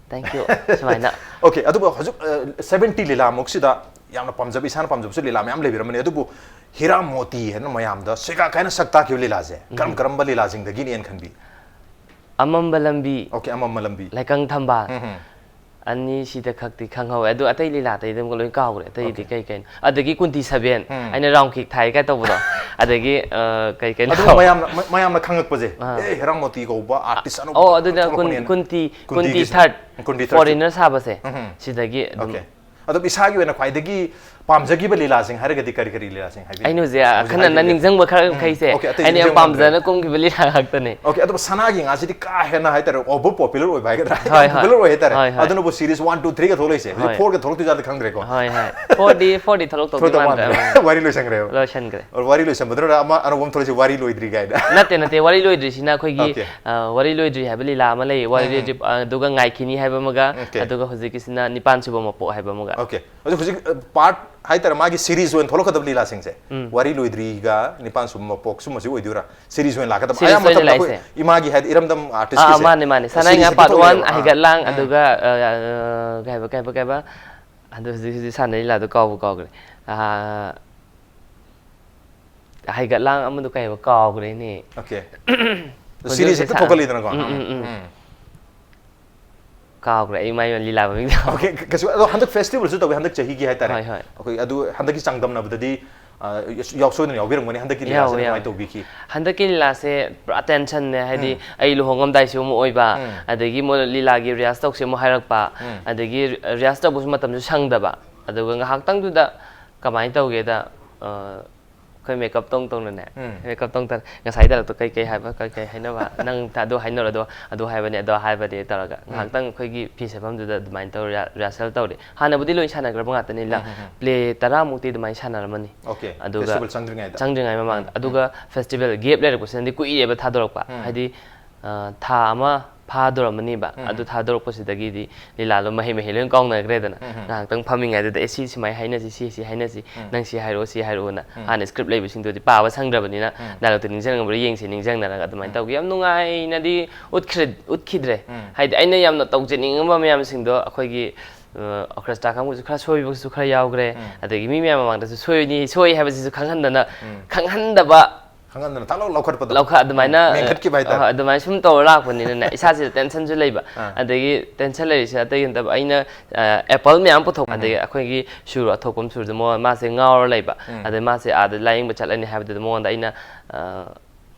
Thank you. ꯁꯨꯃꯥꯏꯅ. Okay, ꯑꯗꯨꯕꯨ ꯍꯧꯖꯤꯛ ꯁꯚꯦꯟꯇꯤ ꯂꯤꯂꯥꯃꯨꯛꯁꯤꯗ ꯌꯥꯝꯅ ꯄꯥꯝꯖꯕ, ꯏꯁꯥꯅ ꯄꯥꯝꯖꯕꯁꯨ ꯂꯤꯂꯥ ꯃꯌꯥꯝ ꯂꯩꯕꯤꯔꯝꯃꯅꯤ, ꯑꯗꯨꯕꯨ ꯍꯤꯔꯥ ꯃꯣꯇꯤ ꯍꯥꯏꯅ ꯃꯌꯥꯝꯗ ꯁꯦꯒꯥ ꯀꯥꯏꯅ ꯁꯛ ꯇꯥꯛꯈꯤꯕ ꯂꯤꯂꯥꯁꯦ ꯀꯔꯝ ꯀꯔꯝꯕ ꯂꯤꯂꯥꯁꯤꯡꯗꯒꯤꯅꯦꯅ ꯈꯟꯕꯤ? ꯑꯃꯝꯕ ꯂꯝꯕꯤ, Okay, ꯑꯃꯝꯕ ꯂꯝꯕꯤ. ꯂꯩꯀꯪ ꯊꯝꯕꯥꯜ, ꯎꯝ. ꯑꯅꯤꯁꯤꯗ ꯈꯛꯇꯤ ꯈꯪꯍꯧꯋꯦ, ꯑꯗꯨ ꯑꯇꯩ ꯂꯤꯂꯥ ꯑꯇꯩꯗꯤ ꯑꯃꯨꯛ ꯂꯣꯏ ꯀꯥꯎꯈ꯭ꯔꯦ, ꯑꯇꯩꯗꯤ Okay. ꯀꯩ ꯀꯩꯅꯣ. ꯑꯗꯒꯤ ꯀꯨꯟꯇꯤ ꯁꯕꯦꯟ, ꯎꯝ. ꯑꯩꯅ ꯔꯥꯎꯟ ꯀꯤꯛ ꯊꯥꯏ ꯀꯥꯏ ꯇꯧꯕꯗꯣ, ꯑꯗꯒꯤ ꯑ, ꯀꯩ ꯀꯩꯅꯣ. ꯑꯗꯨꯒ ꯃꯌꯥꯝꯅ ꯃ- ꯃꯌꯥꯝꯅ ꯈꯪꯉꯛꯄꯁꯦ, ꯑꯥ. "ꯑꯦ, ꯍꯤꯔꯥ ꯃꯣꯇꯤ ꯀꯧꯕ ꯑꯥꯔꯇꯤꯁ ꯑꯅꯧꯕ ꯑꯣ, ꯑꯃ ꯑꯗꯨꯗ ꯀꯨꯟ- ꯊꯣꯛꯂꯛꯄꯅꯦꯅ." ꯀꯨꯟꯇꯤ, ꯀꯨꯟꯇꯤ ꯀꯨꯟꯇꯤꯒꯤꯁꯦ. ꯊꯥꯔꯠ, ꯀꯨꯟꯇꯤ ꯊꯥꯔꯠꯁꯦ. ꯐꯣꯔꯤꯅꯔ ꯁꯥꯕꯁꯦ, ꯎꯝ. ꯁꯤꯗꯒꯤ ꯑꯗꯨꯝ. Okay. ꯑꯗꯣ ꯏꯁꯥꯒꯤ ꯑꯣꯏꯅ ꯈ꯭ꯋꯥꯏꯗꯒꯤ ꯄꯥꯝꯖꯈꯤꯕ ꯂꯤꯂꯥꯁꯤꯡ ꯍꯥꯏꯔꯒꯗꯤ ꯀꯔꯤ ꯀꯔꯤ ꯂꯤꯂꯥꯁꯤꯡ ꯍꯥꯏꯕꯤꯅꯤꯡꯉꯤ? ꯑꯩꯅ ꯍꯧꯖꯤꯛ ꯍꯧꯖꯤꯛ ꯑꯈꯟꯅꯅ ꯍꯥꯏꯕꯤꯔꯤꯕ. ꯅꯤꯡꯁꯤꯡꯕ ꯈꯔ ꯎꯝ. ꯃꯈꯩꯁꯦ Okay, ꯑꯇꯩ ꯑꯩꯅ ꯌꯥꯝ ꯅꯤꯡꯁꯤꯡꯕ ꯄꯥꯝꯖꯅ ꯈꯔ. ꯀꯨꯝꯈꯤꯕ ꯂꯤꯂꯥ ꯉꯥꯛꯇꯅꯦ. Okay, ꯑꯗꯨꯕꯨ ꯁꯅꯥꯒꯤ ꯉꯥꯁꯤꯗꯤ ꯀꯥ ꯍꯦꯟꯅ ꯍꯥꯏꯇꯥꯔꯦ, over popular ꯑꯣꯏꯕ ꯍꯥꯏꯒꯗ꯭ꯔꯥ, ꯍꯣꯏ, ꯌꯥꯝ ꯍꯣꯏ. popular ꯑꯣꯏ ꯍꯥꯏꯇꯥꯔꯦ. ꯍꯣꯏ, ꯍꯣꯏ. ꯑꯗꯨꯅꯕꯨ series one, two, three ꯒ ꯊꯣꯛꯂꯛꯏꯁꯦ, ꯍꯧꯖꯤꯛ ꯍꯣꯏ. four ꯒ ꯊꯣꯛꯂꯛꯇꯣꯏꯖꯥꯠꯂ ꯈꯪꯗ꯭ꯔꯦꯀꯣ. ꯍꯣꯏ, ꯍꯣꯏ. ꯐꯣꯔꯗꯤ, ꯐꯣꯔꯗꯤ ꯊꯣꯛꯂꯛꯇꯧꯗꯤ ꯊꯣꯛꯂꯛꯇꯧ ꯃꯥꯟꯗ꯭ꯔꯦ. ꯃꯥꯟꯗ꯭ꯔꯦ. ꯋꯥꯔꯤ ꯂꯣꯏꯁꯟꯈ꯭ꯔꯦꯕ. ꯂꯣꯏꯁꯟꯈ꯭ꯔꯦ. ꯑꯣ, ꯋꯥꯔꯤ ꯂꯣꯏꯁꯟꯕꯗꯨꯅ ꯑꯃ ꯑꯅꯧꯕ ꯑꯃ ꯊꯣꯛꯂꯛꯏꯁꯦ, ꯋꯥꯔꯤ ꯂꯣꯏꯗ꯭ꯔꯤ ꯀꯥꯏꯅ. ꯅꯠꯇꯦ, ꯅꯠꯇꯦ, ꯋꯥꯔꯤ ꯂꯣꯏꯗ꯭ꯔꯤꯁꯤꯅ ꯑꯩꯈꯣꯏꯒꯤ Okay. ꯑ, ꯋꯥꯔꯤ ꯂꯣꯏꯗ꯭ꯔꯤ ꯍꯥꯏꯕ ꯂꯤꯂꯥ ꯑꯃ ꯂꯩ, ꯋꯥꯔꯤ ꯎꯝ. ꯂꯣꯏꯗ꯭ꯔꯤ, ꯑ, ꯑꯗꯨꯒ ꯉꯥꯏꯈꯤꯅꯤ ꯍꯥꯏꯕ ꯑꯃꯒ, Okay. ꯑꯗꯨꯒ ꯍꯧꯖꯤꯛꯀꯤꯁꯤꯅ ꯅꯤꯄꯥꯟ ꯁꯨꯕ ꯃꯄꯣꯛ ꯍꯥꯏꯕ ꯑꯃꯒ. Okay. ꯑꯗꯨ ꯍꯧꯖꯤꯛ, ꯑ, part ꯍꯥꯏꯇꯥꯔꯦ, ꯃꯥꯒꯤ series ꯑꯣꯏꯅ ꯊꯣꯛꯂꯛꯀꯗꯕ ꯂꯤꯂꯥꯁꯤꯡꯁꯦ, ꯎꯝ. ꯋꯥꯔꯤ ꯂꯣꯏꯗ꯭ꯔꯤꯒ ꯅꯤꯄꯥꯟ ꯁꯨꯕ ꯃꯄꯣꯛ ꯁꯨꯝꯕꯁꯤ ꯑꯣꯏꯗꯣꯏꯔꯥ? Series ꯑꯣꯏꯅ ꯂꯥꯛꯀꯗꯕ. Series ꯑꯌꯥꯝꯕ ꯑꯣꯏꯅ ꯃꯇꯝꯗ ꯑꯩꯈꯣꯏ ꯂꯥꯛꯏꯁꯦ. ꯏꯃꯥꯒꯤ ꯍꯥꯏꯗꯤ ꯏꯔꯝꯗꯝ ꯑꯥ, ꯑꯥꯔꯇꯤꯁꯀꯤꯁꯦ. ꯃꯥꯅꯦ, ꯃꯥꯅꯦ. ꯁꯅꯥꯏꯉꯥ Seriesꯁꯦ part one, ꯄꯨꯊꯣꯛꯑꯦꯕ. ꯑꯥ. ꯍꯩꯒꯠꯂꯥꯡ, ꯎꯝ. ꯑꯗꯨꯒ ꯑ, ꯑ, ꯀꯩ ꯍꯥꯏꯕ, ꯀꯩ ꯍꯥꯏꯕ, ꯀꯩ ꯍꯥꯏꯕ, ꯑꯗꯨ ꯍꯧꯖꯤꯛ, ꯍꯧꯖꯤꯛ ꯁꯥꯟꯅꯔꯤ ꯂꯤꯂꯥꯗꯣ ꯀꯥꯎꯕ ꯀꯥꯎꯈ꯭ꯔꯦ. ꯑ, ꯍꯩꯒꯠꯂꯥꯡ ꯑꯃꯗꯣ ꯀꯩ ꯍꯥꯏꯕ ꯀꯥꯎꯈ꯭ꯔꯦꯅꯦ. Okay. ꯍꯧꯖꯤꯛ Series ꯍꯧꯖꯤꯛ ꯍꯦꯛꯇ ꯁꯥ- ꯊꯣꯛꯀꯠꯂꯤꯗꯅꯀꯣ. ꯎꯝ, ꯎꯝ, ꯎꯝ. ꯎꯝ. ꯀꯥꯎꯈ꯭ꯔꯦ ꯑꯩ ꯃꯥꯏ ꯂꯤꯂꯥ ꯃꯃꯤꯡꯗꯣ. Okay, ꯀꯩꯁꯨ, ꯑꯗꯣ ꯍꯟꯗꯛ festivalꯁꯨ ꯇꯧꯋꯤ, ꯍꯟꯗꯛ ꯆꯍꯤꯒꯤ ꯍꯥꯏꯇꯥꯔꯦ. ꯍꯣꯏ, ꯍꯣꯏ. ꯑꯩꯈꯣꯏ ꯑꯗꯨ ꯍꯟꯗꯛꯀꯤ ꯆꯥꯡꯗꯝꯅꯕꯗꯗꯤ, ꯑ, ꯌꯥꯎ-, ꯁꯣꯏꯗꯅ ꯌꯥꯎꯕꯤꯔꯝꯒꯅꯤ, ꯍꯟꯗꯛꯀꯤ ꯂꯤꯂꯥꯁꯤꯅ ꯌꯥꯎꯋꯦ, ꯀꯃꯥꯏꯅ ꯌꯥꯎꯋꯦ. ꯇꯧꯕꯤꯈꯤ? ꯍꯟꯗꯛꯀꯤ ꯂꯤꯂꯥꯁꯦ ꯄꯨꯔꯥ tensionꯅꯦ, ꯍꯥꯏꯗꯤ ꯎꯝ. ꯑꯩ ꯂꯨꯍꯣꯡꯉꯝꯗꯥꯏꯁꯨ ꯑꯃꯨꯛ ꯑꯣꯏꯕ, ꯎꯝ. ꯑꯗꯒꯤ ꯃꯣꯏ ꯂꯤꯂꯥꯒꯤ rehearse ꯇꯧꯁꯦ ꯑꯃꯨꯛ ꯍꯥꯏꯔꯛꯄ, ꯎꯝ. ꯑꯗꯒꯤ rehearse ꯇꯧꯕꯁꯨ ꯃꯇꯝꯁꯨ ꯁꯪꯗꯕ, ꯑꯗꯨꯒ ꯉꯥꯏꯍꯥꯛꯇꯪꯗꯨꯗ ꯀꯃꯥꯏꯅ ꯇꯧꯒꯦꯗ, ꯑꯩꯈꯣꯏ ꯃꯦꯀꯞ ꯇꯧ ꯇꯧꯅꯅꯦ, ꯃꯦꯀꯞ ꯇꯧ ꯇꯧꯅ ꯉꯁꯥꯏ ꯗꯥꯏꯂꯣꯛꯇꯣ ꯀꯩ ꯀꯩ ꯍꯥꯏꯕ, ꯀꯩ ꯀꯩ ꯍꯥꯏꯅꯕ, ꯅꯪ ꯑꯗꯨ ꯍꯥꯏꯅꯔꯣ, ꯑꯗꯣ ꯑꯗꯨ ꯍꯥꯏꯕꯅꯦ, ꯑꯗꯣ ꯍꯥꯏꯕꯅꯦ ꯇꯧꯔꯒ ꯉꯥꯏꯍꯥꯛꯇꯪ ꯑꯩꯈꯣꯏꯒꯤ ꯐꯤ ꯁꯦꯠꯐꯝꯗꯨꯗ ꯑꯗꯨꯃꯥꯏꯅ ꯇꯧꯔ ꯔꯤꯍꯔꯁꯦꯜ ꯇꯧꯔꯦ꯫ ꯍꯥꯟꯅꯕꯨꯗꯤ ꯂꯣꯏ ꯁꯥꯟꯅꯈ꯭ꯔꯕ ꯉꯥꯛꯇꯅꯤꯅ, ꯄ꯭ꯂꯦ ꯇꯔꯥꯃꯨꯛꯇꯤ ꯑꯗꯨꯃꯥꯏꯅ ꯁꯥꯟꯅꯔꯝꯃꯅꯤ꯫ ꯑꯣꯀꯦ, ꯑꯗꯨꯒ ꯐꯦꯁꯇꯤꯚꯦꯜ ꯆꯪꯗ꯭ꯔꯤꯉꯩꯗ꯫ ꯆꯪꯗ꯭ꯔꯤꯉꯩ ꯃꯃꯥꯡꯗ꯫ ꯑꯗꯨꯒ ꯐꯦꯁꯇꯤꯚꯦꯜ ꯒꯦꯞ ꯂꯩꯔꯛꯄꯁꯤꯅꯗꯤ ꯀꯨꯏꯔꯦꯕ ꯊꯥꯗꯣꯔꯛꯄ, ꯍꯥꯏꯗꯤ ꯑ, ꯊꯥ ꯑꯃ ꯐꯥꯗꯣꯔꯝꯃꯅꯤꯕ꯫ ꯑꯗꯨ ꯊꯥꯗꯣꯔꯛꯄꯁꯤꯗꯒꯤꯗꯤ ꯂꯤꯂꯥꯗꯣ ꯃꯍꯩ ꯃꯍꯩ ꯂꯣꯏ ꯀꯥꯎꯅꯈ꯭ꯔꯦꯗꯅ꯫ ꯉꯥꯏꯍꯥꯛꯇꯪ ꯐꯝꯃꯤꯉꯩꯗꯨꯗ, "ꯑꯦ, ꯁꯤ ꯁꯨꯃꯥꯏꯅ ꯍꯥꯏꯅꯁꯤ, ꯁꯤ ꯁꯤ ꯍꯥꯏꯅꯁꯤ, ꯅꯪ ꯁꯤ ꯍꯥꯏꯔꯛꯑꯣ, ꯁꯤ ꯍꯥꯏꯔꯛꯑꯣꯅ", ꯍꯥꯟꯅ ꯁꯀ꯭ꯔꯤꯞ ꯂꯩꯕꯁꯤꯡꯗꯨꯗꯤ ꯄꯥꯕ ꯁꯪꯗ꯭ꯔꯕꯅꯤꯅ, ꯗꯥꯏꯂꯣꯛꯇꯣ ꯅꯤꯡꯁꯤꯡꯉꯕ꯭ꯔꯥ ꯌꯦꯡꯁꯤ, ꯅꯤꯡꯁꯤꯡꯅꯔꯒ ꯑꯗꯨꯃꯥꯏꯅ ꯇꯧꯈꯤ꯫ ꯌꯥꯝ ꯅꯨꯡꯉꯥꯏꯅꯗꯤ ꯎꯠꯈ꯭ꯔꯦ-, ꯎꯠꯈꯤꯗ꯭ꯔꯦ꯫ ꯍꯥꯏꯗꯤ ꯑꯩꯅ ꯌꯥꯝꯅ ꯇꯧꯖꯅꯤꯡꯉꯝꯕ ꯃꯌꯥꯝꯁꯤꯡꯗꯣ ꯑꯩꯈꯣꯏꯒꯤ, ꯑ, ꯑꯣꯔꯀꯦꯁꯇ꯭ꯔꯥ ꯀꯥꯡꯕꯨꯁꯨ ꯈꯔ ꯁꯣꯏꯕꯁꯨ ꯈꯔ ꯌꯥꯎꯈ꯭ꯔꯦ꯫ ꯑꯗꯒꯤ ꯃꯤ ꯃꯌꯥꯝ ꯃꯃꯥꯡꯗꯁꯨ ꯁꯣꯏꯅꯤ, ꯁꯣꯏ ꯍꯥꯏꯕꯁꯤꯁꯨ ꯈꯪꯍꯟꯗꯅ, ꯈꯪꯍꯟꯗꯕ ꯈꯪꯍꯟꯗꯅ ꯊꯥꯛ ꯂꯥꯎ ꯂꯧꯈꯠꯄꯗꯣ꯫ ꯂꯧꯈꯠ-, ꯑꯗꯨꯃꯥꯏꯅ, ꯃꯦꯟꯈꯠꯈꯤꯕ ꯍꯥꯏꯇꯥꯔꯦ꯫ ꯍꯣꯏ, ꯑꯗꯨꯃꯥꯏꯅ ꯁꯨꯝ ꯇꯧꯔ ꯂꯥꯛꯄꯅꯤꯅꯅꯦ, ꯏꯁꯥꯁꯤꯗ ꯇꯦꯟꯁꯟꯁꯨ ꯂꯩꯕ꯫ ꯑꯥ꯫ ꯑꯗꯒꯤ ꯇꯦꯟꯁꯟ ꯂꯩꯔꯤꯁꯦ ꯑꯇꯩꯒꯤ ꯅꯠꯇꯕ, ꯑꯩꯅ, ꯑ, ꯑꯦꯄꯜ ꯃꯌꯥꯝ ꯄꯨꯊꯣꯛꯄ, ꯑꯗꯒꯤ ꯑꯩꯈꯣꯏꯒꯤ ꯁꯨꯔ ꯑꯊꯣꯛꯄꯝ ꯁꯨꯔꯗ ꯃꯉꯣꯟ-, ꯃꯥꯁꯦ ꯉꯥꯎꯔ ꯂꯩꯕ꯫ ꯑꯗꯩ ꯃꯥꯁꯦ ꯑꯥꯗ ꯂꯥꯏꯌꯦꯡꯕ ꯆꯠꯂꯅꯤ ꯍꯥꯏꯕꯗꯨꯗ ꯃꯉꯣꯟꯗ ꯑꯩꯅ, ꯑ,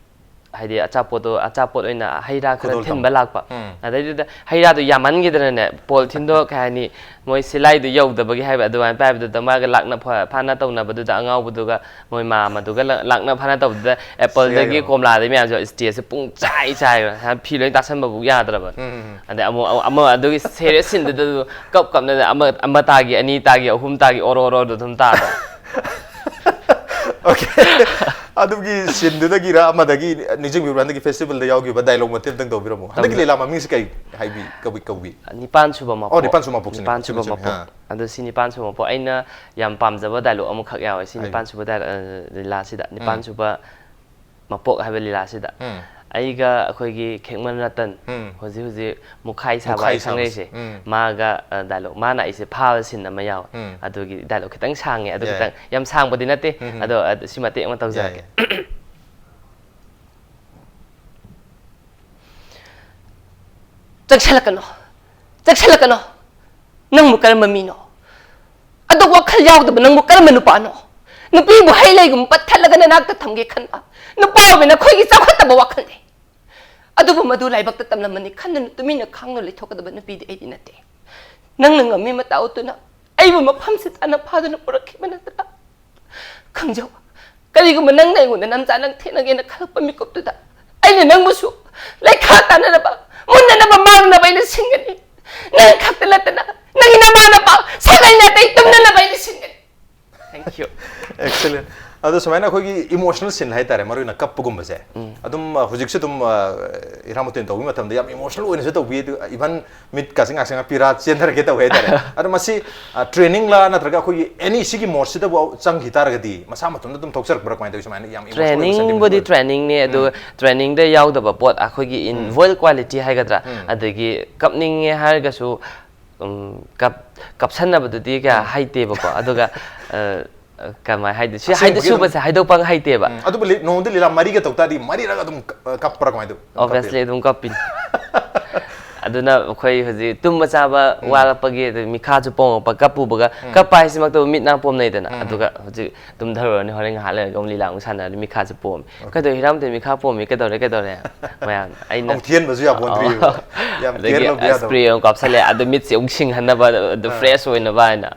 ꯍꯥꯏꯗꯤ ꯑꯆꯥꯄꯣꯠꯇꯣ, ꯑꯆꯥꯄꯣꯠ ꯑꯣꯏꯅ ꯍꯩ ꯔꯥ ꯈꯔ ꯈꯨꯗꯣꯜ ꯊꯤꯟꯕ ꯇꯝꯕ꯫ ꯂꯥꯛꯄ꯫ ꯑꯗꯩꯗꯨꯗ ꯍꯩ ꯔꯥꯗꯣ ꯌꯥꯝꯃꯟꯈꯤꯗꯅꯅꯦ, ꯄꯣꯂꯤꯊꯤꯟꯗꯣ ꯀꯩ ꯍꯥꯏꯅꯤ, ꯃꯣꯏ ꯁꯤꯂꯥꯏꯗꯨ ꯌꯧꯗꯕꯒꯤ ꯍꯥꯏꯕ, ꯑꯗꯨꯃꯥꯏꯅ ꯄꯥꯏꯕꯗꯨꯗ ꯃꯥꯒ ꯂꯥꯛꯅ ꯐ-, ꯐꯥꯅ ꯇꯧꯅꯕꯗꯨꯗ ꯑꯉꯥꯎꯕꯗꯨꯒ ꯃꯣꯏ ꯃꯥꯝꯃꯗꯨꯒ ꯂ-, ꯂꯥꯛꯅ ꯐꯥꯅ ꯇꯧꯕꯗꯨꯗ ꯑꯦꯄꯜꯗꯒꯤ ꯁꯤꯂꯥꯏꯗꯣ꯫ ꯀꯣꯝꯂꯥꯗꯒꯤ ꯃꯌꯥꯝꯁꯨ ꯁ꯭ꯇꯦꯖꯁꯦ ꯄꯨꯡ ꯆꯥꯏ ꯆꯥꯏꯕ, ꯐꯤ ꯂꯣꯏ ꯇꯥꯁꯟꯕꯕꯨ ꯌꯥꯗ꯭ꯔꯕ꯫ ꯎꯝ, ꯎꯝ, ꯎꯝ꯫ ꯑꯗꯩ ꯑꯃꯨꯛ, ꯑꯃꯨꯛ, ꯑꯃ ꯑꯗꯨꯒꯤ ꯁꯦꯔꯤꯌꯁ ꯁꯤꯟꯗꯨꯗ ꯀꯞ ꯀꯞꯅ ꯑꯃ, ꯑꯃ ꯇꯥꯒꯤ, ꯑꯅꯤ ꯇꯥꯒꯤ, ꯑꯍꯨꯝ ꯇꯥꯒꯤ, ꯑꯣꯔꯣ ꯑꯣꯔꯣ ꯑꯗꯨꯝ ꯇꯥꯕ꯫ ꯑꯣꯀꯦ꯫ ꯑꯗꯨꯒꯤ ꯁꯤꯟꯗꯨꯗꯒꯤꯔ ꯑꯃꯗꯒꯤ ꯅꯤꯡꯁꯤꯡꯕꯤꯕ꯭ꯔꯥ? ꯍꯟꯗꯛꯀꯤ ꯐꯦꯁꯇꯤꯚꯦꯜꯗ ꯌꯥꯎꯈꯤꯕ ꯗꯥꯏꯂꯣꯛ ꯃꯇꯦꯛ ꯑꯝꯇꯪ ꯇꯧꯕꯤꯔꯝꯃꯣ꯫ ꯍꯟꯗꯛꯀꯤ ꯇꯧꯕꯤꯔꯣ꯫ ꯂꯤꯂꯥ ꯃꯃꯤꯡꯁꯤ ꯀꯩ ꯍꯥꯏꯕꯤ, ꯀꯧꯕꯤ, ꯀꯧꯕꯤ? ꯅꯤꯄꯥꯟ ꯁꯨꯕ ꯃꯄꯣꯛ꯫ ꯑꯣ, ꯅꯤꯄꯥꯟ ꯁꯨꯕ ꯃꯄꯣꯛ, ꯅꯤꯄꯥꯟ ꯆꯨꯝꯃꯤ, ꯁꯨꯕ ꯆꯨꯝꯃꯤ, ꯃꯄꯣꯛ꯫ ꯑꯥ꯫ ꯑꯗꯣ ꯁꯤ ꯅꯤꯄꯥꯟ ꯁꯨꯕ ꯃꯄꯣꯛ ꯑꯩꯅ ꯌꯥꯝ ꯄꯥꯝꯖꯕ ꯗꯥꯏꯂꯣꯛ ꯑꯃꯈꯛ ꯌꯥꯎꯋꯦ ꯁꯤ ꯍꯥꯏꯕꯤꯌꯨ꯫ ꯅꯤꯄꯥꯟ ꯁꯨꯕ ꯗꯥꯏꯂꯣꯛ, ꯑ, ꯂꯤꯂꯥꯁꯤꯗ, ꯅꯤꯄꯥꯟ ꯁꯨꯕ ꯃꯄꯣꯛ ꯍꯥꯏꯕ ꯂꯤꯂꯥꯁꯤꯗ꯫ ꯎꯝ꯫ ꯑꯩꯒ ꯑꯩꯈꯣꯏꯒꯤ ꯈꯦꯛꯃꯟ ꯔꯇꯟ, ꯎꯝ꯫ ꯍꯧꯖꯤꯛ ꯍꯧꯖꯤꯛ ꯃꯨꯈꯥꯏ ꯁꯥꯕ ꯃꯨꯈꯥꯏ ꯑꯩ ꯈꯪꯅꯩꯁꯦ, ꯁꯥꯕꯁꯦ꯫ ꯎꯝ꯫ ꯃꯥꯒ, ꯑ, ꯗꯥꯏꯂꯣꯛ, ꯃꯥꯅ ꯑꯩꯁꯦ ꯐꯥꯕ ꯁꯤꯟ ꯑꯃ ꯌꯥꯎꯋꯦ꯫ ꯎꯝ꯫ ꯑꯗꯨꯒꯤ ꯗꯥꯏꯂꯣꯛ ꯈꯤꯇꯪ ꯁꯥꯡꯉꯦ, ꯑꯗꯨ ꯌꯥꯏ꯫ ꯈꯤꯇꯪ ꯌꯥꯝ ꯁꯥꯡꯕꯗꯤ ꯅꯠꯇꯦ, ꯎꯝ꯫ ꯑꯗꯣ, ꯑ, ꯁꯤ ꯃꯇꯦꯛ ꯑꯃ ꯇꯧꯖꯔꯛꯀꯦ꯫ ꯌꯥꯏ꯫ ꯆꯪꯁꯜꯂꯛꯀꯅꯣ, ꯆꯪꯁꯜꯂꯛꯀꯅꯣ꯫ ꯅꯪꯕꯨ ꯀꯔꯝꯕ ꯃꯤꯅꯣ? ꯑꯗꯨ ꯋꯥꯈꯜ ꯌꯥꯎꯗꯕ ꯅꯪꯕꯨ ꯀꯔꯝꯕ ꯅꯨꯄꯥꯅꯣ? ꯅꯨꯄꯤꯕꯨ ꯍꯩ ꯂꯩꯒꯨꯝ ꯄꯠꯊꯠꯂꯒ ꯅꯅꯥꯛꯇ ꯊꯝꯒꯦ ꯈꯟꯕ ꯅꯨꯄꯥ ꯑꯣꯏꯕ ꯅꯈꯣꯏꯒꯤ ꯆꯥꯎꯈꯠꯇꯕ ꯋꯥꯈꯜꯅꯤ꯫ ꯑꯗꯨꯕꯨ ꯃꯗꯨ ꯂꯥꯏꯕꯛꯇ ꯇꯝꯂꯝꯃꯅꯤ ꯈꯟꯗꯨꯅ ꯇꯨꯃꯤꯟꯅ ꯈꯥꯡꯗꯨꯅ ꯂꯩꯊꯣꯛꯀꯗꯕ ꯅꯨꯄꯤꯗꯤ ꯑꯩꯗꯤ ꯅꯠꯇꯦ꯫ ꯅꯪꯅ ꯉꯝꯃꯤ ꯃꯇꯥ ꯎꯠꯇꯨꯅ ꯑꯩꯕꯨ ꯃꯐꯝꯁꯤ ꯇꯥꯅ ꯐꯥꯗꯨꯅ ꯄꯨꯔꯛꯈꯤꯕ ꯅꯠꯇ꯭ꯔꯥ? ꯈꯪꯖꯧ, ꯀꯔꯤꯒꯨꯝꯕ ꯅꯪꯅ ꯑꯩꯉꯣꯟꯗ ꯅꯝꯖꯥ ꯅꯪ ꯊꯦꯡꯅꯒꯦꯅ ꯈꯜꯂꯛꯄ ꯃꯤꯀꯨꯞꯇꯨꯗ, ꯑꯩꯅ ꯅꯪꯕꯨꯁꯨ ꯂꯩꯈꯥ ꯇꯥꯅꯅꯕ, ꯃꯨꯟꯅꯅꯕ, ꯃꯥꯡꯅꯕ ꯑꯩꯅ ꯁꯤꯟꯒꯅꯤ꯫ ꯅꯪ ꯈꯛꯇ ꯅꯠꯇꯅ ꯅꯪꯒꯤ ꯅꯃꯥꯟꯅꯕ ꯁꯥꯒꯩ ꯅꯥꯇꯩ ꯇꯨꯝꯅꯅꯕ ꯑꯩꯅ ꯁꯤꯟꯒꯅꯤ꯫ Thank you. Excellent. ꯑꯗꯣ ꯁꯨꯃꯥꯏꯅ ꯑꯩꯈꯣꯏꯒꯤ ꯏꯃꯣꯁꯅꯦꯜ ꯁꯤꯟ ꯍꯥꯏꯇꯥꯔꯦ, ꯃꯔꯨꯑꯣꯏꯅ ꯀꯞꯄꯒꯨꯝꯕꯁꯦ, ꯑꯗꯨꯝ ꯑ, ꯍꯧꯖꯤꯛꯁꯨ ꯑꯗꯨꯝ ꯑ, ꯏꯔꯥꯃꯣꯇꯣꯟ ꯇꯧꯕ ꯃꯇꯝꯗ ꯌꯥꯝ ꯏꯃꯣꯁꯅꯦꯜ ꯑꯣꯏꯅꯁꯨ ꯇꯧꯕꯤ, ꯑꯗꯨ ꯏꯚꯟ ꯃꯤꯠꯀꯥꯁꯦ ꯉꯥꯛꯁꯪ ꯉꯥꯛ ꯄꯤꯔꯥ ꯆꯦꯟꯊꯔꯒꯦ ꯇꯧꯋꯦ ꯍꯥꯏꯇꯥꯔꯦ꯫ ꯑꯗꯣ ꯃꯁꯤ ꯇ꯭ꯔꯦꯅꯤꯡꯂ ꯅꯠꯇ꯭ꯔꯒ ꯑꯩꯈꯣꯏꯒꯤ ꯑꯦꯅꯤ ꯁꯤꯒꯤ ꯃꯣꯗꯁꯤꯗꯕꯨ ꯆꯪꯈꯤ ꯇꯥꯔꯒꯗꯤ ꯃꯁꯥ ꯃꯇꯣꯝꯗ ꯑꯗꯨꯝ ꯊꯣꯛꯆꯔꯛꯄ꯭ꯔꯥ, ꯀꯃꯥꯏꯅ ꯇꯧꯋꯤ ꯁꯨꯃꯥꯏꯅ ꯌꯥꯝ ꯏꯃꯣꯁꯅꯦꯜ ꯑꯣꯏꯕ ꯇ꯭ꯔꯦꯅꯤꯡꯕꯨꯗꯤ ꯁꯦꯟꯇꯤꯃꯦꯟ? ꯇ꯭ꯔꯦꯅꯤꯡꯅꯦ, ꯑꯗꯨꯒ ꯇ꯭ꯔꯦꯅꯤꯡꯗ ꯌꯥꯎꯗꯕ ꯄꯣꯠ ꯑꯩꯈꯣꯏꯒꯤ ꯏꯟ ꯋꯥꯔꯜ ꯀ꯭ꯋꯥꯂꯤꯇꯤ ꯍꯥꯏꯒꯗ꯭ꯔꯥ, ꯑꯗꯒꯤ ꯀꯞꯅꯤꯡꯉꯦ ꯍꯥꯏꯔꯒꯁꯨ ꯎꯝ, ꯀꯞ ꯀꯞꯁꯟꯅꯕꯗꯨꯗꯤ ꯀꯌꯥ ꯍꯩꯇꯦꯕꯀꯣ꯫ ꯑꯗꯨꯒ ꯑ, ꯀꯃꯥꯏ ꯍꯥꯏꯗꯣꯏ, ꯁꯤ ꯍꯥꯏꯗꯣꯏ ꯑꯁꯦꯡꯕꯒꯤ ꯑꯗꯨꯝ ꯁꯨꯕꯁꯦ ꯍꯥꯏꯗꯣꯛꯄ ꯍꯩꯇꯦꯕ꯫ ꯎꯝ, ꯑꯗꯨꯕꯨ ꯂꯤ- ꯅꯣꯡꯃꯗꯤ ꯂꯤꯂꯥ ꯃꯔꯤꯒ ꯇꯧ ꯇꯥꯔꯗꯤ ꯃꯔꯤꯔꯛ ꯑꯗꯨꯝ ꯀ- ꯑ, ꯀꯞꯄ꯭ꯔꯥ ꯀꯃꯥꯏꯅ ꯇꯧ? ꯑꯗꯨꯝ ꯀꯞꯄꯦ꯫ Obviously ꯑꯗꯨꯝ ꯀꯞꯄꯤꯅꯤ꯫ ꯑꯗꯨꯅ ꯑꯩꯈꯣꯏ ꯍꯧꯖꯤꯛ ꯇꯨꯝꯕ ꯆꯥꯕ ꯋꯥꯠꯂꯛꯄꯒꯤ, ꯑꯗꯩ ꯃꯤꯈꯥꯁꯨ ꯄꯣꯝꯃꯛꯄ, ꯀꯞꯄꯨꯕꯒ, ꯀꯞꯄ ꯍꯥꯏꯁꯤꯃꯛꯇꯕꯨ ꯃꯤꯠ ꯅꯥ ꯄꯣꯝꯅꯩꯗꯅ, ꯑꯗꯨꯒ ꯍꯧꯖꯤꯛ ꯇꯨꯝꯊꯔꯨꯔꯅꯤ, ꯍꯣꯔꯦꯟ ꯉꯥꯏꯍꯥꯛ ꯂꯩꯔꯒ ꯑꯃꯨꯛ ꯂꯤꯂꯥ ꯑꯃꯨꯛ ꯁꯥꯟꯅꯔꯅꯤ, ꯃꯤꯈꯥꯁꯨ ꯄꯣꯝꯃꯤ꯫ "ꯀꯩꯗꯧꯔꯦ ꯍꯤꯔꯥꯃꯣꯇꯣꯟ, ꯃꯤꯈꯥ ꯄꯣꯝꯃꯤ, ꯀꯩꯗꯧꯔꯦ, ꯀꯩꯗꯧꯔꯦ?" ꯃꯌꯥꯝ ꯑꯩꯅ ꯑꯃꯨꯛ ꯊꯤꯍꯟꯕꯁꯨ ꯌꯥꯄꯣꯟꯇ꯭ꯔꯤ꯫ ꯑꯣ꯫ ꯌꯥꯝ ꯑꯗꯒꯤ ꯀꯦꯌꯔ ꯂꯧꯕ ꯌꯥꯗꯕ꯫ ꯁ꯭ꯄ꯭ꯔꯦ ꯑꯃꯨꯛ ꯀꯥꯞꯁꯜꯂꯦ, ꯑꯗꯨ ꯃꯤꯠꯁꯦ ꯑꯃꯨꯛ ꯁꯤꯡꯍꯟꯅꯕ, ꯑꯗꯨ ꯐ꯭ꯔꯦꯁ ꯑꯣꯏꯅꯕ ꯍꯥꯏꯅ꯫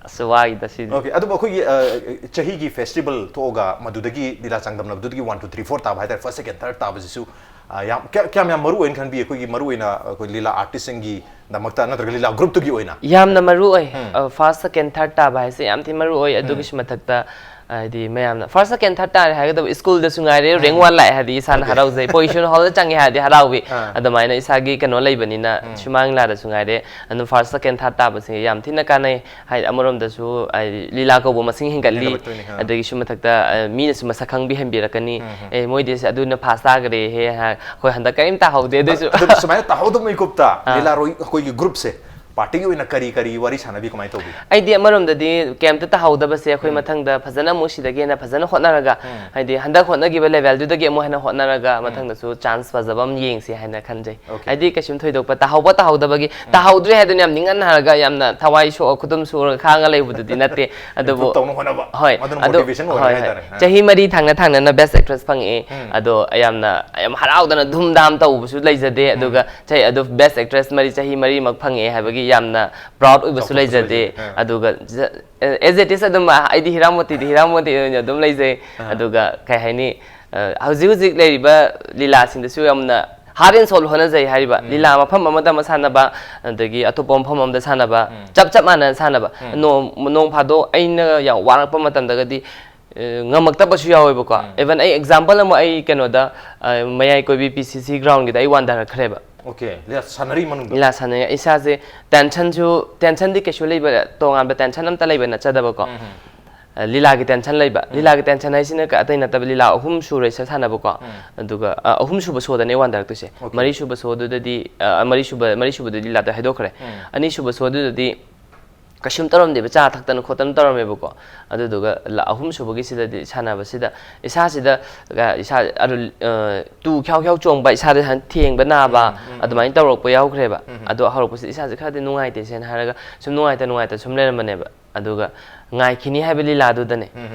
ꯑꯁ, ꯋꯥꯏꯗ ꯁꯤꯗꯤ꯫ ꯑꯣꯀꯦ, ꯑꯗꯨꯕꯨ ꯑꯩꯈꯣꯏꯒꯤ ꯑ, ꯆꯍꯤꯒꯤ ꯐꯦꯁꯇꯤꯚꯦꯜ ꯊꯣꯛꯑꯒ ꯃꯗꯨꯗꯒꯤ ꯂꯤꯂꯥ ꯆꯥꯡꯗꯝꯅꯕꯗꯨꯗꯒꯤ ꯋꯥꯟ ꯇꯨ ꯊ꯭ꯔꯤ ꯐꯣꯔ ꯇꯥꯕ ꯍꯥꯏꯇꯥꯔꯦ, ꯐꯥꯔꯁ ꯁꯦꯀꯦꯟ ꯊꯥꯔꯠ ꯇꯥꯕꯁꯤꯁꯨ ꯑ, ꯌꯥꯝ ꯀꯌꯥ- ꯀꯌꯥꯝ ꯌꯥꯝ ꯃꯔꯨ ꯑꯣꯏꯅ ꯈꯟꯕꯤ ꯑꯩꯈꯣꯏꯒꯤ ꯃꯔꯨ ꯑꯣꯏꯅ ꯑꯩꯈꯣꯏ ꯂꯤꯂꯥ ꯑꯥꯔꯇꯤꯁꯁꯤꯡꯒꯤꯗꯃꯛꯇ ꯅꯠꯇ꯭ꯔꯒ ꯂꯤꯂꯥ ꯒ꯭ꯔꯨꯞꯇꯨꯒꯤ ꯑꯣꯏꯅ? ꯌꯥꯝꯅ ꯃꯔꯨ ꯑꯣꯏ꯫ ꯐꯥꯔꯁ, ꯁꯦꯀꯦꯟ, ꯊꯥꯔꯠ ꯇꯥꯕ ꯍꯥꯏꯁꯦ ꯌꯥꯝ ꯊꯤ ꯃꯔꯨ ꯑꯣꯏ꯫ ꯑꯗꯨꯒꯤꯁꯨ ꯃꯊꯛꯇ ꯍꯥꯏꯗꯤ ꯃꯌꯥꯝꯅ ꯐꯥꯔꯁ, ꯁꯦꯀꯦꯟ, ꯊꯥꯔꯠ ꯇꯥꯔꯦ ꯍꯥꯏꯒꯗꯕ, ꯁ꯭ꯀꯨꯜꯗꯁꯨ ꯉꯥꯏꯔꯦ, ꯔꯦꯡ ꯋꯥꯟ ꯂꯥꯛꯑꯦ ꯍꯥꯏꯔꯗꯤ ꯏꯁꯥꯅ ꯍꯔꯥꯎꯖꯩ, ꯄꯣꯖꯤꯁꯟ ꯍꯣꯜꯗ ꯆꯪꯉꯦ ꯍꯥꯏꯔꯗꯤ ꯍꯔꯥꯎꯏ꯫ ꯑꯥ꯫ ꯑꯗꯨꯃꯥꯏꯅ ꯏꯁꯥꯒꯤ ꯀꯩꯅꯣ ꯂꯩꯕꯅꯤꯅ, ꯁꯨꯃꯥꯡ ꯂꯤꯂꯥꯗꯁꯨ ꯉꯥꯏꯔꯦ, ꯑꯗꯨꯝ ꯐꯥꯔꯁ, ꯁꯦꯀꯦꯟ, ꯊꯥꯔꯠ ꯇꯥꯕꯁꯦ ꯌꯥꯝ ꯊꯤꯅ ꯀꯥꯟꯅꯩ꯫ ꯍꯥꯏꯗꯤ ꯑꯃꯔꯣꯝꯗꯁꯨ ꯍꯥꯏꯗꯤ ꯂꯤꯂꯥ ꯀꯧꯕ ꯃꯁꯤꯡ ꯍꯦꯟꯒꯠꯂꯤ, ꯍꯦꯟꯒꯠꯂꯛꯇꯣꯏꯅꯤ, ꯑꯥ꯫ ꯑꯗꯒꯤꯁꯨ ꯃꯊꯛꯇ ꯑ, ꯃꯤꯅꯁꯨ ꯃꯁꯛ ꯈꯪꯕꯤꯍꯟꯕꯤꯔꯛꯀꯅꯤ꯫ "ꯑꯦ, ꯃꯣꯏꯗꯤ ꯑꯁ ꯑꯗꯨꯅ ꯐꯥꯔꯁ ꯇꯥꯈ꯭ꯔꯦꯍꯦ" ꯍꯥꯏ, ꯑꯩꯈꯣꯏ ꯍꯟꯗꯛ ꯀꯔꯤꯝ ꯇꯥꯍꯧꯗꯦ ꯑꯗꯨꯁꯨ꯫ ꯑꯗꯨ ꯁꯨꯃꯥꯏꯅ ꯇꯥꯍꯧꯗꯕ ꯃꯤꯀꯨꯞꯇ ꯂꯤꯂꯥꯔꯣꯏ ꯑꯩꯈꯣꯏꯒꯤ ꯒ꯭ꯔꯨꯞꯁꯦ ꯄꯥꯔꯇꯤꯒꯤ ꯑꯣꯏꯅ ꯀꯔꯤ ꯀꯔꯤ ꯋꯥꯔꯤ ꯁꯥꯟꯅꯕꯤ, ꯀꯃꯥꯏꯅ ꯇꯧꯕꯤ? ꯑꯩꯗꯤ ꯑꯃꯔꯣꯝꯗꯗꯤ ꯀꯩꯝꯇ ꯇꯥꯍꯧꯗꯕꯁꯦ ꯑꯩꯈꯣꯏ ꯃꯊꯪꯗ ꯐꯖꯅ ꯑꯃꯨꯛ ꯁꯤꯗꯒꯤ ꯍꯦꯟꯅ ꯐꯖꯅ ꯍꯣꯠꯅꯔꯒ, ꯍꯥꯏꯗꯤ ꯍꯟꯗꯛ ꯍꯣꯠꯅꯈꯤꯕ ꯂꯦꯚꯦꯜꯗꯨꯗꯒꯤ ꯑꯃꯨꯛ ꯍꯦꯟꯅ ꯍꯣꯠꯅꯔꯒ ꯃꯊꯪꯗꯁꯨ ꯆꯥꯟꯁ ꯐꯖꯕ ꯑꯃ ꯌꯦꯡꯁꯤ ꯍꯥꯏꯅ ꯈꯟꯖꯩ꯫ Okay. ꯍꯥꯏꯗꯤ ꯀꯩꯁꯨꯝ ꯊꯣꯏꯗꯣꯛꯄ ꯇꯥꯍꯧꯕ ꯇꯥꯍꯧꯗꯕꯒꯤ, ꯇꯥꯍꯧꯗ꯭ꯔꯦ ꯍꯥꯏꯗꯨꯅ ꯌꯥꯝ ꯅꯤꯡꯍꯟꯅꯔꯒ ꯌꯥꯝꯅ ꯊꯋꯥꯏ ꯁꯣꯛꯑ ꯈꯨꯗꯨꯝ ꯁꯣꯛꯑꯒ ꯈꯥꯡꯉ ꯂꯩꯕꯗꯨꯗꯤ ꯅꯠꯇꯦ꯫ ꯑꯗꯨꯕꯨ Improve ꯇꯧꯅꯕ ꯍꯣꯠꯅꯕ꯫ ꯍꯣꯏ, ꯃꯗꯨꯅ ꯑꯗꯨ- motivation ꯑꯣꯏꯔꯦ ꯍꯣꯏ, ꯍꯥꯏꯇꯥꯔꯦ꯫ ꯍꯣꯏ꯫ ꯆꯍꯤ ꯃꯔꯤ ꯊꯪꯅ ꯊꯪꯅꯅ ꯕꯦꯁ ꯑꯦꯛꯇ꯭ꯔꯦꯁ ꯐꯪꯉꯛꯑꯦ꯫ ꯑꯗꯣ ꯌꯥꯝꯅ, ꯌꯥꯝ ꯍꯔꯥꯎꯗꯅ ꯙꯨꯝ ꯙꯥꯝ ꯇꯧꯕꯁꯨ ꯂꯩꯖꯗꯦ꯫ ꯑꯗꯨꯒ ꯆꯍꯤ ꯑꯗꯨ ꯕꯦꯁ ꯑꯦꯛꯇ꯭ꯔꯦꯁ ꯃꯔꯤ, ꯆꯍꯤ ꯃꯔꯤꯃꯛ ꯐꯪꯉꯛꯑꯦ ꯍꯥꯏꯕꯒꯤ ꯌꯥꯝꯅ ꯄ꯭ꯔꯥꯎꯗ ꯑꯣꯏꯕꯁꯨ ꯆꯥꯎꯊꯣꯛꯄꯁꯨ ꯂꯩꯖꯗꯦ꯫ ꯂꯩꯖꯗꯦ꯫ ꯑꯥ꯫ ꯑꯗꯨꯒ as it is ꯑꯗꯨꯝ ꯑꯩꯗꯤ ꯍꯤꯔꯥꯃꯣꯇꯤꯗꯤ ꯍꯤꯔꯥꯃꯣꯇꯤ ꯑꯣꯏꯅ ꯑꯗꯨꯝ ꯂꯩꯖꯩ꯫ ꯑꯥ꯫ ꯑꯗꯨꯒ ꯀꯩ ꯍꯥꯏꯅꯤ, ꯑ, ꯍꯧꯖꯤꯛ ꯍꯧꯖꯤꯛ ꯂꯩꯔꯤꯕ ꯂꯤꯂꯥꯁꯤꯡꯗꯁꯨ ꯌꯥꯝꯅ heart and soul ꯍꯣꯠꯅꯖꯩ ꯍꯥꯏꯔꯤꯕ꯫ ꯂꯤꯂꯥ ꯃꯐꯝ ꯑꯃꯗ ꯑꯃ ꯁꯥꯟꯅꯕ, ꯑꯗꯒꯤ ꯑꯇꯣꯞꯄ ꯃꯐꯝ ꯑꯃꯗ ꯁꯥꯟꯅꯕ, ꯆꯞ ꯆꯞ ꯃꯥꯟꯅꯅ ꯁꯥꯟꯅꯕ꯫ ꯅꯣꯡ ꯅꯣꯡ ꯐꯥꯗꯣꯛ ꯑꯩꯅ ꯌꯥꯝ ꯋꯥꯔꯛꯄ ꯃꯇꯝꯗꯒꯗꯤ ꯑ, ꯉꯝꯃꯛꯇꯕꯁꯨ ꯌꯥꯎꯋꯦꯕꯀꯣ꯫ Even ꯑꯩ example ꯑꯃ, ꯑꯩ ꯀꯩꯅꯣꯗ, ꯑ, ꯃꯌꯥꯏ ꯀꯣꯏꯕꯤ P C C groundꯒꯤꯗ ꯑꯩ ꯋꯥꯟꯊꯔꯛꯈ꯭ꯔꯦꯕ꯫ Okay, ꯂꯤꯂꯥ ꯁꯥꯟꯅꯔꯤ ꯃꯅꯨꯡꯗ? ꯂꯤꯂꯥ ꯁꯥꯟꯅꯩ꯫ ꯏꯁꯥꯁꯦ tensionꯁꯨ, tensionꯗꯤ ꯀꯩꯁꯨ ꯂꯩꯕ, ꯇꯣꯉꯥꯟꯕ tension ꯑꯝꯇ ꯂꯩꯕ ꯅꯠꯆꯗꯕꯀꯣ꯫ ꯑ, ꯂꯤꯂꯥꯒꯤ tension ꯂꯩꯕ꯫ ꯂꯤꯂꯥꯒꯤ tension ꯍꯥꯏꯁꯤꯅ ꯀ-, ꯑꯇꯩ ꯅꯠꯇꯕ, ꯂꯤꯂꯥ ꯑꯍꯨꯝ ꯁꯨꯔꯦ ꯁ-, ꯁꯥꯟꯅꯕꯀꯣ꯫ ꯑꯗꯨꯒ, ꯑ, ꯑꯍꯨꯝꯁꯨꯕ showꯗꯅꯦ ꯋꯥꯟꯊꯔꯛꯇꯣꯏꯁꯦ꯫ Okay. ꯃꯔꯤꯁꯨꯕ showꯗꯨꯗꯗꯤ, ꯑ, ꯃꯔꯤꯁꯨꯕ, ꯃꯔꯤꯁꯨꯕꯗ ꯂꯤꯂꯥꯗꯣ ꯍꯥꯏꯗꯣꯛꯈ꯭ꯔꯦ꯫ ꯑꯅꯤꯁꯨꯕ showꯗꯨꯗꯗꯤ ꯀꯩꯁꯨꯝ ꯇꯧꯔꯝꯗꯦꯕ, ꯆꯥ ꯊꯛꯇꯅ ꯈꯣꯠꯇꯅ ꯇꯧꯔꯝꯃꯦꯕꯀꯣ꯫ ꯑꯗꯨꯗꯨꯒ ꯂ-, ꯑꯍꯨꯝꯁꯨꯕꯒꯤꯁꯤꯗꯗꯤ ꯁꯥꯟꯅꯕꯁꯤꯗ ꯏꯁꯥꯁꯤꯗ, ꯑ, ꯏꯁꯥ ꯑꯗꯨ, ꯑ, ꯇꯨ ꯈ꯭ꯌꯥꯎ ꯈ꯭ꯌꯥꯎ ꯆꯣꯡꯕ, ꯏꯁꯥꯗ ꯁꯨꯃꯥꯏꯅ ꯊꯦꯡꯕ ꯅꯥꯕ, ꯑꯗꯨꯃꯥꯏꯅ ꯇꯧꯔꯛꯄ ꯌꯥꯎꯈ꯭ꯔꯦꯕ꯫ ꯑꯗꯣ ꯍꯧꯔꯛꯄꯁꯤꯗ ꯏꯁꯥꯁꯦ ꯈꯔꯗꯤ ꯅꯨꯡꯉꯥꯏꯇꯦ ꯁꯦꯅ ꯍꯥꯏꯔꯒ ꯁꯨꯝ ꯅꯨꯡꯉꯥꯏꯇ ꯅꯨꯡꯉꯥꯏꯇ ꯁꯨꯝ ꯂꯩꯔꯝꯕꯅꯦꯕ꯫ ꯑꯗꯨꯒ ꯉꯥꯏꯈꯤꯅꯤ ꯍꯥꯏꯕ ꯂꯤꯂꯥꯗꯨꯗꯅꯦ꯫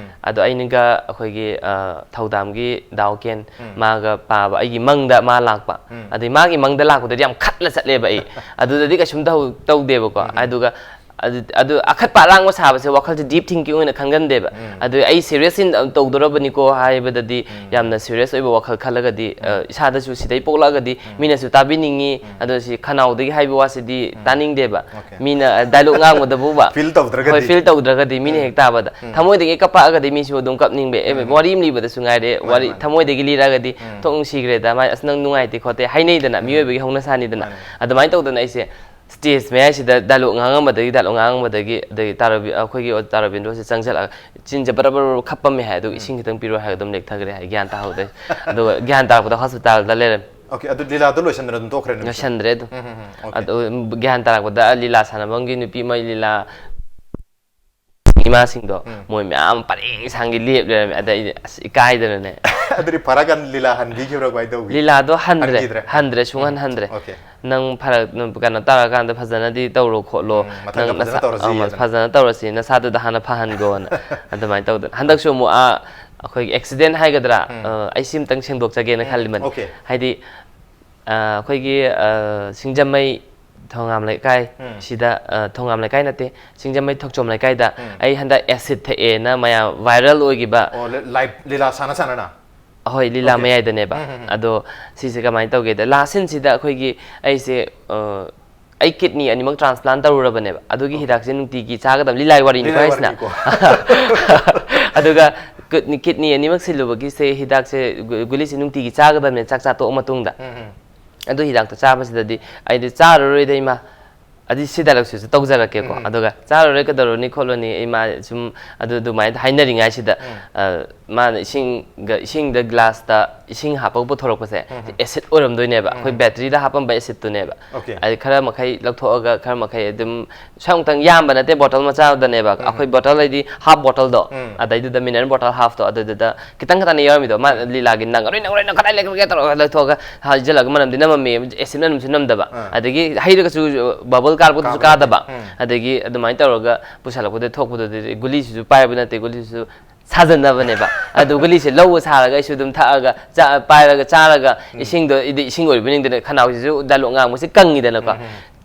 ꯑꯗꯣ ꯑꯩꯅꯒ ꯑꯩꯈꯣꯏꯒꯤ, ꯑ, ꯊꯧꯗꯥꯝꯒꯤ ꯗꯥꯎ ꯀꯦꯟ, ꯃꯥꯒ ꯄꯥꯕ ꯑꯩꯒꯤ ꯃꯪꯗ ꯃꯥ ꯂꯥꯛꯄ꯫ ꯑꯗꯩ ꯃꯥꯒꯤ ꯃꯪꯗ ꯂꯥꯛꯄꯗꯗꯤ ꯌꯥꯝ ꯈꯠꯂ ꯆꯠꯂꯦꯕ ꯑꯩ꯫ ꯑꯗꯨꯗꯗꯤ ꯀꯩꯁꯨꯝ ꯇꯧ-, ꯇꯧꯗꯦꯕꯀꯣ꯫ ꯑꯗꯨꯒ ꯑꯗꯨ, ꯑꯗꯨ ꯑꯈꯠꯄ ꯑꯔꯥꯡꯕ ꯁꯥꯕꯁꯦ ꯋꯥꯈꯜꯁꯦ deep thinking ꯑꯣꯏꯅ ꯈꯟꯒꯟꯗꯦꯕ꯫ ꯑꯗꯨ ꯑꯩ serious ꯇꯧꯗꯣꯔꯕꯅꯤꯀꯣ ꯍꯥꯏꯕꯗꯗꯤ ꯌꯥꯝꯅ serious ꯑꯣꯏꯕ ꯋꯥꯈꯜ ꯈꯜꯂꯒꯗꯤ, ꯑ, ꯏꯁꯥꯗꯁꯨ ꯁꯤꯗꯩ ꯄꯣꯛꯂꯛꯑꯒꯗꯤ ꯃꯤꯅꯁꯨ ꯇꯥꯕꯤꯅꯤꯡꯉꯤ, ꯑꯗꯣ ꯁꯤ ꯈꯅꯥꯎꯗꯒꯤ ꯍꯥꯏꯕ ꯋꯥꯁꯤꯗꯤ ꯇꯥꯅꯤꯡꯗꯦꯕ꯫ Okay. ꯃꯤꯅ dialogue ꯉꯥꯡꯕꯗꯕꯨꯕ Feel ꯇꯧꯗ꯭ꯔꯒꯗꯤ꯫ ꯍꯣꯏ, feel ꯇꯧꯗ꯭ꯔꯒꯗꯤ ꯃꯤꯅ ꯍꯦꯛ ꯇꯥꯕꯗ ꯊꯃꯣꯏꯗꯒꯤ ꯀꯞꯄꯛꯑꯒꯗꯤ ꯃꯤꯁꯨ ꯑꯗꯨꯝ ꯀꯞꯅꯤꯡꯕ꯫ ꯑꯦ, ꯋꯥꯔꯤ ꯑꯃ ꯂꯤꯕꯗꯁꯨ ꯉꯥꯏꯔꯦ, ꯃꯥꯅꯦ, ꯋꯥꯔꯤ ꯃꯥꯅꯦ꯫ ꯊꯃꯣꯏꯗꯒꯤ ꯂꯤꯔꯛꯑꯒꯗꯤ ꯊꯣꯛ ꯅꯨꯡꯁꯤꯈ꯭ꯔꯦꯗ, ꯃꯥ ꯑꯁ ꯅꯪ ꯅꯨꯡꯉꯥꯏꯇꯦ ꯈꯣꯠꯇꯦ ꯍꯥꯏꯅꯩꯗꯅ, ꯃꯤꯑꯣꯏꯕꯒꯤ ꯍꯧꯅꯁꯥꯅꯤꯗꯅ꯫ ꯃꯥꯅꯦ꯫ ꯑꯗꯨꯃꯥꯏꯅ ꯇꯧꯗꯅ ꯑꯩꯁꯦ stage ꯃꯌꯥꯏꯁꯤꯗ dialogue ꯉꯥꯡꯉꯝꯕꯗꯒꯤ, dialogue ꯉꯥꯡꯉꯝꯕꯗꯒꯤ, ꯑꯗꯒꯤ ꯇꯥ ꯔꯕꯤ-, ꯑꯩꯈꯣꯏꯒꯤ ꯑꯣꯖꯥ ꯇꯥ ꯔꯕꯤꯟꯗ꯭ꯔꯣꯁꯦ ꯆꯪꯁꯤꯜꯂꯛꯑꯒ ꯆꯤꯟꯁꯦ ꯕꯔ ꯕꯔ ꯕꯔ ꯈꯞꯄꯝꯃꯦ ꯍꯥꯏ, ꯑꯗꯨꯒ ꯏꯁꯤꯡ ꯈꯤꯇꯪ ꯄꯤꯔꯣ ꯍꯥꯏꯔꯒ ꯑꯗꯨꯝ ꯂꯦꯛꯊꯈ꯭ꯔꯦ ꯍꯥꯏ, ꯒ꯭ꯌꯥꯟ ꯇꯥꯍꯧꯗꯦ꯫ ꯑꯗꯨꯒ ꯒ꯭ꯌꯥꯟ ꯇꯥꯔꯛꯄꯗ hospitalꯗ ꯂꯩꯔꯝꯃꯦ꯫ Okay, ꯑꯗꯨ ꯂꯤꯂꯥꯗꯣ ꯂꯣꯏꯁꯟꯗꯅ ꯑꯗꯨꯝ ꯇꯣꯛꯈ꯭ꯔꯦ ꯅꯨꯃꯤꯠꯇꯣ? ꯂꯣꯏꯁꯟꯗ꯭ꯔꯦ ꯑꯗꯨꯝ꯫ ꯎꯝ, ꯎꯝ, ꯎꯝ, okay. ꯑꯗꯨ ꯒ꯭ꯌꯥꯟ ꯇꯥꯔꯛꯄꯗ ꯂꯤꯂꯥ ꯁꯥꯟꯅꯐꯝꯒꯤ ꯅꯨꯄꯤ ꯑꯃ ꯂꯤꯂꯥ ꯏꯃꯥꯁꯤꯡꯗꯣ, ꯃꯣꯏ ꯃꯌꯥꯝ ꯄꯔꯦꯡ ꯁꯥꯡꯒꯤ ꯂꯦꯞ ꯂꯩꯔꯝꯃꯦ꯫ ꯑꯗ ꯑꯩꯗꯤ ꯑꯁ ꯏꯀꯥꯏꯗꯅꯅꯦ꯫ ꯑꯗꯨꯗꯤ ꯐꯔꯛ ꯂꯤꯂꯥ ꯍꯟꯕꯤꯈꯤꯕ꯭ꯔꯥ ꯀꯃꯥꯏꯅ ꯇꯧꯈꯤ? ꯂꯤꯂꯥꯗꯣ ꯍꯟꯗ꯭ꯔꯦ, ꯍꯟꯈꯤꯗ꯭ꯔꯦ? ꯍꯟꯗ꯭ꯔꯦ, ꯁꯨꯡꯍꯟ ꯍꯟꯗ꯭ꯔꯦ꯫ Okay. "ꯅꯪ ꯐꯔꯛ, ꯅꯪ ꯀꯩꯅꯣ ꯇꯧꯔꯀꯥꯟꯗ ꯐꯖꯅꯗꯤ ꯇꯧꯔꯣ ꯈꯣꯠꯂꯣ, ꯎꯝ, ꯃꯊꯪꯗ ꯅꯪ ꯐꯖꯅ ꯅꯁꯥ-, ꯇꯧꯔꯁꯤ ꯑ, ꯍꯥꯏꯗꯅ꯫ ꯐꯖꯅ ꯇꯧꯔꯁꯤ, ꯅꯁꯥꯗꯨꯗ ꯍꯥꯟꯅ ꯐꯍꯟꯈꯣꯅ" ꯑꯗꯨꯃꯥꯏꯅ ꯇꯧꯗꯅ꯫ ꯍꯟꯗꯛꯁꯨ ꯑꯃꯨꯛ, ꯑꯥ, ꯑꯩꯈꯣꯏꯒꯤ accident ꯍꯥꯏꯒꯗ꯭ꯔꯥ, ꯑ, ꯑꯩ ꯁꯤ ꯑꯝꯇꯪ ꯁꯦꯡꯗꯣꯛꯆꯒꯦꯅ ꯈꯜꯂꯤꯕꯅꯤ꯫ Okay. ꯍꯥꯏꯗꯤ, ꯑ, ꯑꯩꯈꯣꯏꯒꯤ, ꯑ, ꯁꯤꯡꯖꯃꯩ ꯊꯣꯉꯥꯝ ꯂꯩꯀꯥꯏ ꯁꯤꯗ, ꯑ, ꯊꯣꯉꯥꯝ ꯂꯩꯀꯥꯏ ꯅꯠꯇꯦ, ꯁꯤꯡꯖꯃꯩ ꯊꯣꯛꯆꯣꯝ ꯂꯩꯀꯥꯏꯗ ꯑꯩ ꯍꯟꯗꯛ ꯑꯦꯁꯤꯠ ꯊꯛꯑꯦꯅ ꯃꯌꯥꯝ ꯚꯥꯏꯔꯦꯜ ꯑꯣꯏꯈꯤꯕ꯫ ꯑꯣ, ꯂꯤ- ꯂꯥꯏ- ꯂꯤꯂꯥ ꯁꯥꯟꯅ ꯁꯥꯟꯅꯅ? ꯍꯣꯏ, ꯂꯤꯂꯥ Okay. ꯃꯌꯥꯏꯗꯅꯦꯕ꯫ ꯑꯗꯣ ꯁꯤꯁꯦ ꯀꯃꯥꯏꯅ ꯇꯧꯒꯦꯗ, ꯂꯥꯁ ꯁꯤꯟꯁꯤꯗ ꯑꯩꯈꯣꯏꯒꯤ, ꯑꯩꯁꯦ, ꯑ, ꯑꯩ ꯀꯤꯠꯅꯤ ꯑꯅꯤꯃꯛ ꯇ꯭ꯔꯥꯟꯁꯄ꯭ꯂꯥꯟ ꯇꯧꯔꯨꯔꯕꯅꯦꯕ꯫ ꯑꯗꯨꯒꯤ ꯍꯤꯗꯥꯛꯁꯦ ꯅꯨꯡꯇꯤꯒꯤ ꯆꯥꯒꯗꯕ, ꯂꯤꯂꯥꯒꯤ ꯋꯥꯔꯤꯅꯤꯀꯣ ꯂꯤꯂꯥꯒꯤ ꯍꯥꯏꯁꯤꯅ꯫ ꯋꯥꯔꯤꯅꯤꯀꯣ꯫ ꯑꯗꯨꯒ ꯀꯤꯠꯅꯤ ꯀꯤꯠꯅꯤ ꯑꯅꯤꯃꯛ ꯁꯤꯜꯂꯨꯕꯒꯤꯁꯦ ꯍꯤꯗꯥꯛꯁꯦ, ꯒꯨ- ꯒꯨꯂꯤꯁꯦ ꯅꯨꯡꯇꯤꯒꯤ ꯆꯥꯒꯗꯕꯅꯦ ꯆꯥꯛ ꯆꯥ ꯇꯣꯛꯑ ꯃꯇꯨꯡꯗ꯫ ꯑꯗꯨ ꯍꯤꯗꯥꯛꯇꯣ ꯆꯥꯕꯁꯤꯗꯗꯤ ꯑꯩꯗꯤ ꯆꯥꯔꯔꯣꯏꯗ, ꯏꯃꯥ, ꯑꯗꯨ ꯁꯤ ꯗꯥꯏꯂꯣꯛꯁꯤꯁꯨ ꯇꯧꯖꯔꯛꯀꯦꯀꯣ꯫ ꯑꯗꯨꯒ ꯆꯥꯔꯔꯣꯏ, ꯀꯩꯗꯧꯔꯨꯅꯤ ꯈꯣꯠꯂꯨꯅꯤ, ꯏꯃꯥ ꯁꯨꯝ ꯑꯗꯨ ꯑꯗꯨꯃꯥꯏꯅ ꯍꯥꯏꯅꯔꯤꯉꯩꯁꯤꯗ, ꯑ, ꯃꯥꯅ ꯏꯁꯤꯡꯒ ꯏꯁꯤꯡꯗ ꯒ꯭ꯂꯥꯁꯇ ꯏꯁꯤꯡ ꯍꯥꯞꯄꯒ ꯄꯨꯊꯣꯔꯛꯄꯁꯦ ꯑꯦꯁꯤꯠ ꯑꯣꯏꯔꯝꯗꯣꯏꯅꯦꯕ, ꯑꯩꯈꯣꯏ ꯕꯦꯇ꯭ꯔꯤꯗ ꯍꯥꯞꯄꯝꯕ ꯑꯦꯁꯤꯠꯇꯨꯅꯦꯕ꯫ Okay. ꯑꯗꯩ ꯈꯔ ꯃꯈꯩ ꯂꯧꯊꯣꯛꯑꯒ ꯈꯔ ꯃꯈꯩ ꯑꯗꯨꯝ ꯁ꯭ꯋꯥꯏꯃꯨꯛꯇꯪ ꯌꯥꯝꯕ ꯅꯠꯇꯦ, ꯕꯣꯇꯜ ꯃꯆꯥꯗꯅꯦꯕ꯫ ꯑꯩꯈꯣꯏ ꯕꯣꯇꯜ ꯍꯥꯏꯗꯤ ꯍꯥꯐ ꯕꯣꯇꯜꯗꯣ, ꯑꯗꯩꯗꯨꯗ ꯃꯤꯅꯔꯦꯜ ꯕꯣꯇꯜ ꯍꯥꯐꯇꯣ, ꯑꯗꯨꯗꯨꯗ ꯈꯤꯇꯪ ꯈꯛꯇꯅꯦ ꯌꯥꯎꯔꯝꯃꯤꯗꯣ꯫ ꯃꯥ ꯂꯤꯂꯥꯒꯤ "ꯅꯪꯉꯔꯣꯏ, ꯅꯪꯉꯔꯣꯏ, ꯅꯪ ꯀꯗꯥꯏ ꯂꯩꯈ꯭ꯔꯒꯦ?" ꯇꯧꯔꯒ ꯂꯧꯊꯣꯛꯑꯒ ꯍꯥꯏꯖꯤꯜꯂꯒ ꯃꯅꯝꯗꯤ ꯅꯝꯃꯝꯃꯤ, ꯑꯦꯁꯤꯠ ꯃꯅꯝꯁꯨ ꯅꯝꯗꯕ꯫ ꯑꯥ. ꯑꯗꯒꯤ ꯍꯩꯔꯒꯁꯨ ꯕꯕꯜ ꯀꯥꯔꯛꯄꯗꯨꯁꯨ ꯀꯥꯕ ꯀꯥꯗꯕ꯫ ꯅꯠꯇꯦ. ꯎꯝ. ꯑꯗꯒꯤ ꯑꯗꯨꯃꯥꯏꯅ ꯇꯧꯔꯒ ꯄꯨꯁꯜꯂꯛꯄꯗ ꯊꯣꯛꯄꯗꯨꯗꯤ ꯒꯨꯂꯤꯁꯤꯁꯨ ꯄꯥꯏꯕ ꯅꯠꯇꯦ, ꯒꯨꯂꯤꯁꯤꯁꯨ ꯁꯥꯖꯟꯅꯕꯅꯦꯕ꯫ ꯑꯗꯨ ꯒꯨꯂꯤꯁꯦ ꯂꯧꯕ ꯁꯥꯔꯒ ꯑꯩꯁꯨ ꯑꯗꯨꯝ ꯊꯛꯑꯒ ꯆꯥ-, ꯄꯥꯏꯔꯒ ꯆꯥꯔꯒ ꯏꯁꯤꯡꯗꯣ, ꯏꯗꯤ ꯏꯁꯤꯡ ꯑꯣꯏꯔꯤꯕꯅꯤꯗꯅ ꯈꯅꯥꯎꯁꯤꯁꯨ ꯗꯥꯏꯂꯣꯛ ꯉꯥꯡꯕꯁꯦ ꯀꯪꯉꯤꯗꯅꯀꯣ꯫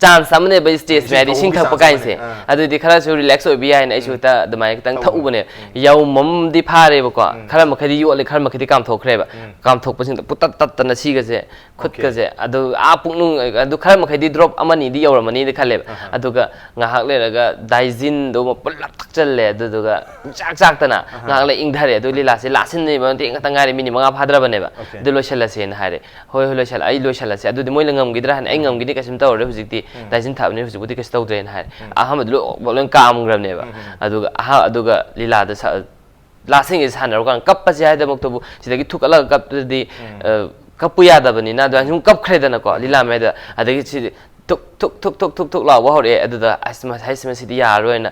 ꯆꯥꯟꯁ ꯑꯃꯅꯦꯕ ꯁ꯭ꯇꯦꯖ ꯏꯁꯤꯡ ꯃꯌꯥꯏꯗ ꯊꯛꯄꯒꯤ ꯏꯁꯤꯡ ꯊꯛꯄ ꯆꯥꯟꯁ ꯀꯥꯏꯁꯦ꯫ ꯑꯃꯅꯦ꯫ ꯑꯥ. ꯑꯗꯨꯗꯤ ꯈꯔꯁꯨ ꯔꯤꯂꯦꯛꯁ ꯑꯣꯏꯕ ꯌꯥꯏꯅ ꯑꯩꯁꯨ ꯍꯦꯛꯇ ꯑꯗꯨꯃꯥꯏꯅ ꯈꯤꯇꯪ ꯊꯛꯎꯕꯅꯦ꯫ ꯌꯥꯎꯃꯝꯗꯤ ꯐꯥꯔꯦꯕꯀꯣ꯫ ꯈꯔ ꯃꯈꯩꯗꯤ ꯌꯣꯠꯂꯦ, ꯈꯔ ꯃꯈꯩꯗꯤ ꯀꯥꯝꯊꯣꯛꯈ꯭ꯔꯦꯕ꯫ ꯀꯥꯝꯊꯣꯛꯄꯁꯤꯡꯗꯣ ꯄꯨꯇꯠ ꯇꯠꯇꯅ ꯁꯤꯒꯁꯦ, ꯈꯨꯠꯀꯁꯦ꯫ ꯑꯗꯨ ꯑꯥ ꯄꯨꯛꯅꯨꯡ, ꯑꯗꯨ ꯈꯔ ꯃꯈꯩꯗꯤ ꯗ꯭ꯔꯣꯞ ꯑꯃꯅꯤꯗꯤ ꯌꯧꯔꯝꯃꯅꯤꯗꯤ ꯈꯜꯂꯦꯕ꯫ ꯑꯗꯨꯒ ꯉꯥꯏꯍꯥꯛ ꯂꯩꯔꯒ ꯗꯥꯏꯖꯤꯟꯗꯣ ꯄꯨꯂꯞ ꯊꯛꯆꯜꯂꯦ꯫ ꯑꯗꯨꯗꯨꯒ ꯆꯥꯛ ꯆꯥꯛꯇꯅ ꯉꯥꯏꯍꯥꯛ ꯂꯩ ꯏꯪꯊꯔꯦ꯫ ꯑꯗꯨ ꯂꯤꯂꯥꯁꯦ ꯂꯥꯁ ꯁꯤꯟ ꯃꯇꯦꯛ ꯈꯛꯇ ꯉꯥꯏꯔꯦ, ꯃꯤꯅꯤꯠ ꯃꯉꯥ ꯐꯥꯗ꯭ꯔꯕꯅꯦꯕ꯫ Okay. ꯑꯗꯨ ꯂꯣꯏꯁꯤꯜꯂꯁꯦꯅ ꯍꯥꯏꯔꯦ꯫ "ꯍꯣꯏ, ꯍꯣꯏ, ꯂꯣꯏꯁꯤꯜꯂ-, ꯑꯩ ꯂꯣꯏꯁꯤꯜꯂꯁꯦ꯫ ꯑꯗꯨꯗꯤ ꯃꯣꯏꯅ ꯉꯝꯈꯤꯗ꯭ꯔꯥ?" ꯍꯥꯏꯅ, "ꯑꯩ ꯉꯝꯈꯤꯅꯤ, ꯀꯩꯁꯨꯝ ꯇꯧꯔꯔꯣꯏ ꯍꯧꯖꯤꯛꯇꯤ, ꯗꯥꯏꯖꯤꯟ ꯊꯛꯑꯕꯅꯤꯅ ꯍꯧꯖꯤꯛꯄꯨꯗꯤ ꯀꯩꯁꯨ ꯇꯧꯗ꯭ꯔꯦꯅ" ꯍꯥꯏꯔꯦ꯫ ꯑꯍꯥꯟꯕꯗ ꯂꯣꯏ, ꯂꯣꯏ ꯀꯥꯝꯈ꯭ꯔꯕꯅꯦꯕ꯫ ꯑꯗꯨꯒ ꯑꯍꯥ-, ꯑꯗꯨꯒ ꯂꯤꯂꯥꯗ ꯁ-, ꯂꯥꯁ ꯁꯤꯟꯒꯤ ꯁꯥꯟꯅꯔꯨꯀꯥꯟꯗ ꯀꯞꯄꯁꯦ ꯍꯥꯏꯗꯃꯛꯇꯕꯨ ꯁꯤꯗꯒꯤ ꯊꯨꯛꯀꯠꯂꯒ ꯀꯞꯄꯗꯤ, ꯑ, ꯀꯞꯄꯨ ꯌꯥꯗꯕꯅꯤꯅ ꯑꯗꯨꯃꯥꯏꯅ ꯁꯨꯝ ꯀꯞꯈ꯭ꯔꯦꯗꯅꯀꯣ, ꯂꯤꯂꯥ ꯃꯌꯥꯏꯗ꯫ ꯑꯗꯒꯤ ꯁꯤꯗꯤ ꯊꯨꯛ ꯊꯨꯛ ꯊꯨꯛ ꯊꯨꯛ ꯊꯨꯛ ꯊꯨꯛ ꯂꯥꯎꯕ ꯍꯧꯔꯛꯑꯦ꯫ ꯑꯗꯨꯗ ꯑꯁ, ꯃ-, ꯍꯥꯏꯁ, ꯃꯁꯤꯗꯤ ꯌꯥꯔꯔꯣꯏꯅ,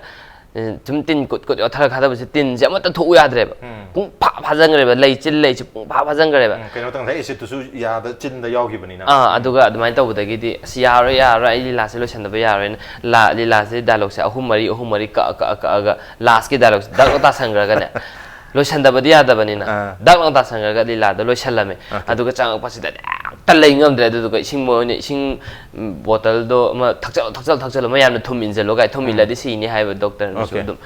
ꯑ, ꯁꯨꯝ ꯇꯤꯟ ꯀꯨꯠ ꯀꯨꯠ ꯌꯣꯠꯊꯔ ꯊꯥꯗꯕꯁꯦ ꯇꯤꯟꯁꯦ ꯑꯃꯠꯇ ꯊꯣꯛꯎ ꯌꯥꯗ꯭ꯔꯦꯕ꯫ ꯄꯨꯡ ꯐꯥ ꯐꯥꯖꯟꯈ꯭ꯔꯦꯕ, ꯂꯩꯆꯤꯜ ꯂꯩꯁꯦ ꯄꯨꯡ ꯐꯥ ꯐꯥꯖꯟꯈ꯭ꯔꯦꯕ꯫ ꯎꯝ, ꯀꯩꯅꯣ ꯇꯧꯗꯦ, ꯑꯦꯁꯤꯠꯇꯨꯁꯨ ꯌꯥꯗ, ꯆꯤꯟꯗ ꯌꯥꯎꯈꯤꯕꯅꯤꯅ꯫ ꯑꯥ, ꯑꯗꯨꯒ ꯑꯗꯨꯃꯥꯏꯅ ꯇꯧꯕꯗꯒꯤꯗꯤ, "ꯑꯁ, ꯌꯥꯔꯣꯏ, ꯌꯥꯔꯣꯏ, ꯑꯩ ꯂꯤꯂꯥꯁꯦ ꯂꯣꯏꯁꯟꯗꯕ ꯌꯥꯔꯣꯏꯅ", ꯂꯥ-, ꯂꯤꯂꯥꯁꯦ ꯗꯥꯏꯂꯣꯛꯁꯦ ꯑꯍꯨꯝ ꯃꯔꯤ, ꯑꯍꯨꯝ ꯃꯔꯤ ꯀꯛꯑ, ꯀꯛꯑ, ꯀꯛꯑꯒ ꯂꯥꯁꯀꯤ ꯗꯥꯏꯂꯣꯛꯁꯦ ꯗꯛ ꯂꯥꯎ ꯇꯥꯁꯟꯈ꯭ꯔꯒꯅꯦ, ꯂꯣꯏꯁꯟꯗꯕꯗꯤ ꯌꯥꯗꯕꯅꯤꯅ, ꯑꯥ. ꯗꯛ ꯂꯥꯎ ꯇꯥꯁꯟꯈ꯭ꯔꯒ ꯂꯤꯂꯥꯗꯣ ꯂꯣꯏꯁꯜꯂꯝꯃꯦ꯫ Okay. ꯑꯗꯨꯒ ꯆꯪꯉꯛꯄꯁꯤꯗꯅꯦ, ꯇ ꯂꯩ ꯉꯝꯗ꯭ꯔꯦ꯫ ꯑꯗꯨꯗꯨꯒ ꯏꯁꯤꯡ ꯑꯣꯏꯅ, ꯏꯁꯤꯡ ꯕꯣꯇꯜꯗꯣ ꯑꯃ ꯊꯛꯆꯜꯂꯣ, ꯊꯛꯆꯜꯂꯣ, ꯊꯛꯆꯜꯂꯣ, ꯃꯌꯥꯝꯅ ꯊꯨꯝ ꯏꯟꯁꯤꯜꯂꯣ ꯀꯥꯏ, ꯊꯨꯝ ꯏꯜꯂꯗꯤ ꯁꯤꯅꯤ ꯍꯥꯏꯕ ꯗꯣꯛꯇꯔꯅꯁꯨ ꯑꯗꯨꯝ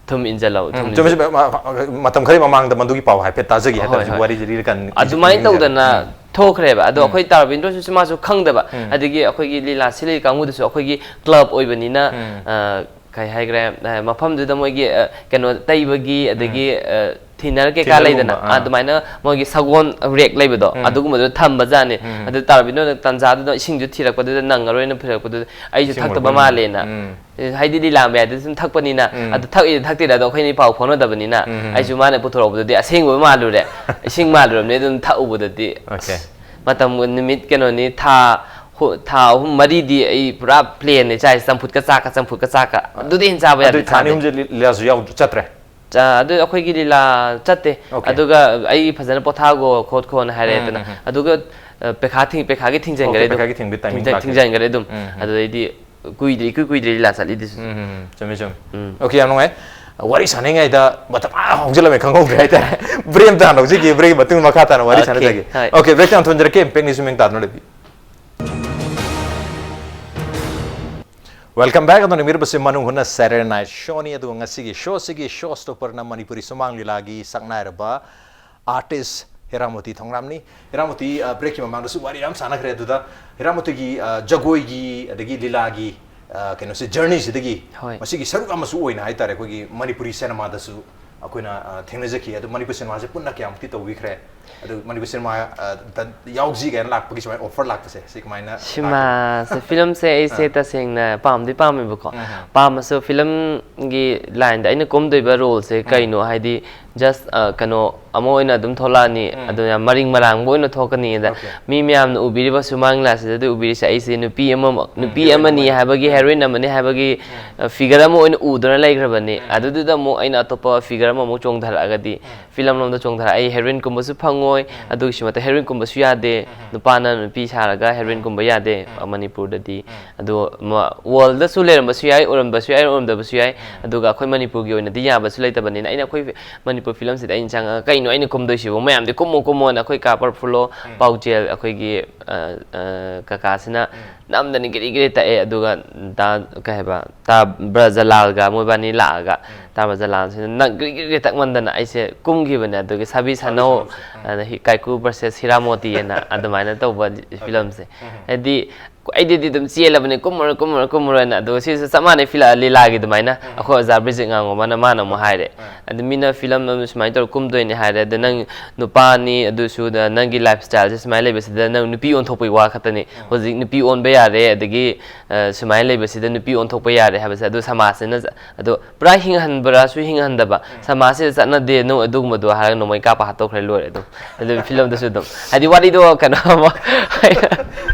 ꯊꯨꯝ ꯏꯟꯁꯤꯜꯂꯣ, ꯊꯨꯝ ꯆꯨꯝꯃꯦ, ꯏꯟꯁꯤꯜꯂꯣ꯫ ꯆꯨꯝꯃꯦ꯫ ꯃ-, ꯃ-, ꯃꯇꯝ ꯈꯔꯒꯤ ꯃꯃꯥꯡꯗ ꯃꯗꯨꯒꯤ ꯄꯥꯎ ꯍꯥꯏꯐꯦꯠ ꯇꯥꯖꯈꯤ ꯍꯣꯏ, ꯍꯥꯏꯇꯥꯔꯦ꯫ ꯍꯣꯏ꯫ ꯋꯥꯔꯤꯁꯦ ꯂꯤꯔꯀꯥꯟ ꯑꯗꯨꯃꯥꯏꯅ ꯅꯤꯡꯁꯤꯡꯉꯦ꯫ ꯇꯧꯗꯅ ꯊꯣꯛꯈ꯭ꯔꯦꯕ꯫ ꯑꯗꯣ ꯑꯩꯈꯣꯏ ꯇꯥ ꯔꯕꯤꯟꯗ꯭ꯔꯣꯁꯨ ꯃꯥꯁꯨ ꯈꯪꯗꯕ, ꯑꯗꯒꯤ ꯑꯩꯈꯣꯏꯒꯤ ꯂꯤꯂꯥ ꯁꯤꯜꯂꯤ ꯀꯥꯡꯕꯨꯗꯨꯁꯨ ꯑꯩꯈꯣꯏꯒꯤ ꯀ꯭ꯂꯕ ꯑꯣꯏꯕꯅꯤꯅ, ꯑ, ꯀꯩ ꯍꯥꯏꯈ꯭ꯔꯦ, ꯑ, ꯃꯐꯝꯗꯨꯗ ꯃꯣꯏꯒꯤ, ꯑ, ꯀꯩꯅꯣ ꯇꯩꯕꯒꯤ, ꯑꯗꯒꯤ, ꯑ, ꯊꯤꯅꯔ ꯀꯩꯀꯥ ꯂꯩꯗꯅ, ꯊꯤꯅꯔꯒꯨꯝꯕ, ꯑꯥ꯫ ꯑꯗꯨꯃꯥꯏꯅ ꯃꯣꯏꯒꯤ ꯁꯒꯣꯜ ꯔꯦꯛ ꯂꯩꯕꯗꯣ, ꯑꯗꯨꯒꯨꯝꯕꯗꯨꯗ ꯊꯝꯕꯖꯥꯠꯅꯤ꯫ ꯑꯗꯨ ꯇꯥ ꯔꯕꯤꯟꯗ꯭ꯔꯣꯅ ꯇꯥꯟꯖꯥꯗꯨꯗ ꯏꯁꯤꯡꯁꯨ ꯊꯤꯔꯛꯄꯗꯨꯗ ꯅꯪꯉꯔꯣꯏꯅ ꯊꯤꯔꯛꯄꯗꯨꯗ ꯑꯩꯁꯨ ꯏꯁꯤꯡ ꯊꯛꯇꯕ ꯃꯣꯠꯄ꯫ ꯃꯥꯜꯂꯦꯅ꯫ ꯎꯝ꯫ ꯍꯥꯏꯗꯤ ꯂꯤꯂꯥ ꯃꯌꯥꯏꯗ ꯁꯨꯝ ꯊꯛꯄꯅꯤꯅ, ꯑꯗꯨ ꯊꯛꯏꯔ ꯊꯛꯇꯦꯔ ꯑꯗꯣ ꯑꯩꯈꯣꯏꯅꯤ ꯄꯥꯎ ꯐꯥꯎꯅꯗꯕꯅꯤꯅ, ꯑꯩꯁꯨ ꯃꯥꯅ ꯄꯨꯊꯣꯔꯛꯄꯗꯨꯗꯤ ꯑꯁꯦꯡꯕ ꯃꯥꯜꯂꯨꯔꯦ꯫ ꯏꯁꯤꯡ ꯃꯥꯜꯂꯨꯔꯕꯅꯤ꯫ ꯑꯗꯨꯝ ꯊꯛꯎꯕꯗꯗꯤ, ꯑꯣꯀꯦ꯫ ꯑꯁ, ꯃꯇꯝ ꯅꯨꯃꯤꯠ ꯀꯩꯅꯣꯅꯤ, ꯊꯥ ꯍꯨ-, ꯊꯥ ꯑꯍꯨꯝ ꯃꯔꯤꯗꯤ ꯑꯩ ꯄꯨꯔꯥ ꯄ꯭ꯂꯦꯟꯅꯦ ꯆꯥꯏꯁꯦ, ꯆꯝꯐꯨꯠꯀ ꯆꯥꯛꯀ, ꯆꯝꯐꯨꯠꯀ ꯆꯥꯛꯀ꯫ ꯑꯗꯨꯗꯤ ꯍꯦꯟꯅ ꯆꯥꯕ ꯌꯥꯗꯦ, ꯑꯗꯨꯗꯤ ꯊꯥ ꯑꯅꯤ ꯆꯥꯗꯦ꯫ ꯑꯍꯨꯝꯁꯦ ꯂꯤ-, ꯂꯤꯂꯥꯁꯨ ꯌꯥꯎꯗ꯭ꯔꯦ, ꯆꯠꯇ꯭ꯔꯦ? ꯆꯥ-, ꯑꯗꯨ ꯑꯩꯈꯣꯏꯒꯤ ꯂꯤꯂꯥ ꯆꯠꯇꯦ꯫ ꯑꯣꯀꯦ꯫ ꯑꯗꯨꯒ ꯑꯩ ꯐꯖꯅ ꯄꯣꯊꯥꯈꯣ ꯈꯣꯠꯈꯣꯅ ꯍꯥꯏꯔꯦꯗꯅ꯫ ꯎꯝ, ꯎꯝ, ꯎꯝ꯫ ꯑꯗꯨꯒ, ꯑ, ꯄꯩꯈꯥ ꯊꯤꯡ-, ꯄꯩꯈꯥꯒꯤ ꯊꯤꯡꯖꯤꯟꯈ꯭ꯔꯦ ꯑꯣꯀꯦ, ꯑꯗꯨꯝ꯫ ꯄꯩꯈꯥꯒꯤ ꯊꯤꯡꯕ ꯇꯥꯏꯃꯤꯡ ꯊꯤꯡꯖ-, ꯂꯥꯛꯈꯤ꯫ ꯊꯤꯡꯖꯤꯟꯈ꯭ꯔꯦ ꯑꯗꯨꯝ꯫ ꯎꯝ, ꯎꯝ꯫ ꯑꯗꯨꯗꯩꯗꯤ ꯀꯨꯏꯗ꯭ꯔꯤ, ꯏꯀꯨꯏ ꯀꯨꯏꯗ꯭ꯔꯤ ꯂꯤꯂꯥ ꯆꯠꯂꯤꯗꯨꯁꯨ꯫ ꯎꯝ, ꯎꯝ, ꯎꯝ꯫ ꯆꯨꯝꯃꯦ, ꯆꯨꯝꯃꯦ꯫ ꯎꯝ꯫ ꯑꯣꯀꯦ, ꯌꯥꯝ ꯅꯨꯡꯉꯥꯏ꯫ ꯋꯥꯔꯤ ꯁꯥꯟꯅꯉꯩꯗ ꯃꯇꯝ ꯑꯥ ꯍꯧꯖꯤꯜꯂꯝꯃꯦ, ꯈꯪꯍꯧꯗ꯭ꯔꯦ ꯍꯥꯏꯇꯥꯔꯦ꯫ ꯕ꯭ꯔꯦꯛ ꯑꯝꯇ ꯍꯥꯟꯅ ꯂꯧꯖꯒꯦ, ꯕ꯭ꯔꯦꯛꯀꯤ ꯃꯇꯨꯡ ꯃꯈꯥ ꯇꯥꯅ ꯋꯥꯔꯤ ꯑꯣꯀꯦ, ꯁꯥꯟꯅꯖꯒꯦ꯫ ꯍꯣꯏ꯫ ꯑꯣꯀꯦ, ꯕ꯭ꯔꯦꯛꯇ ꯍꯥꯟꯅ ꯊꯣꯟꯖꯔꯛꯀꯦ, ꯏꯝꯄꯦꯛ ꯅ꯭ꯌꯨꯁ ꯃꯤꯡ ꯇꯥꯗꯨꯅ ꯂꯩꯕꯤꯌꯨ꯫ Welcome back꯫ ꯑꯗꯣ ꯅꯤꯡꯕꯤꯔꯕꯁꯤ ꯃꯅꯨꯡ ꯍꯨꯠꯅ Saturday Night Show ꯅꯤ꯫ ꯑꯗꯨꯒ ꯉꯁꯤꯒꯤ ꯁꯣꯁꯤꯒꯤ ꯁꯣ ꯁ꯭ꯇꯣꯄꯔꯅ ꯃꯅꯤꯄꯨꯔꯤ ꯁꯨꯃꯥꯡ ꯂꯤꯂꯥꯒꯤ ꯁꯛꯅꯥꯏꯔꯕ ꯑꯥꯔꯇꯤꯁ ꯍꯦꯔꯥꯃꯣꯇꯤ ꯊꯣꯡꯒ꯭ꯔꯥꯝꯅꯤ꯫ ꯍꯦꯔꯥꯃꯣꯇꯤ, ꯑ, ꯕ꯭ꯔꯦꯛꯀꯤ ꯃꯃꯥꯡꯗꯁꯨ ꯋꯥꯔꯤ ꯌꯥꯝ ꯁꯥꯟꯅꯈ꯭ꯔꯦ꯫ ꯑꯗꯨꯗ ꯍꯦꯔꯥꯃꯣꯇꯤꯒꯤ, ꯑ, ꯖꯒꯣꯏꯒꯤ ꯑꯗꯒꯤ ꯂꯤꯂꯥꯒꯤ, ꯑ, ꯀꯩꯅꯣꯁꯦ, ꯖꯔꯅꯤꯁꯤꯗꯒꯤ ꯍꯣꯏ꯫ ꯃꯁꯤꯒꯤ ꯁꯔꯨꯛ ꯑꯃꯁꯨ ꯑꯣꯏꯅ ꯍꯥꯏꯇꯥꯔꯦ, ꯑꯩꯈꯣꯏꯒꯤ ꯃꯅꯤꯄꯨꯔꯤ ꯁꯤꯅꯦꯃꯥꯗꯁꯨ ꯑꯩꯈꯣꯏꯅ, ꯑ, ꯊꯦꯡꯅꯖꯈꯤ꯫ ꯑꯗꯨ ꯃꯅꯤꯄꯨꯔ ꯁꯤꯅꯦꯃꯥꯁꯦ ꯄꯨꯟꯅ ꯀꯌꯥꯃꯨꯛꯇꯤ ꯇꯧꯕꯤꯈ꯭ꯔꯦ? ꯑꯗꯨ ꯃꯅꯤꯄꯨꯔ ꯁꯤꯅꯦꯃꯥ, ꯑ, ꯗ ꯌꯥꯎꯁꯤ ꯀꯥꯏꯅ ꯂꯥꯛꯄꯒꯤ ꯁꯨꯃꯥꯏꯅ ꯑꯣꯐꯔ ꯂꯥꯛꯄꯁꯦ, ꯁꯤ ꯀꯃꯥꯏꯅ ꯂꯥꯛꯀꯦ? ꯁꯤꯃꯥꯁꯦ, ꯐꯤꯂꯝꯁꯦ ꯑꯩꯁꯦ ꯑꯥ꯫ ꯇꯁꯦꯡꯅ ꯄꯥꯝꯗꯤ ꯄꯥꯝꯃꯦꯕꯀꯣ꯫ ꯎꯝ, ꯎꯝ꯫ ꯄꯥꯝꯃꯁꯨ ꯐꯤꯂꯝꯒꯤ ꯂꯥꯏꯟꯗ ꯑꯩꯅ ꯀꯨꯝꯗꯣꯏꯕ ꯔꯣꯜꯁꯦ ꯎꯝ꯫ ꯀꯩꯅꯣ? ꯍꯥꯏꯗꯤ, just, ꯑ, ꯀꯩꯅꯣ ꯑꯃ ꯑꯣꯏꯅ ꯑꯗꯨꯝ ꯊꯣꯛꯂꯛꯑꯅꯤ, ꯎꯝ꯫ ꯑꯗꯨꯅ ꯃꯔꯤꯡ ꯃꯔꯥꯡꯕ ꯑꯣꯏꯅ ꯊꯣꯛꯀꯅꯤ꯫ ꯑꯗ ꯑꯣꯀꯦ꯫ ꯃꯤ ꯃꯌꯥꯝꯅ ꯎꯕꯤꯔꯤꯕ ꯁꯨꯃꯥꯡ ꯂꯤꯂꯥꯁꯤꯗꯗꯤ ꯎꯕꯤꯔꯤꯁꯦ ꯑꯩꯁꯦ ꯅꯨꯄꯤ ꯑꯃ, ꯎꯝ, ꯅꯨꯄꯤ ꯍꯦꯔꯣꯏꯟ ꯑꯃꯅꯤ ꯑꯃ ꯑꯣꯏꯅ꯫ ꯍꯥꯏꯕꯒꯤ, ꯎꯝ꯫ ꯍꯦꯔꯣꯏꯟ ꯑꯃꯅꯤ ꯍꯥꯏꯕꯒꯤ, ꯎꯝ꯫ ꯑ, ꯐꯤꯒꯔ ꯑꯃ ꯑꯣꯏꯅ ꯎꯗꯨꯅ ꯂꯩꯈ꯭ꯔꯕꯅꯤ꯫ ꯎꯝ꯫ ꯑꯗꯨꯗꯨꯗ ꯑꯃꯨꯛ ꯑꯩꯅ ꯑꯇꯣꯞꯄ ꯐꯤꯒꯔ ꯑꯃꯃꯨꯛ ꯆꯣꯡꯊꯔꯛꯑꯒꯗꯤ, ꯎꯝ꯫ ꯐꯤꯂꯝ ꯂꯣꯝꯗ ꯆꯣꯡꯊꯔꯛꯑ ꯑꯩ ꯍꯦꯔꯣꯏꯟꯒꯨꯝꯕꯁꯨ ꯐꯪꯉꯣꯏ, ꯎꯝ꯫ ꯑꯗꯨꯒꯤꯁꯨ ꯃꯊꯛ ꯍꯦꯔꯣꯏꯟꯒꯨꯝꯕꯁꯨ ꯌꯥꯗꯦ, ꯎꯝ꯫ ꯅꯨꯄꯥꯅ ꯅꯨꯄꯤ ꯁꯥꯔꯒ ꯍꯦꯔꯣꯏꯟꯒꯨꯝꯕ ꯌꯥꯗꯦ, ꯎꯝ꯫ ꯃꯅꯤꯄꯨꯔꯗꯗꯤ꯫ ꯎꯝ꯫ ꯑꯗꯣ ꯃ-, ꯋꯥꯔꯜꯗꯁꯨ ꯂꯩꯔꯝꯕꯁꯨ ꯌꯥꯏ, ꯑꯣꯏꯔꯝꯕꯁꯨ ꯌꯥꯏ, ꯑꯣꯏꯔꯝꯗꯕꯁꯨ ꯌꯥꯏ꯫ ꯎꯝ꯫ ꯑꯗꯨꯒ ꯑꯩꯈꯣꯏ ꯃꯅꯤꯄꯨꯔꯒꯤ ꯑꯣꯏꯅꯗꯤ ꯌꯥꯕꯁꯨ ꯂꯩꯇꯕꯅꯤꯅ ꯑꯩꯅ ꯑꯩꯈꯣꯏ ꯃꯅꯤ-, ꯐꯤꯂꯝꯁꯤꯗ ꯑꯩꯅ ꯆꯪꯉꯒ, "ꯀꯩꯅꯣ ꯑꯩꯅ ꯀꯨꯝꯗꯣꯏꯁꯤꯕꯨ? ꯃꯌꯥꯝꯗꯤ ꯀꯨꯝꯃꯣ ꯀꯨꯝꯃꯣꯅ" ꯑꯩꯈꯣꯏ ꯀꯥ ꯄꯔꯐꯨꯂꯣ ꯄꯥꯎꯖꯦꯜ, ꯑꯩꯈꯣꯏꯒꯤ ꯑ, ꯑ, ꯀꯀꯥꯁꯤꯅ ꯅꯝꯗꯅ ꯒꯤꯔꯤ ꯒꯤꯔꯤ ꯇꯛꯑꯦ꯫ ꯑꯗꯨꯒ ꯗꯥ, ꯀꯩ ꯍꯥꯏꯕ, ꯇꯥ ꯕ꯭ꯔꯖꯂꯥꯜꯒ ꯃꯣꯏꯕꯥꯅꯤ ꯂꯥꯛꯑꯒ, ꯇꯥ ꯕ꯭ꯔꯖꯂꯥꯜꯁꯤꯅ ꯅꯝ-, ꯒꯤꯔꯤ ꯒꯤꯔꯤ ꯇꯛꯃꯟꯗꯅ ꯑꯩꯁꯦ ꯀꯨꯝꯈꯤꯕꯅꯦ꯫ ꯑꯗꯨꯒꯤ ꯁꯥꯕꯤ ꯁꯥꯅꯧ, ꯁꯥꯅꯧꯁꯦ꯫ ꯑꯗ ꯍꯤ-, ꯀꯥꯏꯀꯨ ꯚꯔꯁꯦꯁ ꯍꯤꯔꯥꯃꯣꯇꯤ ꯍꯥꯏꯅ ꯑꯗꯨꯃꯥꯏꯅ ꯇꯧꯕ ꯐꯤꯂꯝꯁꯦ꯫ ꯍꯥꯏꯗꯤ ꯑꯩꯗꯤꯗꯤ ꯑꯗꯨꯝ ꯆꯦꯜꯂꯕꯅꯤ, "ꯀꯨꯝꯃꯔꯣꯏ, ꯀꯨꯝꯃꯔꯣꯏ, ꯀꯨꯝꯃꯔꯣꯏꯅ"꯫ ꯑꯗꯨꯒ ꯁꯤꯁꯨ ꯆꯞ ꯃꯥꯟꯅꯩ, ꯐꯤꯂꯝ ꯂꯤꯂꯥꯒꯤ ꯑꯗꯨꯃꯥꯏꯅ ꯑꯩꯈꯣꯏ ꯑꯣꯖꯥ ꯕ꯭ꯔꯤꯖꯤꯠ ꯉꯥꯉꯣꯝꯕꯅ ꯃꯥꯅ ꯑꯃꯨꯛ ꯍꯥꯏꯔꯦ꯫ ꯑꯗꯨ ꯃꯤꯅ ꯐꯤꯂꯝ ꯑꯃ ꯁꯨꯃꯥꯏꯅ ꯇꯧꯔ ꯀꯨꯝꯗꯣꯏꯅꯦ ꯍꯥꯏꯔꯦ, ꯑꯗ ꯅꯪ ꯅꯨꯄꯥꯅꯤ, ꯑꯗꯨꯁꯨ ꯅ-, ꯅꯪꯒꯤ ꯂꯥꯏꯐ ꯁ꯭ꯇꯥꯏꯜꯁꯦ ꯁꯨꯃꯥꯏꯅ ꯂꯩꯕꯁꯤꯗ ꯅꯪ ꯅꯨꯄꯤ ꯑꯣꯟꯊꯣꯛꯄꯒꯤ ꯋꯥ ꯈꯛꯇꯅꯤ꯫ ꯍꯧꯖꯤꯛ ꯅꯨꯄꯤ ꯑꯣꯟꯕ ꯌꯥꯔꯦ, ꯑꯗꯒꯤ, ꯑ, ꯁꯨꯃꯥꯏꯅ ꯂꯩꯕꯁꯤꯗ ꯅꯨꯄꯤ ꯑꯣꯟꯊꯣꯛꯄ ꯌꯥꯔꯦ ꯍꯥꯏꯕꯁꯦ, ꯑꯗꯨ ꯁꯃꯥꯖꯁꯤꯅ ꯆ-, ꯑꯗꯣ ꯄꯨꯔꯥ ꯍꯤꯡꯍꯟꯕ꯭ꯔꯥꯁꯨ ꯍꯤꯡꯍꯟꯗꯕ, ꯁꯃꯥꯖꯁꯤꯗ ꯆꯠꯅꯗꯦ ꯅꯣꯏ ꯑꯗꯨꯒꯨꯝꯕꯗꯣ ꯍꯥꯏꯔꯒ ꯅꯣꯡꯃꯩ ꯀꯥꯞꯄ ꯍꯥꯠꯇꯣꯛꯈ꯭ꯔꯦ, ꯂꯣꯏꯔꯦ ꯑꯗꯨꯝ꯫ ꯑꯗꯨ ꯐꯤꯂꯝꯗꯨꯁꯨ ꯑꯗꯨꯝ, ꯍꯥꯏꯗꯤ ꯋꯥꯔꯤꯗꯣ ꯀꯩꯅꯣ ꯑꯃ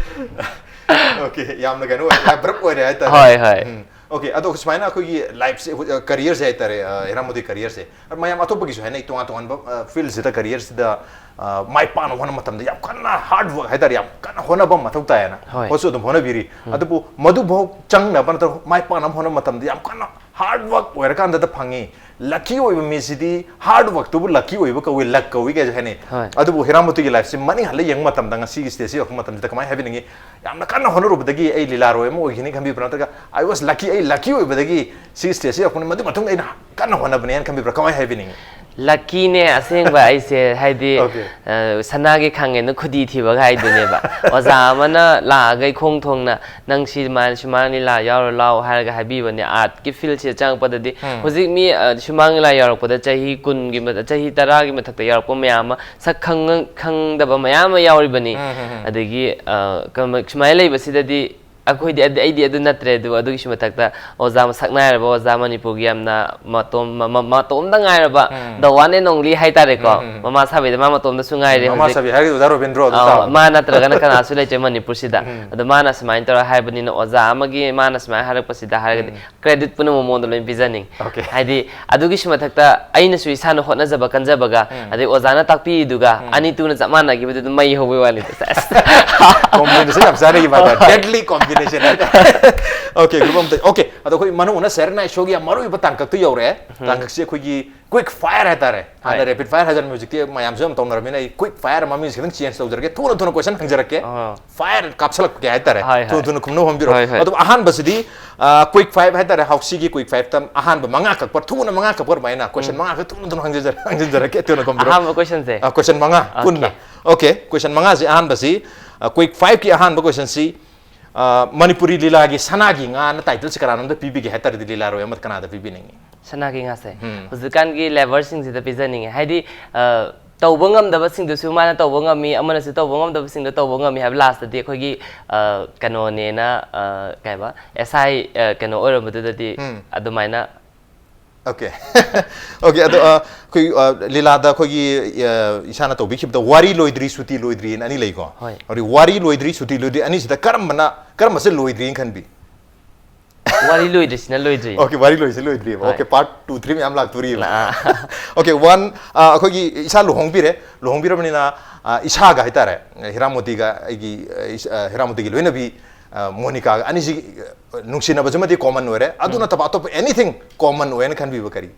ꯑꯣꯀꯦ, ꯌꯥꯝꯅ ꯀꯩꯅꯣ ꯑꯣꯏꯔꯦ, ꯑꯦꯕ꯭ꯔꯞ ꯑꯣꯏꯔꯦ ꯍꯥꯏꯇꯥꯔꯦ꯫ ꯍꯣꯏ, ꯍꯣꯏ꯫ ꯎꯝ꯫ ꯑꯣꯀꯦ, ꯑꯗꯣ ꯁꯨꯃꯥꯏꯅ ꯑꯩꯈꯣꯏꯒꯤ ꯂꯥꯏꯐꯁꯦ, ꯑ, ꯀꯦꯔꯤꯌꯔꯁꯦ ꯍꯥꯏꯇꯥꯔꯦ, ꯑ, ꯍꯤꯔꯥꯃꯣꯇꯤ ꯀꯦꯔꯤꯌꯔꯁꯦ꯫ ꯃꯌꯥꯝ ꯑꯇꯣꯞꯄꯒꯤꯁꯨ ꯍꯥꯏꯅꯩ, ꯇꯣꯉꯥꯟ ꯇꯣꯉꯥꯟꯕ, ꯑ, ꯐꯤꯜꯁꯤꯗ, ꯀꯦꯔꯤꯌꯔꯁꯤꯗ, ꯑ, ꯃꯥꯏ ꯄꯥꯛꯅꯕ ꯍꯣꯠꯅꯕ ꯃꯇꯝꯗ ꯌꯥꯝ ꯀꯟꯅ ꯍꯥꯔꯗ ꯋꯥꯔꯛ ꯍꯥꯏꯇꯥꯔꯦ, ꯌꯥꯝ ꯀꯟꯅ ꯍꯣꯠꯅꯕ ꯑꯃ ꯃꯊꯧ ꯇꯥꯏꯌꯦꯅ꯫ ꯍꯣꯏ꯫ ꯍꯣꯠꯁꯨ ꯑꯗꯨꯝ ꯍꯣꯠꯅꯕꯤꯔꯤ꯫ ꯑꯗꯨꯕꯨ ꯃꯗꯨꯐꯥꯎ ꯆꯪꯅꯕ ꯅꯠꯇ꯭ꯔꯒ ꯃꯥꯏ ꯄꯥꯛꯅꯕ ꯍꯣꯠꯅꯕ ꯃꯇꯝꯗ ꯌꯥꯝ ꯀꯟꯅ ꯍꯥꯔꯗ ꯋꯥꯔꯛ ꯑꯣꯏꯔꯀꯥꯟꯗꯗ ꯐꯪꯉꯤ꯫ ꯂꯛꯀꯤ ꯑꯣꯏꯕ ꯃꯤꯁꯤꯗꯤ, ꯍꯥꯔꯗ ꯋꯥꯔꯛꯇꯨꯕꯨ ꯂꯛꯀꯤ ꯑꯣꯏꯕ ꯀꯧꯏ, ꯂꯛ ꯀꯧꯏ ꯀꯩꯁꯨ ꯍꯥꯏꯅꯩ꯫ ꯍꯣꯏ꯫ ꯑꯗꯨꯕꯨ ꯍꯤꯔꯥꯃꯣꯇꯤꯒꯤ ꯂꯥꯏꯐꯁꯦ ꯃꯅꯤꯡ ꯍꯜꯂ ꯌꯦꯡꯕ ꯃꯇꯝꯗ ꯉꯁꯤꯒꯤ ꯁ꯭ꯇꯦꯖꯁꯤ ꯌꯧꯔꯛꯄ ꯃꯇꯝꯁꯤꯗ ꯀꯃꯥꯏꯅ ꯍꯥꯏꯕꯤꯅꯤꯡꯉꯤ? ꯌꯥꯝꯅ ꯀꯟꯅ ꯍꯣꯠꯅꯔꯨꯕꯗꯒꯤ ꯑꯩ ꯂꯤꯂꯥꯔꯣꯏ ꯑꯃ ꯑꯣꯏꯒꯅꯤ ꯈꯟꯕꯤꯕ꯭ꯔꯥ? ꯅꯠꯇ꯭ꯔꯒ "I was lucky", ꯑꯩ ꯂꯛꯀꯤ ꯑꯣꯏꯕꯗꯒꯤ ꯁꯤꯒꯤ ꯁ꯭ꯇꯦꯖꯁꯤ ꯌꯧꯔꯛꯄꯅꯤ, ꯃꯗꯨ ꯃꯇꯨꯡꯗ ꯑꯩꯅ ꯀꯟꯅ ꯍꯣꯠꯅꯕꯅꯦꯅ ꯈꯟꯕꯤꯕ꯭ꯔꯥ? ꯀꯃꯥꯏꯅ ꯍꯥꯏꯕꯤꯅꯤꯡꯉꯤ? ꯂꯛꯀꯤꯅꯦ ꯑꯁꯦꯡꯕ ꯑꯩꯁꯦ, ꯍꯥꯏꯗꯤ, ꯑꯣꯀꯦ꯫ ꯑ, ꯁꯅꯥꯒꯤ ꯈꯥꯡꯉꯦꯟꯗ ꯈꯨꯗꯤ ꯊꯤꯕꯒ ꯍꯥꯏꯗꯨꯅꯦꯕ꯫ ꯑꯣꯖꯥ ꯑꯃꯅ ꯂꯥꯛꯑꯒ ꯏꯈꯣꯡ ꯊꯣꯡꯅ, "ꯅꯪ ꯁꯤ ꯃꯥ-, ꯁꯨꯃꯥꯡ ꯂꯤꯂꯥ ꯌꯥꯎꯔꯨ ꯂꯥꯎ" ꯍꯥꯏꯔꯒ ꯍꯥꯏꯕꯤꯕꯅꯦ꯫ ꯑꯥꯔꯠꯀꯤ ꯐꯤꯜꯁꯤꯗ ꯆꯪꯉꯛꯄꯗꯗꯤ ꯎꯝ꯫ ꯍꯧꯖꯤꯛ ꯃꯤ, ꯑ, ꯁꯨꯃꯥꯡ ꯂꯤꯂꯥ ꯌꯥꯎꯔꯛꯄꯗ ꯆꯍꯤ ꯀꯨꯟꯒꯤ ꯃꯊ-, ꯆꯍꯤ ꯇꯔꯥꯒꯤ ꯃꯊꯛꯇ ꯌꯥꯎꯔꯛꯄ ꯃꯌꯥꯝ ꯑꯃ, ꯁꯛ ꯈꯪꯉ-, ꯈꯪꯗꯕ ꯃꯌꯥꯝ ꯑꯃ ꯌꯥꯎꯔꯤꯕꯅꯤ꯫ ꯎꯝ, ꯎꯝ, ꯎꯝ꯫ ꯑꯗꯒꯤ, ꯑ, ꯀꯃ-, ꯁꯨꯃꯥꯏꯅ ꯂꯩꯕꯁꯤꯗꯗꯤ ꯑꯩꯈꯣꯏꯗꯤ, ꯑꯗ-, ꯑꯩꯗꯤ ꯑꯗꯨ ꯅꯠꯇ꯭ꯔꯦ꯫ ꯑꯗꯨ, ꯑꯗꯨꯒꯤꯁꯨ ꯃꯊꯛꯇ ꯑꯣꯖꯥ ꯃꯁꯛ ꯅꯥꯏꯔꯕ ꯑꯣꯖꯥ, ꯃꯅꯤꯄꯨꯔꯒꯤ ꯌꯥꯝꯅ ꯃꯇꯣꯝ-, ꯃ-, ꯃ-, ꯃꯇꯣꯝꯗ ꯉꯥꯏꯔꯕ, ꯎꯝ꯫ The one and only ꯍꯥꯏꯇꯥꯔꯦꯀꯣ꯫ ꯎꯝ, ꯎꯝ, ꯎꯝ꯫ ꯃꯃꯥ ꯁꯥꯕꯤꯗ ꯃꯥ ꯃꯇꯣꯝꯗꯁꯨ ꯉꯥꯏꯔꯦ ꯎꯝ, ꯃꯃꯥ ꯍꯧꯖꯤꯛ꯫ ꯁꯥꯕꯤ ꯍꯥꯏꯔꯒꯗꯤ ꯑꯣꯖꯥ ꯔꯣꯕꯤꯟꯗ꯭ꯔꯣ ꯑꯗꯨꯝ ꯑꯧ, ꯇꯥꯕꯅꯤ꯫ ꯃꯥ ꯅꯠꯇ꯭ꯔꯒꯅ ꯀꯅꯥꯁꯨ ꯂꯩꯇ꯭ꯔꯦ ꯃꯅꯤꯄꯨꯔꯁꯤꯗ꯫ ꯎꯝ꯫ ꯑꯗꯣ ꯃꯥꯅ ꯁꯨꯃꯥꯏꯅ ꯇꯧꯔ ꯍꯥꯏꯕꯅꯤꯅ, ꯑꯣꯖꯥ ꯑꯃꯒꯤ ꯃꯥꯅ ꯁꯨꯃꯥꯏꯅ ꯍꯥꯏꯔꯛꯄꯁꯤꯗ ꯍꯥꯏꯔꯒꯗꯤ, ꯎꯝ꯫ Credit ꯄꯨꯝꯅꯃꯛ ꯃꯉꯣꯟꯗ ꯂꯣꯏꯅ ꯄꯤꯖꯅꯤꯡꯉꯤ꯫ ꯑꯣꯀꯦ꯫ ꯍꯥꯏꯗꯤ, ꯑꯗꯨꯒꯤꯁꯨ ꯃꯊꯛꯇ ꯑꯩꯅꯁꯨ ꯏꯁꯥꯅ ꯍꯣꯠꯅꯖꯕ ꯀꯟꯖꯕꯒ, ꯎꯝ꯫ ꯑꯗꯩ ꯑꯣꯖꯥꯅ ꯇꯥꯛꯄꯤꯔꯤꯗꯨꯒ, ꯎꯝ꯫ ꯑꯅꯤꯗꯨꯅ ꯆꯞ ꯃꯥꯟꯅꯈꯤꯕꯗꯨ ꯑꯗꯨꯝ ꯃꯩ ꯍꯧꯕꯩ ꯋꯥꯅꯤꯗ꯫ ꯁꯦꯁ꯫ Combination ꯌꯥꯝ ꯆꯥꯅꯈꯤꯕ ꯍꯥꯏꯇꯥꯔꯦ꯫ ꯍꯣꯏ꯫ Deadly combination ꯍꯥꯏꯇꯥꯔꯦ꯫ ꯑꯣꯀꯦ, group ꯑꯝꯇ, ꯑꯣꯀꯦ, ꯑꯗꯣ ꯑꯩꯈꯣꯏ ꯃꯅꯨꯡꯅ ꯁꯦꯔꯦꯅꯥꯏ ꯁꯣꯒꯤ ꯌꯥꯝ ꯃꯔꯨꯑꯣꯏꯕ ꯇꯥꯡꯀꯛꯇ ꯌꯧꯔꯛꯑꯦ꯫ ꯇꯥꯡꯀꯛꯁꯤ ꯑꯩꯈꯣꯏꯒꯤ quick fire ꯍꯥꯏꯇꯥꯔꯦ꯫ ꯍꯥꯟꯅ ꯍꯣꯏ꯫ Rapid fire ꯍꯥꯏꯗꯅ ꯍꯧꯖꯤꯛꯇꯤ ꯃꯌꯥꯝꯁꯨ ꯌꯥꯝ ꯇꯧꯅꯔꯕꯅꯤꯅ ꯑꯩ quick fire ꯃꯃꯤꯡꯁꯦ ꯈꯤꯇꯪ change ꯇꯧꯖꯔꯒꯦ꯫ ꯊꯨꯅ ꯊꯨꯅ question ꯍꯪꯖꯔꯛꯀꯦ꯫ ꯑꯥ꯫ Fire ꯀꯥꯞꯁꯜꯂꯛꯀꯦ ꯍꯥꯏꯇꯥꯔꯦ꯫ ꯍꯣꯏ, ꯍꯣꯏ꯫ ꯊꯨꯅ ꯊꯨꯅ ꯈꯨꯝꯅꯕ ꯍꯣꯠꯅꯕꯤꯔꯣ꯫ ꯍꯣꯏ, ꯍꯣꯏ꯫ ꯑꯗꯨꯝ ꯑꯍꯥꯟꯕꯁꯤꯗꯤ, ꯑ, quick fire ꯍꯥꯏꯇꯥꯔꯦ꯫ ꯍꯥꯎꯁꯤꯒꯤ quick fire ꯇ ꯑꯍꯥꯟꯕ ꯃꯉꯥ ꯀꯛꯄ, ꯊꯨꯅ ꯃꯉꯥ ꯀꯛꯄ ꯑꯗꯨꯃꯥꯏꯅ question ꯎꯝ꯫ ꯃꯉꯥ ꯈꯛ ꯊꯨꯅ ꯊꯨꯅ ꯍꯪꯖꯖꯔ-, ꯍꯪꯖꯤꯟꯖꯔꯛꯀꯦ꯫ ꯊꯨꯅ ꯈꯨꯝꯕꯤꯔꯣ꯫ ꯑꯍꯥꯟꯕ question ꯁꯦ? ꯑ, question ꯃꯉꯥ ꯑꯣꯀꯦ꯫ ꯄꯨꯟꯅ꯫ ꯑꯣꯀꯦ, question ꯃꯉꯥꯁꯤ ꯑꯍꯥꯟꯕꯁꯤ, ꯑ, quick fire ꯀꯤ ꯑꯍꯥꯟꯕ question ꯁꯤ, ꯑ, ꯃꯅꯤꯄꯨꯔꯤ ꯂꯤꯂꯥꯒꯤ ꯁꯅꯥꯒꯤ ꯉꯥ ꯑꯅ title ꯁꯦ ꯀꯅꯥꯅꯣꯝꯗ ꯄꯤꯕꯤꯒꯦ ꯍꯥꯏꯇꯥꯔꯗꯤ ꯂꯤꯂꯥꯔꯣꯏ ꯑꯃ ꯀꯅꯥꯗ ꯄꯤꯕꯤꯅꯤꯡꯉꯤ? ꯁꯅꯥꯒꯤ ꯉꯥꯁꯦ ꯎꯝ꯫ ꯍꯧꯖꯤꯛꯀꯥꯟꯒꯤ level ꯁꯤꯡꯁꯤꯗ ꯄꯤꯖꯅꯤꯡꯉꯦ꯫ ꯍꯥꯏꯗꯤ, ꯑ, ꯇꯧꯕ ꯉꯝꯗꯕꯁꯤꯡꯗꯨꯁꯨ ꯃꯥꯅ ꯇꯧꯕ ꯉꯝꯃꯤ, ꯑꯃꯅꯁꯨ ꯇꯧꯕ ꯉꯝꯗꯕꯁꯤꯡꯗꯣ ꯇꯧꯕ ꯉꯝꯃꯤ ꯍꯥꯏꯕ last ꯇꯗꯤ ꯑꯩꯈꯣꯏꯒꯤ, ꯑ, ꯀꯩꯅꯣꯅꯦꯅ, ꯑ, ꯀꯩ ꯍꯥꯏꯕ, S I, ꯑ, ꯀꯩꯅꯣ ꯑꯣꯏꯔꯝꯕꯗꯨꯗꯗꯤ ꯎꯝ꯫ ꯑꯗꯨꯃꯥꯏꯅ ꯑꯣꯀꯦ꯫ ꯑꯣꯀꯦ, ꯑꯗꯣ, ꯑ, ꯑꯩꯈꯣꯏ, ꯑ, ꯂꯤꯂꯥꯗ ꯑꯩꯈꯣꯏꯒꯤ, ꯑ, ꯏꯁꯥꯅ ꯇꯧꯕꯤꯈꯤꯕꯗ ꯋꯥꯔꯤ ꯂꯣꯏꯗ꯭ꯔꯤ, ꯁꯨꯇꯤ ꯂꯣꯏꯗ꯭ꯔꯤꯅ ꯑꯅꯤ ꯂꯩꯀꯣ꯫ ꯍꯣꯏ꯫ ꯑꯗꯨꯗꯤ ꯋꯥꯔꯤ ꯂꯣꯏꯗ꯭ꯔꯤ, ꯁꯨꯇꯤ ꯂꯣꯏꯗ꯭ꯔꯤ ꯑꯅꯤꯁꯤꯗ ꯀꯔꯝꯕꯅ, ꯀꯔꯝꯕꯁꯦ ꯂꯣꯏꯗ꯭ꯔꯤꯅ ꯈꯟꯕꯤ? ꯋꯥꯔꯤ ꯂꯣꯏꯗ꯭ꯔꯤꯁꯤꯅ ꯂꯣꯏꯗ꯭ꯔꯤ꯫ ꯑꯣꯀꯦ, ꯋꯥꯔꯤ ꯂꯣꯏꯁꯤ ꯂꯣꯏꯗ꯭ꯔꯤꯕ꯫ ꯍꯣꯏ꯫ ꯑꯣꯀꯦ, part two, three ꯃꯌꯥꯝ ꯂꯥꯛꯇꯣꯔꯤꯕ꯫ ꯑꯥ꯫ ꯑꯣꯀꯦ, one, ꯑ, ꯑꯩꯈꯣꯏꯒꯤ ꯏꯁꯥ ꯂꯨꯍꯣꯡꯕꯤꯔꯦ, ꯂꯨꯍꯣꯡꯕꯤꯔꯕꯅꯤꯅ, ꯑ, ꯏꯁꯥꯒ ꯍꯥꯏꯇꯥꯔꯦ, ꯍꯤꯔꯥꯃꯣꯇꯤꯒ ꯑꯩꯒꯤ, ꯑ, ꯏꯁ-, ꯑ, ꯍꯤꯔꯥꯃꯣꯇꯤꯒꯤ ꯂꯣꯏꯅꯕꯤ, ꯑ, ꯃꯣꯅꯤꯀꯥꯒ ꯑꯅꯤꯁꯤ, ꯑ, ꯅꯨꯡꯁꯤꯅꯕꯁꯤꯃꯗꯤ common ꯑꯣꯏꯔꯦ꯫ ꯑꯗꯨ ꯎꯝ꯫ ꯅꯠꯇꯕ ꯑꯇꯣꯞꯄ anything common ꯑꯣꯏꯅ ꯈꯟꯕꯤꯕ ꯀꯔꯤ?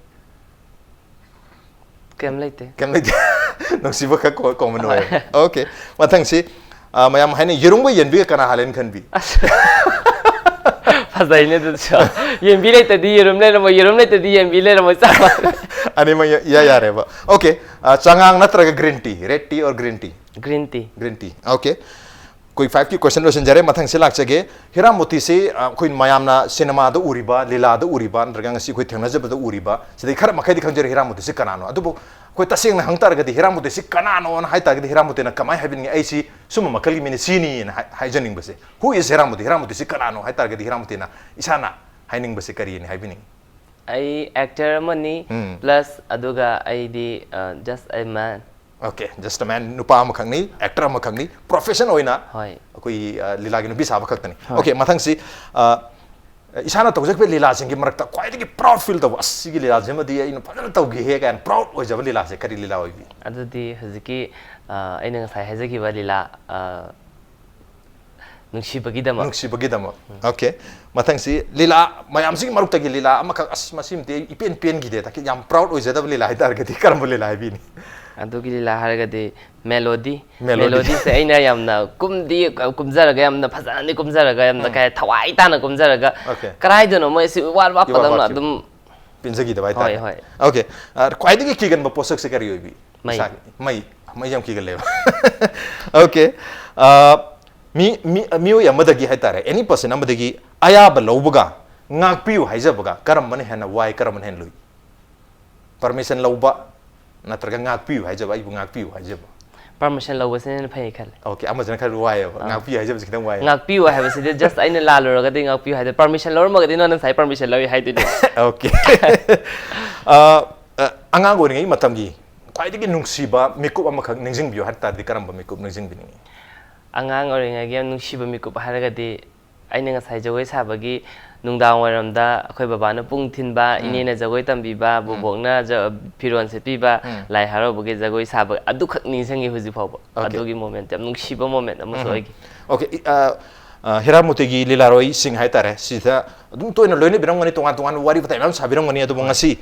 ꯀꯩꯝ ꯂꯩꯇꯦ꯫ ꯀꯩꯝ ꯂꯩꯇꯦ꯫ ꯅꯨꯡꯁꯤꯕ ꯈꯛ ꯀꯣ-, common ꯑꯣꯏꯔꯦ꯫ ꯍꯣꯏ꯫ ꯑꯣꯀꯦ꯫ ꯃꯊꯪꯁꯤ, ꯑ, ꯃꯌꯥꯝ ꯍꯥꯏꯅꯩ, ꯌꯦꯔꯨꯝꯒ ꯌꯦꯟꯕꯤꯒ ꯀꯅꯥ ꯍꯥꯜꯂꯦꯅ ꯈꯟꯕꯤ? ꯑꯁ꯫ ꯐꯖꯩꯅꯦ ꯑꯗꯨꯁꯨ꯫ ꯌꯦꯟꯕꯤ ꯂꯩꯇ꯭ꯔꯗꯤ ꯌꯦꯔꯨꯝ ꯂꯩꯔꯝꯃꯣꯏ, ꯌꯦꯔꯨꯝ ꯂꯩꯇ꯭ꯔꯗꯤ ꯌꯦꯟꯕꯤ ꯂꯩꯔꯝꯃꯣꯏ, ꯆꯞ ꯃꯥꯟꯅꯩ꯫ ꯑꯅꯤꯃꯛ ꯏꯌꯥ ꯌꯥꯔꯦꯕ꯫ ꯑꯣꯀꯦ꯫ ꯑ, ꯆꯉꯥꯡ ꯅꯠꯇ꯭ꯔꯒ green tea? Red tea or green tea? Green tea꯫ Green tea꯫ Okay. Quick fire ꯀꯤ question ꯂꯣꯏꯁꯤꯟꯖꯔꯦ꯫ ꯃꯊꯪꯁꯤ ꯂꯥꯛꯆꯒꯦ꯫ ꯍꯤꯔꯥꯃꯣꯇꯤꯁꯤ, ꯑ, ꯑꯩꯈꯣꯏ ꯃꯌꯥꯝꯅ ꯁꯤꯅꯦꯃꯥꯗ ꯎꯔꯤꯕ, ꯂꯤꯂꯥꯗ ꯎꯔꯤꯕ, ꯅꯠꯇ꯭ꯔꯒ ꯉꯁꯤ ꯑꯩꯈꯣꯏ ꯊꯦꯡꯅꯖꯕꯗ ꯎꯔꯤꯕ, ꯁꯤꯗꯩ ꯈꯔ ꯃꯈꯩꯗꯤ ꯈꯪꯖꯔꯦ ꯍꯤꯔꯥꯃꯣꯇꯤꯁꯤ ꯀꯅꯥꯅꯣ꯫ ꯑꯗꯨꯕꯨ ꯑꯩꯈꯣꯏ ꯇꯁꯦꯡꯅ ꯍꯪ ꯇꯥꯔꯒꯗꯤ ꯍꯤꯔꯥꯃꯣꯇꯤꯁꯤ ꯀꯅꯥꯅꯣꯅ ꯍꯥꯏ ꯇꯥꯔꯒꯗꯤ ꯍꯤꯔꯥꯃꯣꯇꯤꯅ ꯀꯃꯥꯏꯅ ꯍꯥꯏꯕꯤꯅꯤꯡꯉꯤ? "ꯑꯩꯁꯤ ꯁꯨꯝꯕ ꯃꯈꯜꯒꯤ ꯃꯤꯅꯤ, ꯁꯤꯅꯤꯅ ꯍꯥꯏ-, ꯍꯥꯏꯖꯅꯤꯡꯕꯁꯦ꯫ Who is ꯍꯤꯔꯥꯃꯣꯇꯤ? ꯍꯤꯔꯥꯃꯣꯇꯤꯁꯤ ꯀꯅꯥꯅꯣ?" ꯍꯥꯏ ꯇꯥꯔꯒꯗꯤ ꯍꯤꯔꯥꯃꯣꯇꯤꯅ ꯏꯁꯥꯅ ꯍꯥꯏꯅꯤꯡꯕꯁꯦ ꯀꯔꯤꯅꯤ ꯍꯥꯏꯕꯤꯅꯤꯡꯉꯤ? ꯑꯩ actor ꯑꯃꯅꯤ, ꯎꯝ꯫ Plus ꯑꯗꯨꯒ ꯑꯩꯗꯤ, ꯑ, just a man꯫ Okay, just a man, ꯅꯨꯄꯥ ꯑꯃꯈꯛꯅꯤ, actor ꯑꯃꯈꯛꯅꯤ, profession ꯑꯣꯏꯅ ꯍꯣꯏ꯫ ꯑꯩꯈꯣꯏꯒꯤ, ꯑ, ꯂꯤꯂꯥꯒꯤ ꯅꯨꯄꯤ ꯁꯥꯕ ꯈꯛꯇꯅꯤ꯫ ꯍꯣꯏ꯫ ꯑꯣꯀꯦ, ꯃꯊꯪꯁꯤ, ꯑ, ꯏꯁꯥꯅ ꯇꯧꯖꯈꯤꯕ ꯂꯤꯂꯥꯁꯤꯡꯒꯤ ꯃꯔꯛꯇ ꯈ꯭ꯋꯥꯏꯗꯒꯤ proud feel ꯇꯧꯕ, "ꯑꯁ, ꯁꯤꯒꯤ ꯂꯤꯂꯥꯁꯤꯃꯗꯤ ꯑꯩꯅ ꯐꯖꯅ ꯇꯧꯈꯤꯍꯦ" ꯀꯥꯏꯅ proud ꯑꯣꯏꯖꯕ ꯂꯤꯂꯥꯁꯦ ꯀꯔꯤ ꯂꯤꯂꯥ ꯑꯣꯏꯕꯤ? ꯑꯗꯨꯗꯤ ꯍꯧꯖꯤꯛꯀꯤ, ꯑ, ꯑꯩꯅ ꯉꯁꯥꯏ ꯍꯥꯏꯖꯈꯤꯕ ꯂꯤꯂꯥ, ꯑ, ꯅꯨꯡꯁꯤꯕꯒꯤꯗꯃꯛ꯫ ꯅꯨꯡꯁꯤꯕꯒꯤꯗꯃꯛ꯫ Okay, ꯃꯊꯪꯁꯤ ꯂꯤꯂꯥ ꯃꯌꯥꯝꯁꯤꯒꯤ ꯃꯔꯛꯇꯒꯤ ꯂꯤꯂꯥ ꯑꯃꯈꯛ, ꯑꯁ, ꯃꯁꯤꯃꯗꯤ ꯑꯩ ꯏꯄꯦꯟ ꯄꯦꯟꯈꯤꯗꯦ, ꯌꯥꯝ proud ꯑꯣꯏꯖꯗꯕ ꯂꯤꯂꯥ ꯍꯥꯏꯇꯥꯔꯒꯗꯤ ꯀꯔꯝꯕ ꯂꯤꯂꯥ ꯍꯥꯏꯕꯤꯅꯤ? ꯑꯗꯨꯒꯤ ꯂꯤꯂꯥ ꯍꯥꯏꯔꯒꯗꯤ ꯃꯦꯂꯣꯗꯤ꯫ ꯃꯦꯂꯣꯗꯤ꯫ ꯃꯦꯂꯣꯗꯤꯁꯦ ꯑꯩꯅ ꯌꯥꯝꯅ ꯀꯨꯝꯗꯤ ꯀꯨꯝꯖꯔꯒ, ꯌꯥꯝꯅ ꯐꯖꯅꯗꯤ ꯀꯨꯝꯖꯔꯒ, ꯌꯥꯝꯅ ꯎꯝ꯫ ꯀꯩ ꯍꯥꯏ, ꯊꯋꯥꯏ ꯇꯥꯅ ꯀꯨꯝꯖꯔꯒ, Okay. ꯀꯗꯥꯏꯗꯅꯣ ꯃꯣꯏ ꯁꯤ ꯋꯥꯠ ꯋꯥꯠꯄꯗꯧꯅ ꯋꯥꯠꯈꯤꯕ꯫ ꯑꯗꯨꯝ ꯄꯦꯟꯖꯈꯤꯗꯕ ꯍꯥꯏꯇꯥꯔꯦ꯫ ꯍꯣꯏ, ꯍꯣꯏ꯫ Okay, ꯑ, ꯈ꯭ꯋꯥꯏꯗꯒꯤ ꯀꯤꯒꯟꯕ ꯄꯣꯠꯁꯛꯁꯦ ꯀꯔꯤ ꯑꯣꯏꯕꯤ? ꯃꯩ꯫ ꯏꯁꯥꯒꯤ? ꯃꯩ꯫ ꯃꯩ ꯌꯥꯝ ꯀꯤꯒꯜꯂꯦꯕ꯫ Okay, ꯑ, ꯃꯤ, ꯃꯤ, ꯃꯤꯑꯣꯏ ꯑꯃꯗꯒꯤ ꯍꯥꯏꯇꯥꯔꯦ, any person ꯑꯃꯗꯒꯤ ꯑꯌꯥꯕ ꯂꯧꯕꯒ ꯉꯥꯛꯄꯤꯌꯨ ꯍꯥꯏꯖꯕꯒ ꯀꯔꯝꯕꯅ ꯍꯦꯟꯅ ꯋꯥꯏ, ꯀꯔꯝꯕꯅ ꯍꯦꯟꯅ ꯂꯨꯏ? Permission ꯂꯧꯕ ꯅꯠꯇ꯭ꯔꯒ ꯉꯥꯛꯄꯤꯌꯨ ꯍꯥꯏꯖꯕ, ꯑꯩꯕꯨ ꯉꯥꯛꯄꯤꯌꯨ ꯍꯥꯏꯖꯕ? Permission ꯂꯧꯕꯁꯤꯅ ꯍꯦꯟꯅ ꯐꯩ ꯈꯜꯂꯦ꯫ Okay, ꯑꯃꯁꯤꯅ ꯈꯔ ꯋꯥꯏꯑꯦꯕ, ꯑꯥ꯫ ꯉꯥꯛꯄꯤꯌꯨ ꯍꯥꯏꯖꯕꯁꯤ ꯈꯤꯇꯪ ꯋꯥꯏꯑꯦꯕ꯫ ꯉꯥꯛꯄꯤꯌꯨ ꯍꯥꯏꯕꯁꯤꯗꯤ just ꯑꯩꯅ ꯂꯥꯜꯂꯨꯔꯒꯗꯤ ꯉꯥꯛꯄꯤꯌꯨ ꯍꯥꯏꯗꯣꯏ, permission ꯂꯧꯔꯝꯃꯒꯗꯤ ꯅꯪ ꯉꯁꯥꯏ permission ꯂꯧꯏ ꯍꯥꯏꯗꯨꯗꯤ꯫ Okay. ꯑ, ꯑ, ꯑꯉꯥꯡ ꯑꯣꯏꯔꯤꯉꯩ ꯃꯇꯝꯒꯤ ꯈ꯭ꯋꯥꯏꯗꯒꯤ ꯅꯨꯡꯁꯤꯕ ꯃꯤꯀꯨꯞ ꯑꯃꯈꯛ ꯅꯤꯡꯁꯤꯡꯕꯤꯌꯨ ꯍꯥꯏ ꯇꯥꯔꯗꯤ ꯀꯔꯝꯕ ꯃꯤꯀꯨꯞ ꯅꯤꯡꯁꯤꯡꯕꯤꯅꯤꯡꯉꯤ? ꯑꯉꯥꯡ ꯑꯣꯏꯔꯤꯉꯩꯒꯤ ꯌꯥꯝ ꯅꯨꯡꯁꯤꯕ ꯃꯤꯀꯨꯞ ꯍꯥꯏꯔꯒꯗꯤ, ꯑꯩꯅ ꯉꯁꯥꯏ ꯖꯒꯣꯏ ꯁꯥꯕꯒꯤ ꯅꯨꯡꯗꯥꯡ ꯋꯥꯏꯔꯝꯗ ꯑꯩꯈꯣꯏ ꯕꯕꯥꯅ ꯄꯨꯡ ꯊꯤꯟꯕ, ꯎꯝ꯫ ꯏꯅꯦꯅ ꯖꯒꯣꯏ ꯇꯝꯕꯤꯕ, ꯎꯝ꯫ ꯕꯣꯕꯣꯛꯅ ꯖ-, ꯐꯤꯔꯣꯜ ꯁꯦꯠꯄꯤꯕ, ꯎꯝ꯫ ꯂꯥꯏ ꯍꯔꯥꯎꯕꯒꯤ ꯖꯒꯣꯏ ꯁꯥꯕ, ꯑꯗꯨꯈꯛ ꯅꯤꯡꯁꯤꯡꯉꯤ ꯍꯧꯖꯤꯛ ꯐꯥꯎꯕ꯫ Okay. ꯑꯗꯨꯒꯤ moment ꯌꯥꯝ ꯅꯨꯡꯁꯤꯕ moment ꯑꯃꯁꯨ ꯎꯝ꯫ ꯑꯣꯏꯈꯤ꯫ Okay, ꯏ-, ꯑ, ꯑ, ꯍꯦꯔꯥꯃꯣꯇꯤꯒꯤ ꯂꯤꯂꯥꯔꯣꯏꯁꯤꯡ ꯍꯥꯏꯇꯥꯔꯦ, ꯁꯤꯗ ꯑꯗꯨꯝ ꯇꯣꯏꯅ ꯂꯣꯏꯅꯕꯤꯔꯝꯒꯅꯤ, ꯇꯣꯉꯥꯟ ꯇꯣꯉꯥꯟꯕ ꯋꯥꯔꯤ ꯋꯥꯇꯥꯏ ꯃꯌꯥꯝ ꯁꯥꯕꯤꯔꯝꯒꯅꯤ, ꯑꯗꯨꯕꯨ ꯉꯁꯤ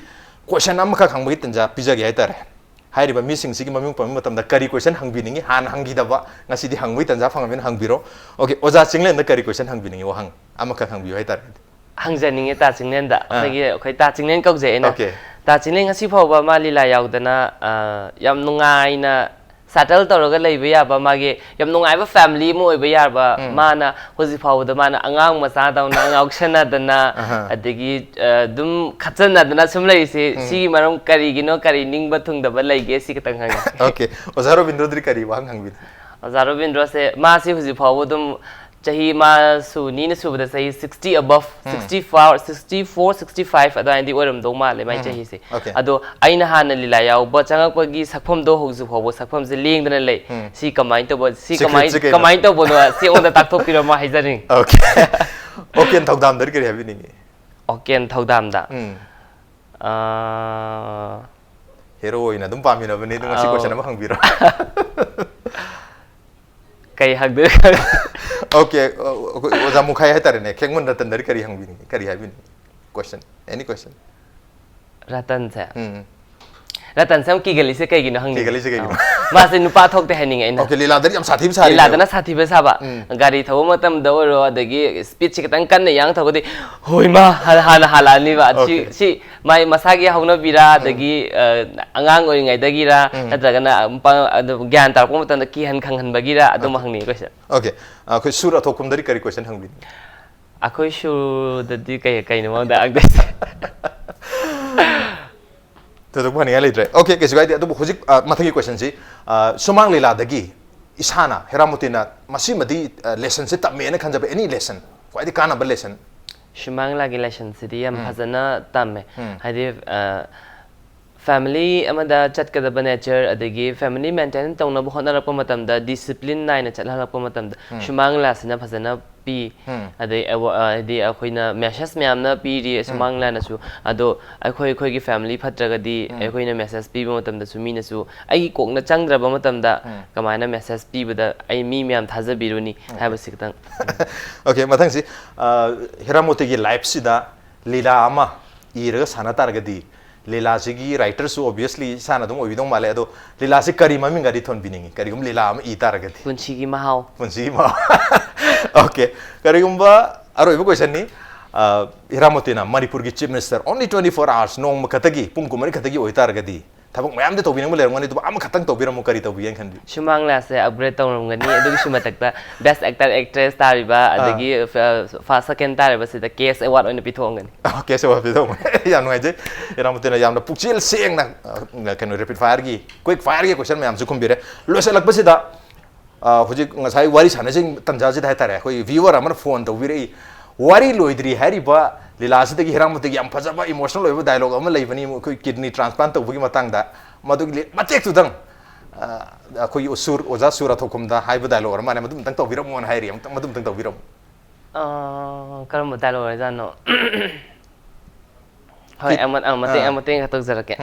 question ꯑꯃꯈꯛ ꯍꯪꯕꯒꯤ ꯇꯟꯖꯥ ꯄꯤꯖꯒꯦ ꯍꯥꯏꯇꯥꯔꯦ꯫ ꯍꯥꯏꯔꯤꯕ ꯃꯤꯁꯤꯡꯁꯤꯒꯤ ꯃꯃꯤꯡ ꯄꯟꯕ ꯃꯇꯝꯗ ꯀꯔꯤ question ꯍꯪꯕꯤꯅꯤꯡꯉꯤ? ꯍꯥꯟꯅ ꯍꯪꯈꯤꯗꯕ, ꯉꯁꯤꯗꯤ ꯍꯪꯕꯒꯤ ꯇꯟꯖꯥ ꯐꯪꯉꯕꯅꯤꯅ ꯍꯪꯕꯤꯔꯣ꯫ Okay, ꯑꯣꯖꯥ ꯆꯤꯡꯂꯦꯟꯗ ꯀꯔꯤ question ꯍꯪꯕꯤꯅꯤꯡꯉꯤ? ꯋꯥꯍꯪ ꯑꯃꯈꯛ ꯍꯪꯕꯤꯌꯨ ꯍꯥꯏꯇꯥꯔꯦ꯫ ꯍꯪꯖꯅꯤꯡꯉꯦ ꯇꯥ ꯆꯤꯡꯂꯦꯟꯗ꯫ ꯑꯥ꯫ ꯑꯩꯈꯣꯏꯒꯤ, ꯑꯩꯈꯣꯏ ꯇꯥ ꯆꯤꯡꯂꯦꯟ ꯀꯧꯖꯩ ꯑꯩꯅ꯫ Okay. ꯇꯥ ꯆꯤꯡꯂꯦꯟ ꯉꯁꯤ ꯐꯥꯎꯕ ꯃꯥ ꯂꯤꯂꯥ ꯌꯥꯎꯗꯅ, ꯑ, ꯌꯥꯝ ꯅꯨꯡꯉꯥꯏꯅ settle ꯇꯧꯔꯒ ꯂꯩꯕ ꯌꯥꯕ, ꯃꯥꯒꯤ ꯌꯥꯝ ꯅꯨꯡꯉꯥꯏꯕ family ꯑꯃ ꯑꯣꯏꯕ ꯌꯥꯕ, ꯎꯝ꯫ ꯃꯥꯅ ꯍꯧꯖꯤꯛ ꯐꯥꯎꯕꯗ ꯃꯥꯅ ꯑꯉꯥꯡ ꯃꯆꯥꯗꯧꯅ ꯉꯥꯎꯁꯟꯅꯗꯅ, ꯑꯍꯥ꯫ ꯑꯗꯒꯤ, ꯑ, ꯑꯗꯨꯝ ꯈꯠꯆꯟꯅꯗꯅ ꯁꯨꯝ ꯂꯩꯔꯤꯁꯤ, ꯎꯝ꯫ ꯁꯤꯒꯤ ꯃꯔꯝ ꯀꯔꯤꯒꯤꯅꯣ, ꯀꯔꯤ ꯅꯤꯡꯕ ꯊꯨꯡꯗꯕ ꯂꯩꯒꯦ, ꯁꯤ ꯈꯛꯇꯪ ꯍꯪꯉꯤ꯫ Okay, ꯑꯣꯖꯥ ꯔꯣꯕꯤꯟꯗ꯭ꯔꯣꯗꯤ ꯀꯔꯤ ꯋꯥꯍꯪ ꯍꯪꯕꯤꯅꯤ? ꯑꯣꯖꯥ ꯔꯣꯕꯤꯟꯗ꯭ꯔꯣꯁꯦ, ꯃꯥꯁꯤ ꯍꯧꯖꯤꯛ ꯐꯥꯎꯕ ꯑꯗꯨꯝ ꯆꯍꯤ, ꯃꯥ ꯁꯨꯅꯤꯅ ꯁꯨꯕꯗ ꯆꯍꯤ sixty above, ꯎꯝ꯫ sixty four, sixty four, sixty five ꯑꯗꯨꯋꯥꯏꯗꯤ ꯑꯣꯏꯔꯝꯗꯧ ꯃꯥꯜꯂꯦ ꯃꯥꯏ ꯎꯝ꯫ ꯆꯍꯤꯁꯦ꯫ Okay. ꯑꯗꯣ ꯑꯩꯅ ꯍꯥꯟꯅ ꯂꯤꯂꯥ ꯌꯥꯎꯕ ꯆꯪꯉꯛꯄꯒꯤ ꯁꯛꯐꯝꯗꯣ ꯍꯧꯖꯤꯛ ꯐꯥꯎꯕ ꯁꯛꯐꯝꯁꯦ ꯂꯦꯡꯗꯅ ꯂꯩ꯫ ꯎꯝ꯫ ꯁꯤ ꯀꯃꯥꯏꯅ ꯇꯧꯕ, ꯁꯤ Secret ꯀꯃꯥꯏ-, ꯁꯦ ꯀꯩꯅꯣ? ꯀꯃꯥꯏꯅ ꯇꯧꯕꯅꯣ, ꯁꯤ ꯑꯩꯉꯣꯟꯗ ꯇꯥꯛꯊꯣꯛꯄꯤꯔꯝꯃꯣ ꯍꯥꯏꯖꯅꯤꯡꯉꯤ꯫ Okay. ꯑꯣꯀꯦꯟ ꯊꯧꯗꯥꯝꯗꯗꯤ ꯀꯔꯤ ꯍꯥꯏꯕꯤꯅꯤꯡꯉꯤ? ꯑꯣꯀꯦꯟ ꯊꯧꯗꯥꯝꯗ꯫ ꯎꯝ꯫ ꯑꯥ, Hero ꯑꯣꯏꯅ ꯑꯗꯨꯝ ꯄꯥꯝꯃꯤꯟꯅꯕꯅꯤ, ꯑꯗꯨ ꯉꯁꯤ ꯑꯥꯎ꯫ Question ꯑꯃ ꯍꯪꯕꯤꯔꯣ꯫ ꯀꯩ ꯍꯪꯗꯣꯏꯅꯣ? Okay, ꯑ, ꯑꯩꯈꯣꯏ ꯑꯣꯖꯥ ꯃꯨꯈꯥꯏ ꯍꯥꯏꯇꯥꯔꯦꯅꯦ, ꯈꯦꯡꯃꯟ ꯔꯇꯟꯗꯗꯤ ꯀꯔꯤ ꯍꯪꯕꯤꯅꯤꯡꯉꯤ, ꯀꯔꯤ ꯍꯥꯏꯕꯤꯅꯤꯡꯉꯤ? Question, any question? ꯔꯇꯟꯁꯦ ꯎꯝ. ꯔꯇꯟꯁꯦ ꯌꯥꯝ ꯀꯤꯒꯜꯂꯤꯁꯦ ꯀꯩꯒꯤꯅꯣ ꯍꯪꯅꯤꯡꯉꯤ꯫ ꯀꯤꯒꯜꯂꯤꯁꯦ ꯀꯩꯒꯤꯅꯣ? ꯑꯧ. ꯃꯥꯁꯦ ꯅꯨꯄꯥ ꯊꯣꯛꯇꯦ ꯍꯥꯏꯅꯤꯡꯉꯦ ꯑꯩꯅ꯫ Okay, ꯂꯤꯂꯥꯗꯗꯤ ꯌꯥꯝ ꯁꯥꯊꯤꯕ ꯁꯥꯔꯤꯅꯦ꯫ ꯂꯤꯂꯥꯗꯅ ꯁꯥꯊꯤꯕ ꯁꯥꯕ꯫ ꯒꯥꯔꯤ ꯊꯧꯕ ꯃꯇꯝꯗ ꯑꯣꯏꯔꯣ, ꯑꯗꯒꯤ speed ꯁꯦ ꯈꯤꯇꯪ ꯀꯟꯅ ꯌꯥꯡ ꯊꯧꯔꯒꯗꯤ, "ꯍꯣꯏ ꯃꯥ!" ꯍꯥꯟꯅ, ꯍꯥꯟꯅ ꯍꯥꯜꯂꯛꯑꯅꯤꯕ꯫ ꯑꯗꯨ ꯁꯤ, Okay. ꯁꯤ ꯃꯥꯏ ꯃꯁꯥꯒꯤ ꯍꯧꯅꯕꯤꯔꯥ, ꯑꯗꯒꯤ, ꯑ, ꯑꯉꯥꯡ ꯑꯣꯏꯔꯤꯉꯩꯗꯒꯤꯔꯥ, ꯅꯠꯇ꯭ꯔꯒꯅ ꯃꯄꯥ-, ꯑꯗꯨ ꯒ꯭ꯌꯥꯟ ꯇꯥꯔꯛꯄ ꯃꯇꯝꯗ ꯀꯤꯍꯟ ꯈꯪꯍꯟꯕꯒꯤꯔꯥ, ꯑꯗꯨꯝ ꯍꯪꯅꯤꯡꯉꯤ question꯫ Okay, ꯑꯩꯈꯣꯏ ꯁꯨꯔ ꯑꯊꯣꯛꯐꯝꯗꯗꯤ ꯀꯔꯤ question ꯍꯪꯕꯤꯅꯤꯡꯉꯤ? ꯑꯩꯈꯣꯏ ꯁꯨꯔꯗꯗꯤ ꯀꯩ, ꯀꯩꯅꯣ ꯃꯉꯣꯟꯗ ꯍꯪꯗꯣꯏꯁꯦ? ꯊꯣꯏꯗꯣꯛꯄ ꯍꯪꯅꯤꯡꯉꯥꯏ ꯂꯩꯇ꯭ꯔꯦ꯫ Okay, ꯀꯩꯁꯨ ꯀꯥꯏꯗꯦ꯫ ꯑꯗꯨꯕꯨ ꯍꯧꯖꯤꯛ, ꯑ, ꯃꯊꯪꯒꯤ question ꯁꯤ, ꯑ, ꯁꯨꯃꯥꯡ ꯂꯤꯂꯥꯗꯒꯤ ꯏꯁꯥꯅ, ꯍꯦꯔꯥꯃꯣꯇꯤꯅ ꯃꯁꯤꯃꯗꯤ, ꯑ, lesson ꯁꯦ ꯇꯝꯃꯦꯅ ꯈꯟꯖꯕ any lesson, ꯈ꯭ꯋꯥꯏꯗꯒꯤ ꯀꯥꯟꯅꯕ lesson? ꯁꯨꯃꯥꯡ ꯂꯤꯂꯥꯒꯤ lesson ꯁꯤꯗꯤ ꯌꯥꯝ ꯐꯖꯅ ꯇꯝꯃꯦ꯫ ꯍꯥꯏꯗꯤ, ꯑ, family ꯑꯃꯗ ꯆꯠꯀꯗꯕ nature, ꯑꯗꯒꯤ family maintain ꯇꯧꯅꯕ ꯍꯣꯠꯅꯔꯛꯄ ꯃꯇꯝꯗ discipline ꯅꯥꯏꯅ ꯆꯠꯍꯜꯂꯛꯄ ꯃꯇꯝꯗ ꯁꯨꯃꯥꯡ ꯂꯤꯂꯥꯁꯤꯅ ꯐꯖꯅ ꯄꯤ꯫ ꯑꯗꯩ ꯑꯦꯋꯥ-, ꯑ, ꯍꯥꯏꯗꯤ ꯑꯩꯈꯣꯏꯅ message ꯃꯌꯥꯝꯅ ꯄꯤꯔꯤ ꯁꯨꯃꯥꯡ ꯂꯤꯂꯥꯅꯁꯨ꯫ ꯑꯗꯣ ꯑꯩꯈꯣꯏ, ꯑꯩꯈꯣꯏꯒꯤ family ꯐꯠꯇ꯭ꯔꯒꯗꯤ ꯑꯩꯈꯣꯏꯅ message ꯄꯤꯕ ꯃꯇꯝꯗꯁꯨ ꯃꯤꯅꯁꯨ ꯑꯩꯒꯤ ꯀꯣꯛꯅ ꯆꯪꯗ꯭ꯔꯕ ꯃꯇꯝꯗ ꯀꯃꯥꯏꯅ message ꯄꯤꯕꯗ ꯑꯩ ꯃꯤ ꯃꯌꯥꯝ ꯊꯥꯖꯕꯤꯔꯨꯅꯤ ꯍꯥꯏꯕꯁꯤ ꯈꯤꯇꯪ꯫ Okay, ꯃꯊꯪꯁꯤ, ꯑ, ꯍꯦꯔꯥꯃꯣꯇꯤꯒꯤ life ꯁꯤꯗ ꯂꯤꯂꯥ ꯑꯃ ꯏꯔꯒ ꯁꯥꯟꯅ ꯇꯥꯔꯒꯗꯤ, ꯂꯤꯂꯥꯁꯤꯒꯤ writer ꯁꯨ obviously ꯏꯁꯥꯅ ꯑꯗꯨꯝ ꯑꯣꯏꯕꯤꯗꯧ ꯃꯥꯜꯂꯦ꯫ ꯑꯗꯣ ꯂꯤꯂꯥꯁꯤ ꯀꯔꯤ ꯃꯃꯤꯡꯒꯗꯤ ꯊꯣꯟꯕꯤꯅꯤꯡꯉꯤ, ꯀꯔꯤꯒꯨꯝꯕ ꯂꯤꯂꯥ ꯑꯃ ꯏ ꯇꯥꯔꯒꯗꯤ? ꯄꯨꯟꯁꯤꯒꯤ ꯃꯍꯥꯎ꯫ ꯄꯨꯟꯁꯤꯒꯤ ꯃꯍꯥꯎ꯫ Okay, ꯀꯔꯤꯒꯨꯝꯕ ꯑꯔꯣꯏꯕ question ꯅꯤ꯫ ꯑ, ꯍꯦꯔꯥꯃꯣꯇꯤꯅ ꯃꯅꯤꯄꯨꯔꯒꯤ Chief Minister only twenty four hours, ꯅꯣꯡꯃ ꯈꯛꯇꯒꯤ, ꯄꯨꯡ ꯀꯨꯟꯃꯔꯤ ꯈꯛꯇꯒꯤ ꯑꯣꯏꯇꯥꯔꯒꯗꯤ, ꯊꯕꯛ ꯃꯌꯥꯝꯗꯤ ꯇꯧꯕꯤꯅꯤꯡꯕ ꯂꯩꯔꯝꯒꯅꯤ, ꯑꯗꯨꯕꯨ ꯑꯃꯈꯛꯇꯪ ꯇꯧꯕꯤꯔꯝꯃꯨ, ꯀꯔꯤ ꯇꯧꯕꯤꯒꯦꯅ ꯈꯟꯕꯤ? ꯁꯨꯃꯥꯡ ꯂꯤꯂꯥꯁꯦ upgrade ꯇꯧꯔꯝꯒꯅꯤ꯫ ꯑꯗꯨꯒꯤꯁꯨ ꯃꯊꯛꯇ best actor, actress ꯇꯥꯔꯤꯕ, ꯑꯗꯒꯤ, ꯑ, first, second ꯇꯥꯔꯤꯕꯁꯤꯗ cash award ꯑꯣꯏꯅ ꯄꯤꯊꯣꯛꯑꯝꯒꯅꯤ꯫ ꯑ, cash award ꯄꯤꯊꯣꯛꯑꯝꯒꯅꯤ꯫ ꯌꯥꯝ ꯅꯨꯡꯉꯥꯏꯖꯩ꯫ ꯍꯦꯔꯥꯃꯣꯇꯤꯅ ꯌꯥꯝꯅ ꯄꯨꯛꯆꯦꯜ ꯁꯦꯡꯅ, ꯑ, ꯀꯩꯅꯣ, rapid fire ꯒꯤ, quick fire ꯒꯤ question ꯃꯌꯥꯝꯁꯨ ꯈꯨꯝꯕꯤꯔꯦ꯫ ꯂꯣꯏꯁꯤꯜꯂꯛꯄꯁꯤꯗ, ꯑ, ꯍꯧꯖꯤꯛ ꯉꯁꯥꯏ ꯋꯥꯔꯤ ꯁꯥꯟꯅꯖꯩ ꯇꯟꯖꯥꯁꯤꯗ ꯍꯥꯏꯇꯥꯔꯦ, ꯑꯩꯈꯣꯏ viewer ꯑꯃꯅ phone ꯇꯧꯕꯤꯔꯛꯏ, "ꯋꯥꯔꯤ ꯂꯣꯏꯗ꯭ꯔꯤ ꯍꯥꯏꯔꯤꯕ ꯂꯤꯂꯥꯁꯤꯗꯒꯤ ꯍꯦꯔꯥꯃꯣꯇꯤꯒꯤ ꯌꯥꯝ ꯐꯖꯕ emotional ꯑꯣꯏꯕ dialogue ꯑꯃ ꯂꯩꯕꯅꯤ, ꯑꯩꯈꯣꯏ kidney transplant ꯇꯧꯕꯒꯤ ꯃꯇꯥꯡꯗ, ꯃꯗꯨꯒꯤ ꯂꯤ-, ꯃꯇꯦꯛꯇꯨꯗꯪ, ꯑ, ꯑꯩꯈꯣꯏꯒꯤ ꯁꯨꯔ, ꯑꯣꯖꯥ ꯁꯨꯔ ꯊꯣꯛꯐꯝꯗ ꯍꯥꯏꯕ dialogue ꯑꯃ ꯃꯥꯅ ꯃꯗꯨꯝꯇꯪ ꯇꯧꯕꯤꯔꯝꯃꯣꯅ ꯍꯥꯏꯔꯤ, ꯑꯃꯨꯛꯇꯪ, ꯃꯗꯨꯝꯇꯪ ꯇꯧꯕꯤꯔꯝꯃꯣ"꯫ ꯑ, ꯀꯔꯝꯕ dialogue ꯑꯣꯏꯖꯥꯠꯅꯣ? ꯍꯣꯏ, Kid-, ꯑꯃ, ꯑ, ꯃꯇꯦꯛ, ꯑꯥ꯫ ꯃꯇꯦꯛ ꯈꯔ ꯇꯧꯖꯔꯛꯀꯦ꯫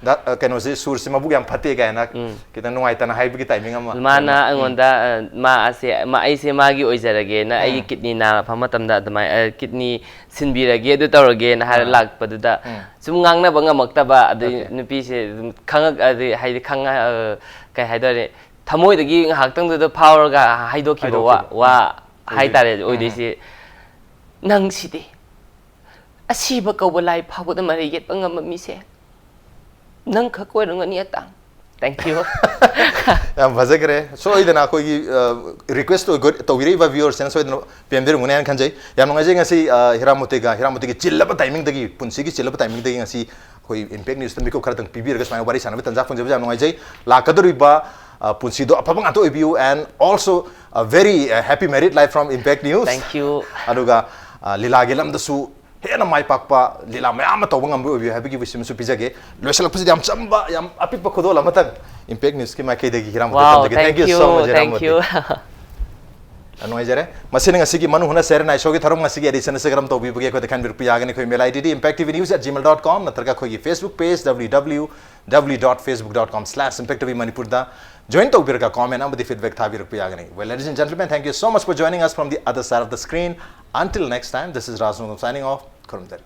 ꯗ- ꯑ, ꯀꯩꯅꯣꯁꯦ, ꯁꯨꯔꯁꯦ ꯃꯕꯨꯛ ꯌꯥꯝ ꯐꯠꯇꯦ ꯀꯥꯏꯅ ꯈꯤꯇꯪ ꯅꯨꯡꯉꯥꯏꯇꯅ ꯍꯥꯏꯕꯒꯤ ꯇꯥꯏꯃꯤꯡ ꯑꯃ ꯃꯥꯅ ꯂꯩꯅ- ꯑꯩꯉꯣꯟꯗ ꯑ, ꯃꯥ ꯑꯁꯦ ꯃꯥ ꯑꯩꯁꯦ ꯃꯥꯒꯤ ꯑꯣꯏꯖꯔꯒꯦꯅ ꯑꯩꯒꯤ ꯀꯤꯠꯅꯤ ꯅꯥꯔꯛꯄ ꯃꯇꯝꯗ ꯑꯗꯨꯃꯥꯏꯅ ꯀꯤꯠꯅꯤ ꯁꯤꯟꯕꯤꯔꯒꯦ, ꯑꯗꯨ ꯇꯧꯔꯒꯦꯅ ꯍꯥꯏꯔ ꯂꯥꯛꯄꯗꯨꯗ ꯁꯨꯝ ꯉꯥꯡꯅꯕ ꯉꯝꯃꯛꯇꯕ, ꯑꯗꯩ ꯅꯨꯄꯤꯁꯦ ꯑꯗꯨꯝ ꯈꯪꯉꯛ ꯑꯗꯩ ꯍꯥꯏꯗꯤ ꯈꯪꯉ ꯑ, ꯀꯩ ꯍꯥꯏꯗꯣꯏꯅꯤ, ꯊꯃꯣꯏꯗꯒꯤ ꯉꯥꯏꯍꯥꯛꯇꯪꯗꯨꯗ ꯐꯥꯎꯔꯒ ꯍꯥꯏꯗꯣꯛꯈꯤꯕ ꯋꯥ ꯍꯥꯏꯗꯣꯛꯈꯤꯕ꯫ ꯋꯥ ꯍꯥꯏꯇꯥꯔꯦ ꯑꯣꯏꯗꯣꯏꯁꯤ꯫ "ꯅꯪꯁꯤꯗꯤ ꯑꯁꯤꯕ ꯀꯧꯕ ꯂꯥꯏ ꯐꯥꯎꯕꯗ ꯃꯔꯩ ꯌꯦꯠꯄ ꯉꯝꯕ ꯃꯤꯁꯦ ꯅꯪ ꯈꯛ ꯑꯣꯏꯔꯝꯒꯅꯤ ꯑꯇꯥ꯫ Thank you." ꯌꯥꯝ ꯐꯖꯈ꯭ꯔꯦ꯫ ꯁꯣꯏꯗꯅ ꯑꯩꯈꯣꯏꯒꯤ ꯔꯤꯀ꯭ꯋꯦꯁ ꯇꯧꯕꯤꯔꯛꯏꯕ ꯚ꯭ꯌꯨꯋꯔꯁꯤꯅ ꯁꯣꯏꯗꯅ ꯄꯦꯟꯕꯤꯔꯝꯒꯅꯤ ꯍꯥꯏꯅ ꯈꯟꯖꯩ꯫ ꯌꯥꯝ ꯅꯨꯡꯉꯥꯏꯖꯩ ꯉꯁꯤ ꯑ, ꯍꯤꯔꯥꯃꯣꯇꯤꯒ ꯍꯤꯔꯥꯃꯣꯇꯤꯒꯤ ꯆꯤꯜꯂꯕ ꯇꯥꯏꯃꯤꯡꯗꯒꯤ, ꯄꯨꯟꯁꯤꯒꯤ ꯆꯤꯜꯂꯕ ꯇꯥꯏꯃꯤꯡꯗꯒꯤ ꯉꯁꯤ ꯑꯩꯈꯣꯏ ꯏꯝꯄꯦꯛ ꯅ꯭ꯌꯨꯁꯇ ꯃꯤꯀꯨꯞ ꯈꯔꯇꯪ ꯄꯤꯕꯤꯔꯒ ꯁꯨꯃꯥꯏꯅ ꯋꯥꯔꯤ ꯁꯥꯟꯅꯕ ꯇꯥꯟꯖꯥ ꯐꯪꯖꯕꯁꯦ ꯌꯥꯝ ꯅꯨꯡꯉꯥꯏꯖꯩ꯫ ꯂꯥꯛꯀꯗꯧꯔꯤꯕ ꯑ, ꯄꯨꯟꯁꯤꯗꯣ ꯑꯐꯕ ꯉꯥꯛꯇ ꯑꯣꯏꯕꯤꯌꯨ, and also a very happy married life from Impact News. Thank you. ꯑꯗꯨꯒ ꯑ, ꯂꯤꯂꯥꯒꯤ ꯂꯝꯗꯁꯨ ꯍꯦꯟꯅ ꯃꯥꯏ ꯄꯥꯛꯄ ꯂꯤꯂꯥ ꯃꯌꯥꯝ ꯑꯃ ꯇꯧꯕ ꯉꯝꯕ ꯑꯣꯏꯕꯤꯌꯨ ꯍꯥꯏꯕꯒꯤ ꯋꯤꯁ ꯑꯃꯁꯨ ꯄꯤꯖꯒꯦ꯫ ꯂꯣꯏꯁꯤꯜꯂꯛꯄꯁꯤꯗ ꯌꯥꯝ ꯆꯝꯕ, ꯌꯥꯝ ꯑꯄꯤꯛꯄ ꯈꯨꯗꯣꯜ ꯑꯃꯇꯪ ꯏꯝꯄꯦꯛ ꯅ꯭ꯌꯨꯁꯀꯤ ꯃꯥꯏꯀꯩꯗꯒꯤ ꯍꯤꯔꯥꯃꯣꯇꯤ Wow, ꯊꯝꯖꯒꯦ꯫ Thank thank you so you, much, thank ꯍꯤꯔꯥꯃꯣꯇꯤ꯫ you. ꯌꯥꯝ ꯅꯨꯡꯉꯥꯏꯖꯔꯦ꯫ ꯃꯁꯤꯅ ꯉꯁꯤꯒꯤ ꯃꯅꯨꯡ ꯍꯨꯠꯅ ꯁꯦꯔꯦ ꯅꯥꯏ ꯁꯣꯒꯤ ꯊꯧꯔꯝ ꯉꯁꯤꯒꯤ ꯑꯦꯗꯤꯁꯟ ꯑꯁꯤ ꯀꯔꯝ ꯇꯧꯕꯤꯕꯒꯦ ꯑꯩꯈꯣꯏꯗ ꯈꯟꯕꯤꯔꯛꯄ ꯌꯥꯒꯅꯤ꯫ ꯑꯩꯈꯣꯏ mail I D D impact T V news at gmail dot com ꯅꯠꯇ꯭ꯔꯒ ꯑꯩꯈꯣꯏꯒꯤ Facebook page W W W dot facebook dot com slash impact T V ꯃꯅꯤꯄꯨꯔꯗ join ꯇꯧꯕꯤꯔꯒ comment ꯑꯃꯗꯤ feedback ꯊꯥꯕꯤꯔꯛꯄ ꯌꯥꯒꯅꯤ꯫ Well, ladies and gentlemen, thank you so much for joining us from the other side of the screen. Until next time, this is Raj Nongam signing off. ꯈꯨꯔꯨꯝꯖꯔꯤ꯫